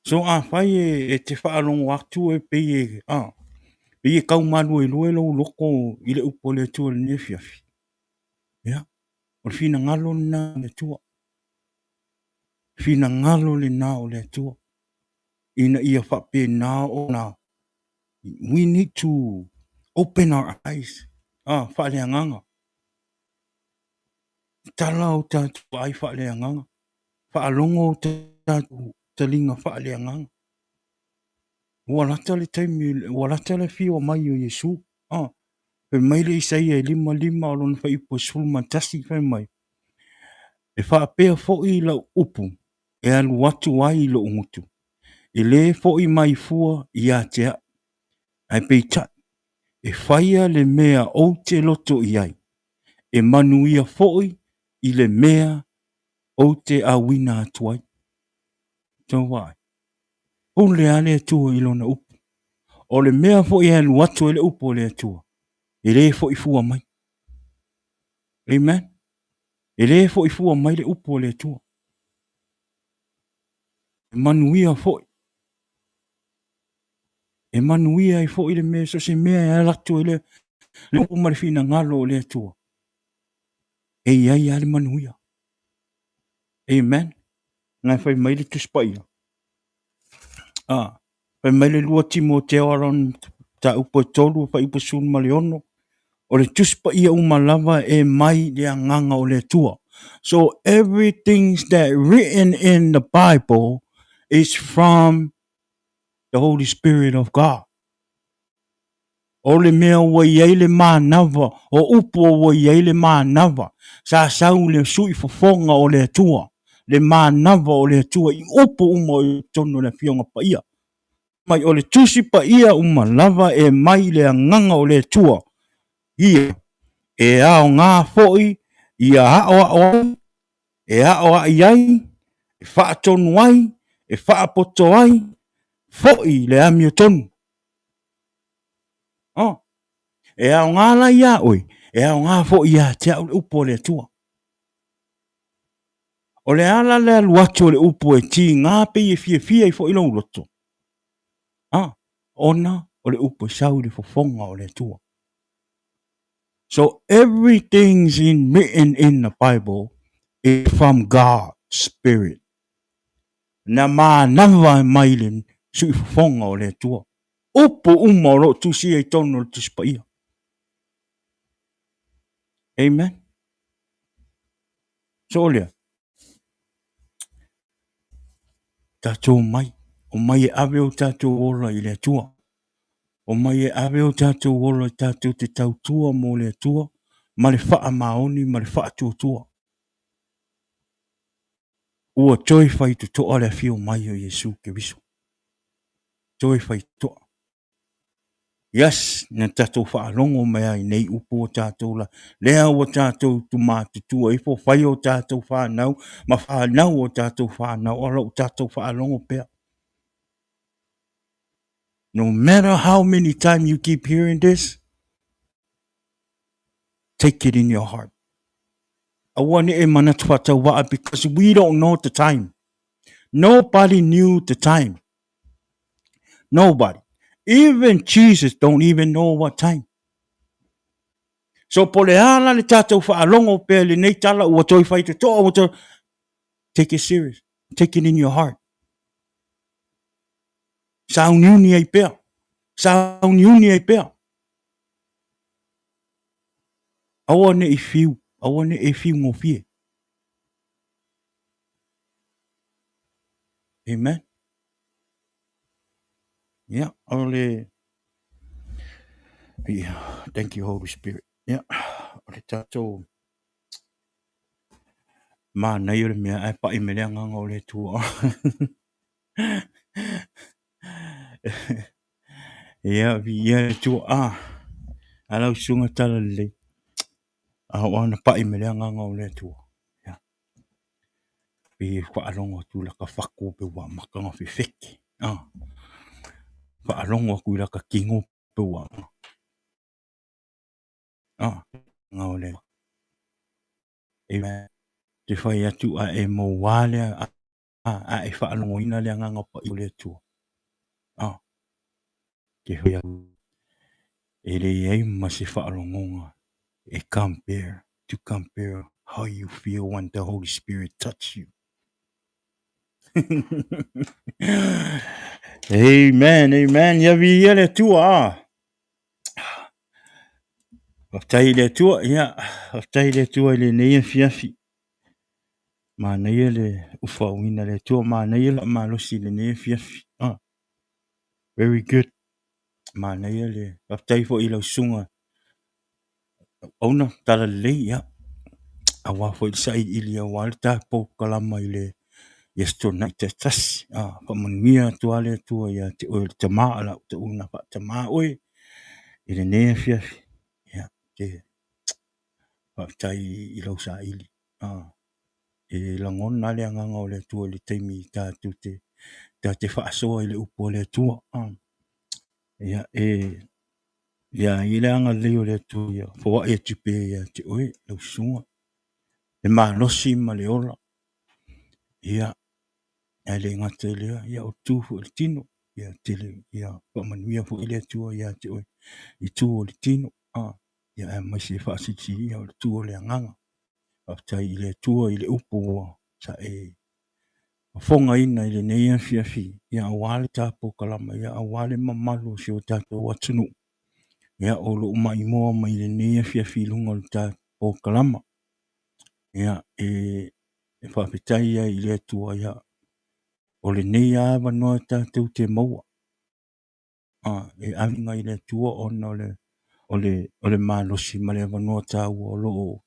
So afai e, e te faalogo atu e pei e, a, pei e tau maluelue lou loto i le upu a le Atua i lenei afiafi, ia, o le finagalo lena o le Atua. Finagalo lena o le Atua. Ina ia faapena ona we need to open our eyes, ah, faaleagaga. Tala o tatou vaai faaleagaga. Faalogo o tatou taliga faaleagaga. Ua lata le taimi, ua lata le afio mai o Iesu. Ah, fai mai le Isaia e 55 o lona fuaiupu e 11, fai mai, E faapea foi lau upu e alu atu ai i lou gutu, e lē fo'i mai fua ia te a'u, ae peitai, e faia le mea ou te loto i ai, e manuia fo'i i le mea ou te auina atu ai. Tou vaai, pule a le Atua i lona upu. O le mea foi e alu atu ai le upu a le Atua, e lē fo'i fua mai. Amen. E lē fo'i fua mai le upu a le Atua. E manuia foi. E manuia ai foi le mea, so o se mea e ala atu ai le, le upu ma le finagalo o le Atua. E i ai lava le manuia. Amen. Na fai mai le Tusi Paia. Ah, fai mai le 2 Timoteo a lona mataupu e 3 fuaiupu 16, o le Tusi Paia uma lava e mai le Agaga o le Atua. So everything that written in the Bible is from the Holy Spirit of God. O le mea ua i ai le manava, o upu ua i ai le manava, sa sau le sui fofoga o le Atua, le manava o le Atua i upu uma o i totonu o le Afioga Paia. Mai o le Tusi Paia uma lava e mai le Agaga o le Atua, ia, e aoga foi ia aoao ai, e aoai ai, e faatonu ai, e faapoto ai foi le amiotonu. Oh, e aoga la iā oe, e aoga foi ia te au le upu a le Atua. O le ala le alu atu o le upu e tiga pei e fiafia ai foi lou loto. Ah, ona o le upu e sau i le fofoga o le Atua. So everything's in written in the Bible is from God's Spirit. Na manava mai le sui fofoga o le Atua. Upu uma o lo o tusia i totonu o le Tusi Paia. Amen. So lea, tatou omai, omai e ave o tatou ola i le Atua. Omai e ave o tatou ola tatou te tautua mo le Atua ma le faamaoni ma le faatuatua. Ua toe faitotoa le afio mai o Iesu Keriso. Toe faitotoa. Yes, na tatou faalogo mai ai nei upu o tatou la. Lea ua tatou tumatutua ifo, fai o tatou whanau, ma whanau o tatou whanau, o lo o tatou faalogo pea. No matter how many times you keep hearing this, take it in your heart. Aua ne e manatu whatauvaa because we don't know the time. Nobody knew the time. Nobody. Even Jesus don't even know what time. So po le a la le tatou faalogo pea i lenei tala ua toe faitotoa ua toe... Take it serious. Take it in your heart. Sauniuni ai pea. Sauniuni ai pea. Aua ne i fiu, aua ne i e fiu gofie. Amen. Ia, o le Ia, thank you Holy Spirit. Ia, o le tatou manaia o le mea ae pai mai le agaga o le Atua. Ia, viia le Atua. Ah, a lau susuga talalelei. A oo lava ina pai mai le agaga o le Atua. Ia, pei e faalogo atu i laka fatu pei ua amata ona fefete. Ah, faalogo atu i laka tino pei ua ah, o le Amen. Te fai atu a e maua le a e faalogoina le agaga paia o le Atua. Ah, te fai atu e leai ma se faalogoga e compare to compare how you feel when the Holy Spirit touch you. Amen, amen. Ia viia le Atua. Ah. Faafetai i le Atua, ia, faafetai i le Atua i lenei afiafi. Manaia le ufaauina e le Atua, manaia le malosi i lenei afiafi. Ah, very good. Manaia le, faafetai foi i lau susuga auauna, talalelei, ia, aua foi le sailiili aua le tatou kalama i le i Aso Toonai taitasi. Ah, faamanuia atu lava le Atua ia te oe le tama, o le a ou taua faatama oe i lenei afiafi. Ia, te faafetai i lau saili. Ah, e lagona lava le agaga o le Atua i le taimi tatou te ta te faasoa i le upu a le Atua. Ah, ia, e ia i le agalelei o le Atua ia foai atu pea ia te oe lau susuga, le malosi ma le ola. Ia, ae le gata i lea, ia o le tu foi o le tino, ia tele, ia faamanuia foi le Atua ia te oe i tu o le tino, a, ia aemaise faasilisili o le tu o le agaga. Faafetai i le Atua i le upu ua sa e fofogaina i lenei afiafi, ia aua le tatou kalama, ia aua le mamalu o si o tatou atunuu. Ia o lo o maimoa mai i lenei afiafi i luga o le tatou kalama. Ia, e faafetai ai i le Atua, ia, o lenei lava avanoa tatou te maua, a, e ave i le Atua ona o le, o le, o le malosi ma le avanoa taua o lo o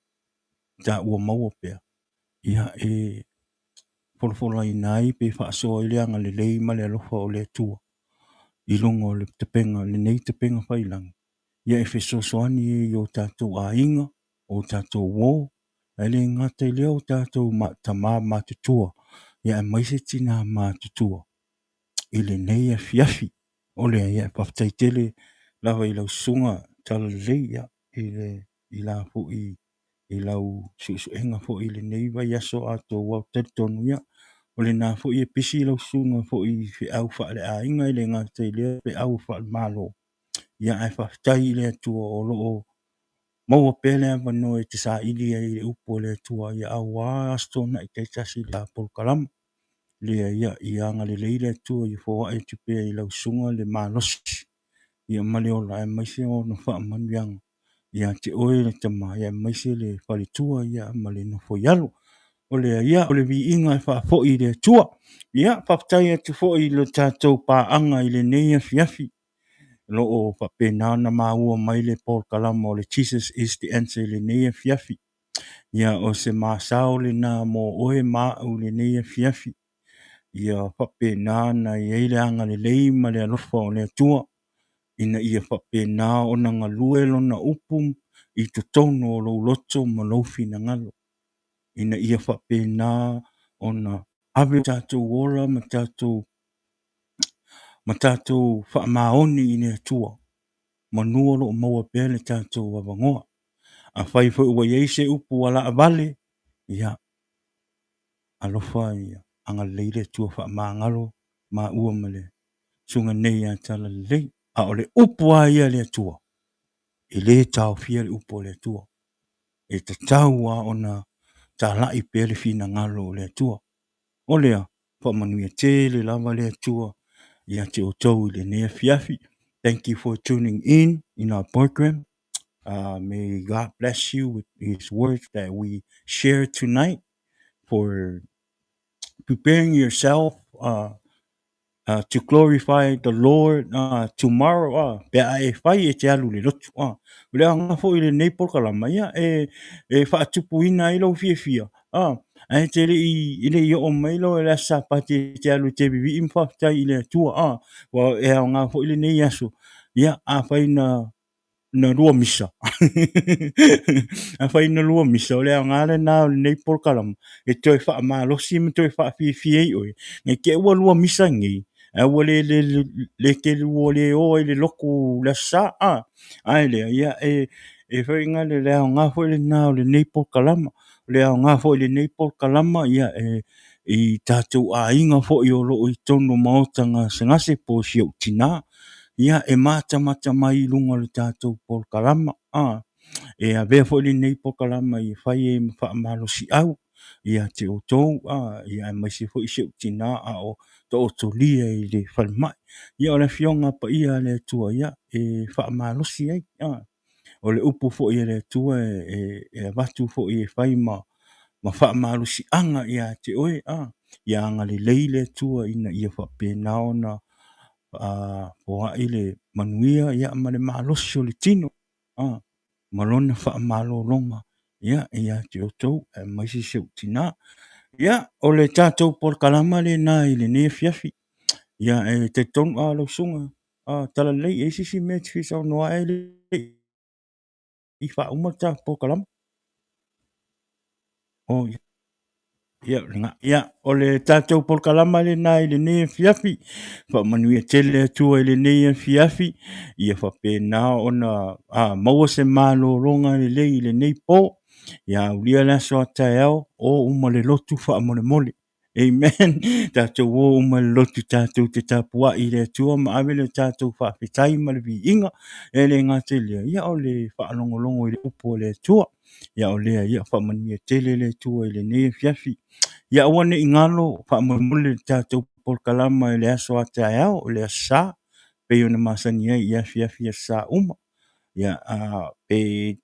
taua maua pea, ia, e folafolaina ai pe faasoa ai le agalelei ma le alofa o le Atua i luga o le tapena, lenei tapena faiilagi, ia e fesoasoani ai i o tatou aiga, o tatou uo, ae le gata i lea o tatou tama matutua, ia aemaise tina matutua i lenei afiafi. O lea, ia, faafetai tele lava i lau susuga talalelei, ia, i le, i la foi, i lau suesuega foi i lenei vaiaso atoa, ua talitonu, ia, o lena foi e pisi lau susuga foi i feau faaleaiga, e le gata i lea feau faale-Malo. Ia, ae faafetai i le Atua o lo o maua pea le avanoa e te saili ai i le upu a le Atua, ia aua Aso Toonai taitasi i le polokalama. Lea, ia, ia agalelei le Atua ia foai atu pea i lau susuga le malosi, ia ma le ola, aemaise ona faamanuiaga ia te oe le tama, ia aemaise le faletua, ia ma le nofoialo. O lea, ia, o le viiga e faafoi i le Atua. Ia, faafetai atu foi i le tatou paaga i lenei afiafi. O lo o faapena ona maua mai le polokalama o le Jesus is the Answer i lenei afiafi. Ia, o se masao lena mo oe ma au i lenei afiafi. Ia faapena ona i ai le agalelei ma le alofa o le Atua, ina ia faapena ona galue lona upu i totonu o lou loto ma lou finagalo, ina ia faapena ona ave tatou ola ma tatou ma tatou faamaoni i le Atua, manu o lo o maua pea le tatou avanoa. Afai foi ua i ai se upu ua laavale, ia, alofa ia agalelei le Atua faamagalo maua ma le susuga nei ia Talalelei. A o le upu lava ia a le Atua, e le taofia le upu a le Atua. E tatau lava ona talai pea le finagalo o le Atua. O lea, faamanuia tele lava le Atua ia te outou i lenei afiafi. Thank you for tuning in our program. May God bless you with His words that we share tonight for preparing yourself. to glorify the Lord tomorrow pe a e fai e te alu i le lotu. O le aoga foi o lenei polokalama, ia, e faatupuina ai lou fiafia, ae te le i, e le i oo mai loa i le Aso Sapati e te alu e te vivii ma faafetai i le Atua. Aua e aoga foi lenei aso, ia, afai na na lua misa. Afai na lua misa, o le aoga lena o lenei polokalama, e toe faamalosi ma toe faafiafia ai oe, ne i te i ua lua misa nei, ae ua le, le, le, le te ua le o ai i le lotu i le Aso Sa, a. Ae lea, ia, e, e foi na le, le aoga foi lena o lenei polokalama. O le aoga foi o lenei polokalama, ia, e, i tatou aiga foi o lo o i totonu o maota gasegase po o si ou tinā, ia, e matamata mai i luga o le tatou polokalama. A, e avea foi lenei polokalama e fai ai ma faamalosiau ia te outou, a, ia aemaise foi si ou tinā a o taotolia i le falemai. Ia, o le Afioga Paia a le Atua, ia, e faamalosi ai. A, o le upu foi a le Atua e, e avatu foi e fai ma ma faamalosiaga ia te oe, a, ia agalelei le Atua ina ia faapena ona foai le manuia ia ma le malosi o le tino a, ma lona faamalologa ia ia te outou aemaise si ou tinā. Ia, o le tatou polokalama lena i lenei afiafi. Ia, e talitonu a lau susuga a Talalelei, e i ai se isi mea e te fia saunoa ai le i faauma le tatou polokalama? Oh, ia. Ia, lena. Ia, o le tatou polokalama lena i lenei afiafi. Faamanuia tele le Atua i lenei afiafi. Ia faapena ona a, maua se malologa lelei i lenei po. Ia aulia le aso a taeao, o uma le lotu faamolemole. Amen. Tatou o uma i le lotu tatou te tapuai i le Atua ma ave le tatou faafetai ma le viiga. E le gata i lea, ia o le faalogologo i le upu a le Atua. Ia o lea, ia faamanuia tele le Atua i lenei afiafi. Ia aua ne i galo faamolemole le tatou polokalama i le aso a taeao, o le Aso Sa, pei ona masani ai i afiafi Aso Sa uma. Ia, a, pe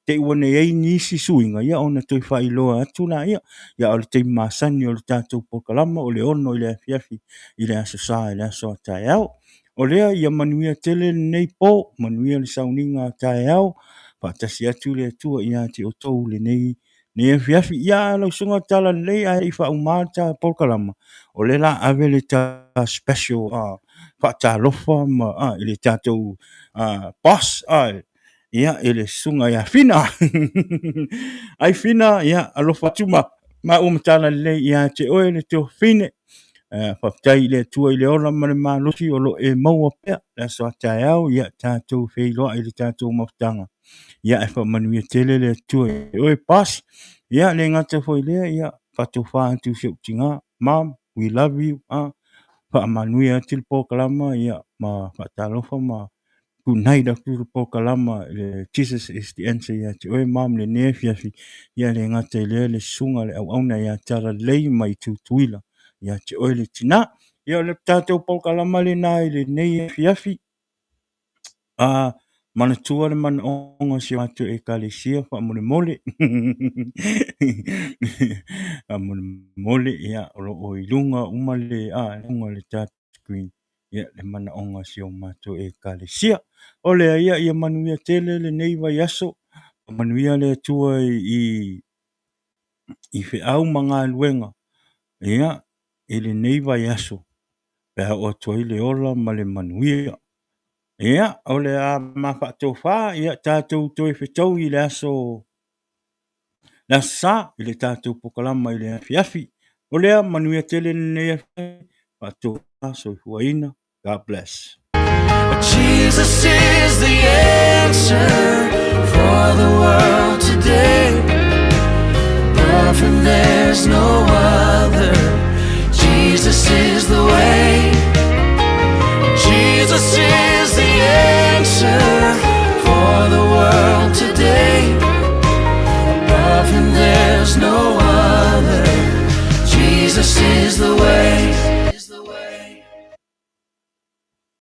te i ua i ai nisi suiga, ia ona toe faailoa atu laia. Ia, a o le taimi masani o le tatou polokalama o le 6 i le afiafi i le Aso Sa i le aso a taeao. O lea, ia manuia tele lenei po, manuia le sauniga a taeao, faatasi atu le Atua ia te outou i lenei nei afiafi. Ia, lau Susuga Talalelei, ae le i faauma le ta polokalama, o lea la ave le ta special faatalofa ma i le tatou boss ia, i le Susuga ia Fina. Ai Fina, ia, alofa atu ma maua ma Talalelei ia te oe le tuafafine. Faafetai i le Atua i le ola ma le malosi o lo o e maua pea le aso a taeao, ia tatou feiloai i le tatou mafutaga. Ia, ae faamanuia tele le Atua i oe, boss. Ia, le gata foi i lea, ia, faatofa atu i si ou tinā, Mom, we love you. Faamanuia atu le polokalama, ia, ma faatalofa ma good night atu le polokalama le Jesus is the answer ia te oe, Mom, lenei afiafi. Ia, le gata i lea, le susuga le auauna ia Talalelei mai Tutuila ia te oe le tinā. Ia, o le tatou polokalama lena i lenei afiafi. A manatua le manaoga o si o matou Ekalesia faamolemole. Faamolemole, ia, o lo o i luga uma le, a, luga o le touch screen, ia, le manaoga o si o matou Ekalesia. O lea, ia, ia manuia tele lenei vaiaso, manuia le Atua i i feau ma galuega, ia, i lenei vaiaso, pe a oo atu ai le ola ma le manuia. Ia, o le a ma faatofa, ia, tatou toe fetaui i le aso, le Aso Sa, i le tatou polokalama i le afiafi. O lea, manuia tele lenei afiafi, faatofa, soifuaina, God bless. Jesus is the answer for the world today. Above him there's no other. Jesus is the way. Jesus is the answer for the world today. Above him there's no other. Jesus is the way.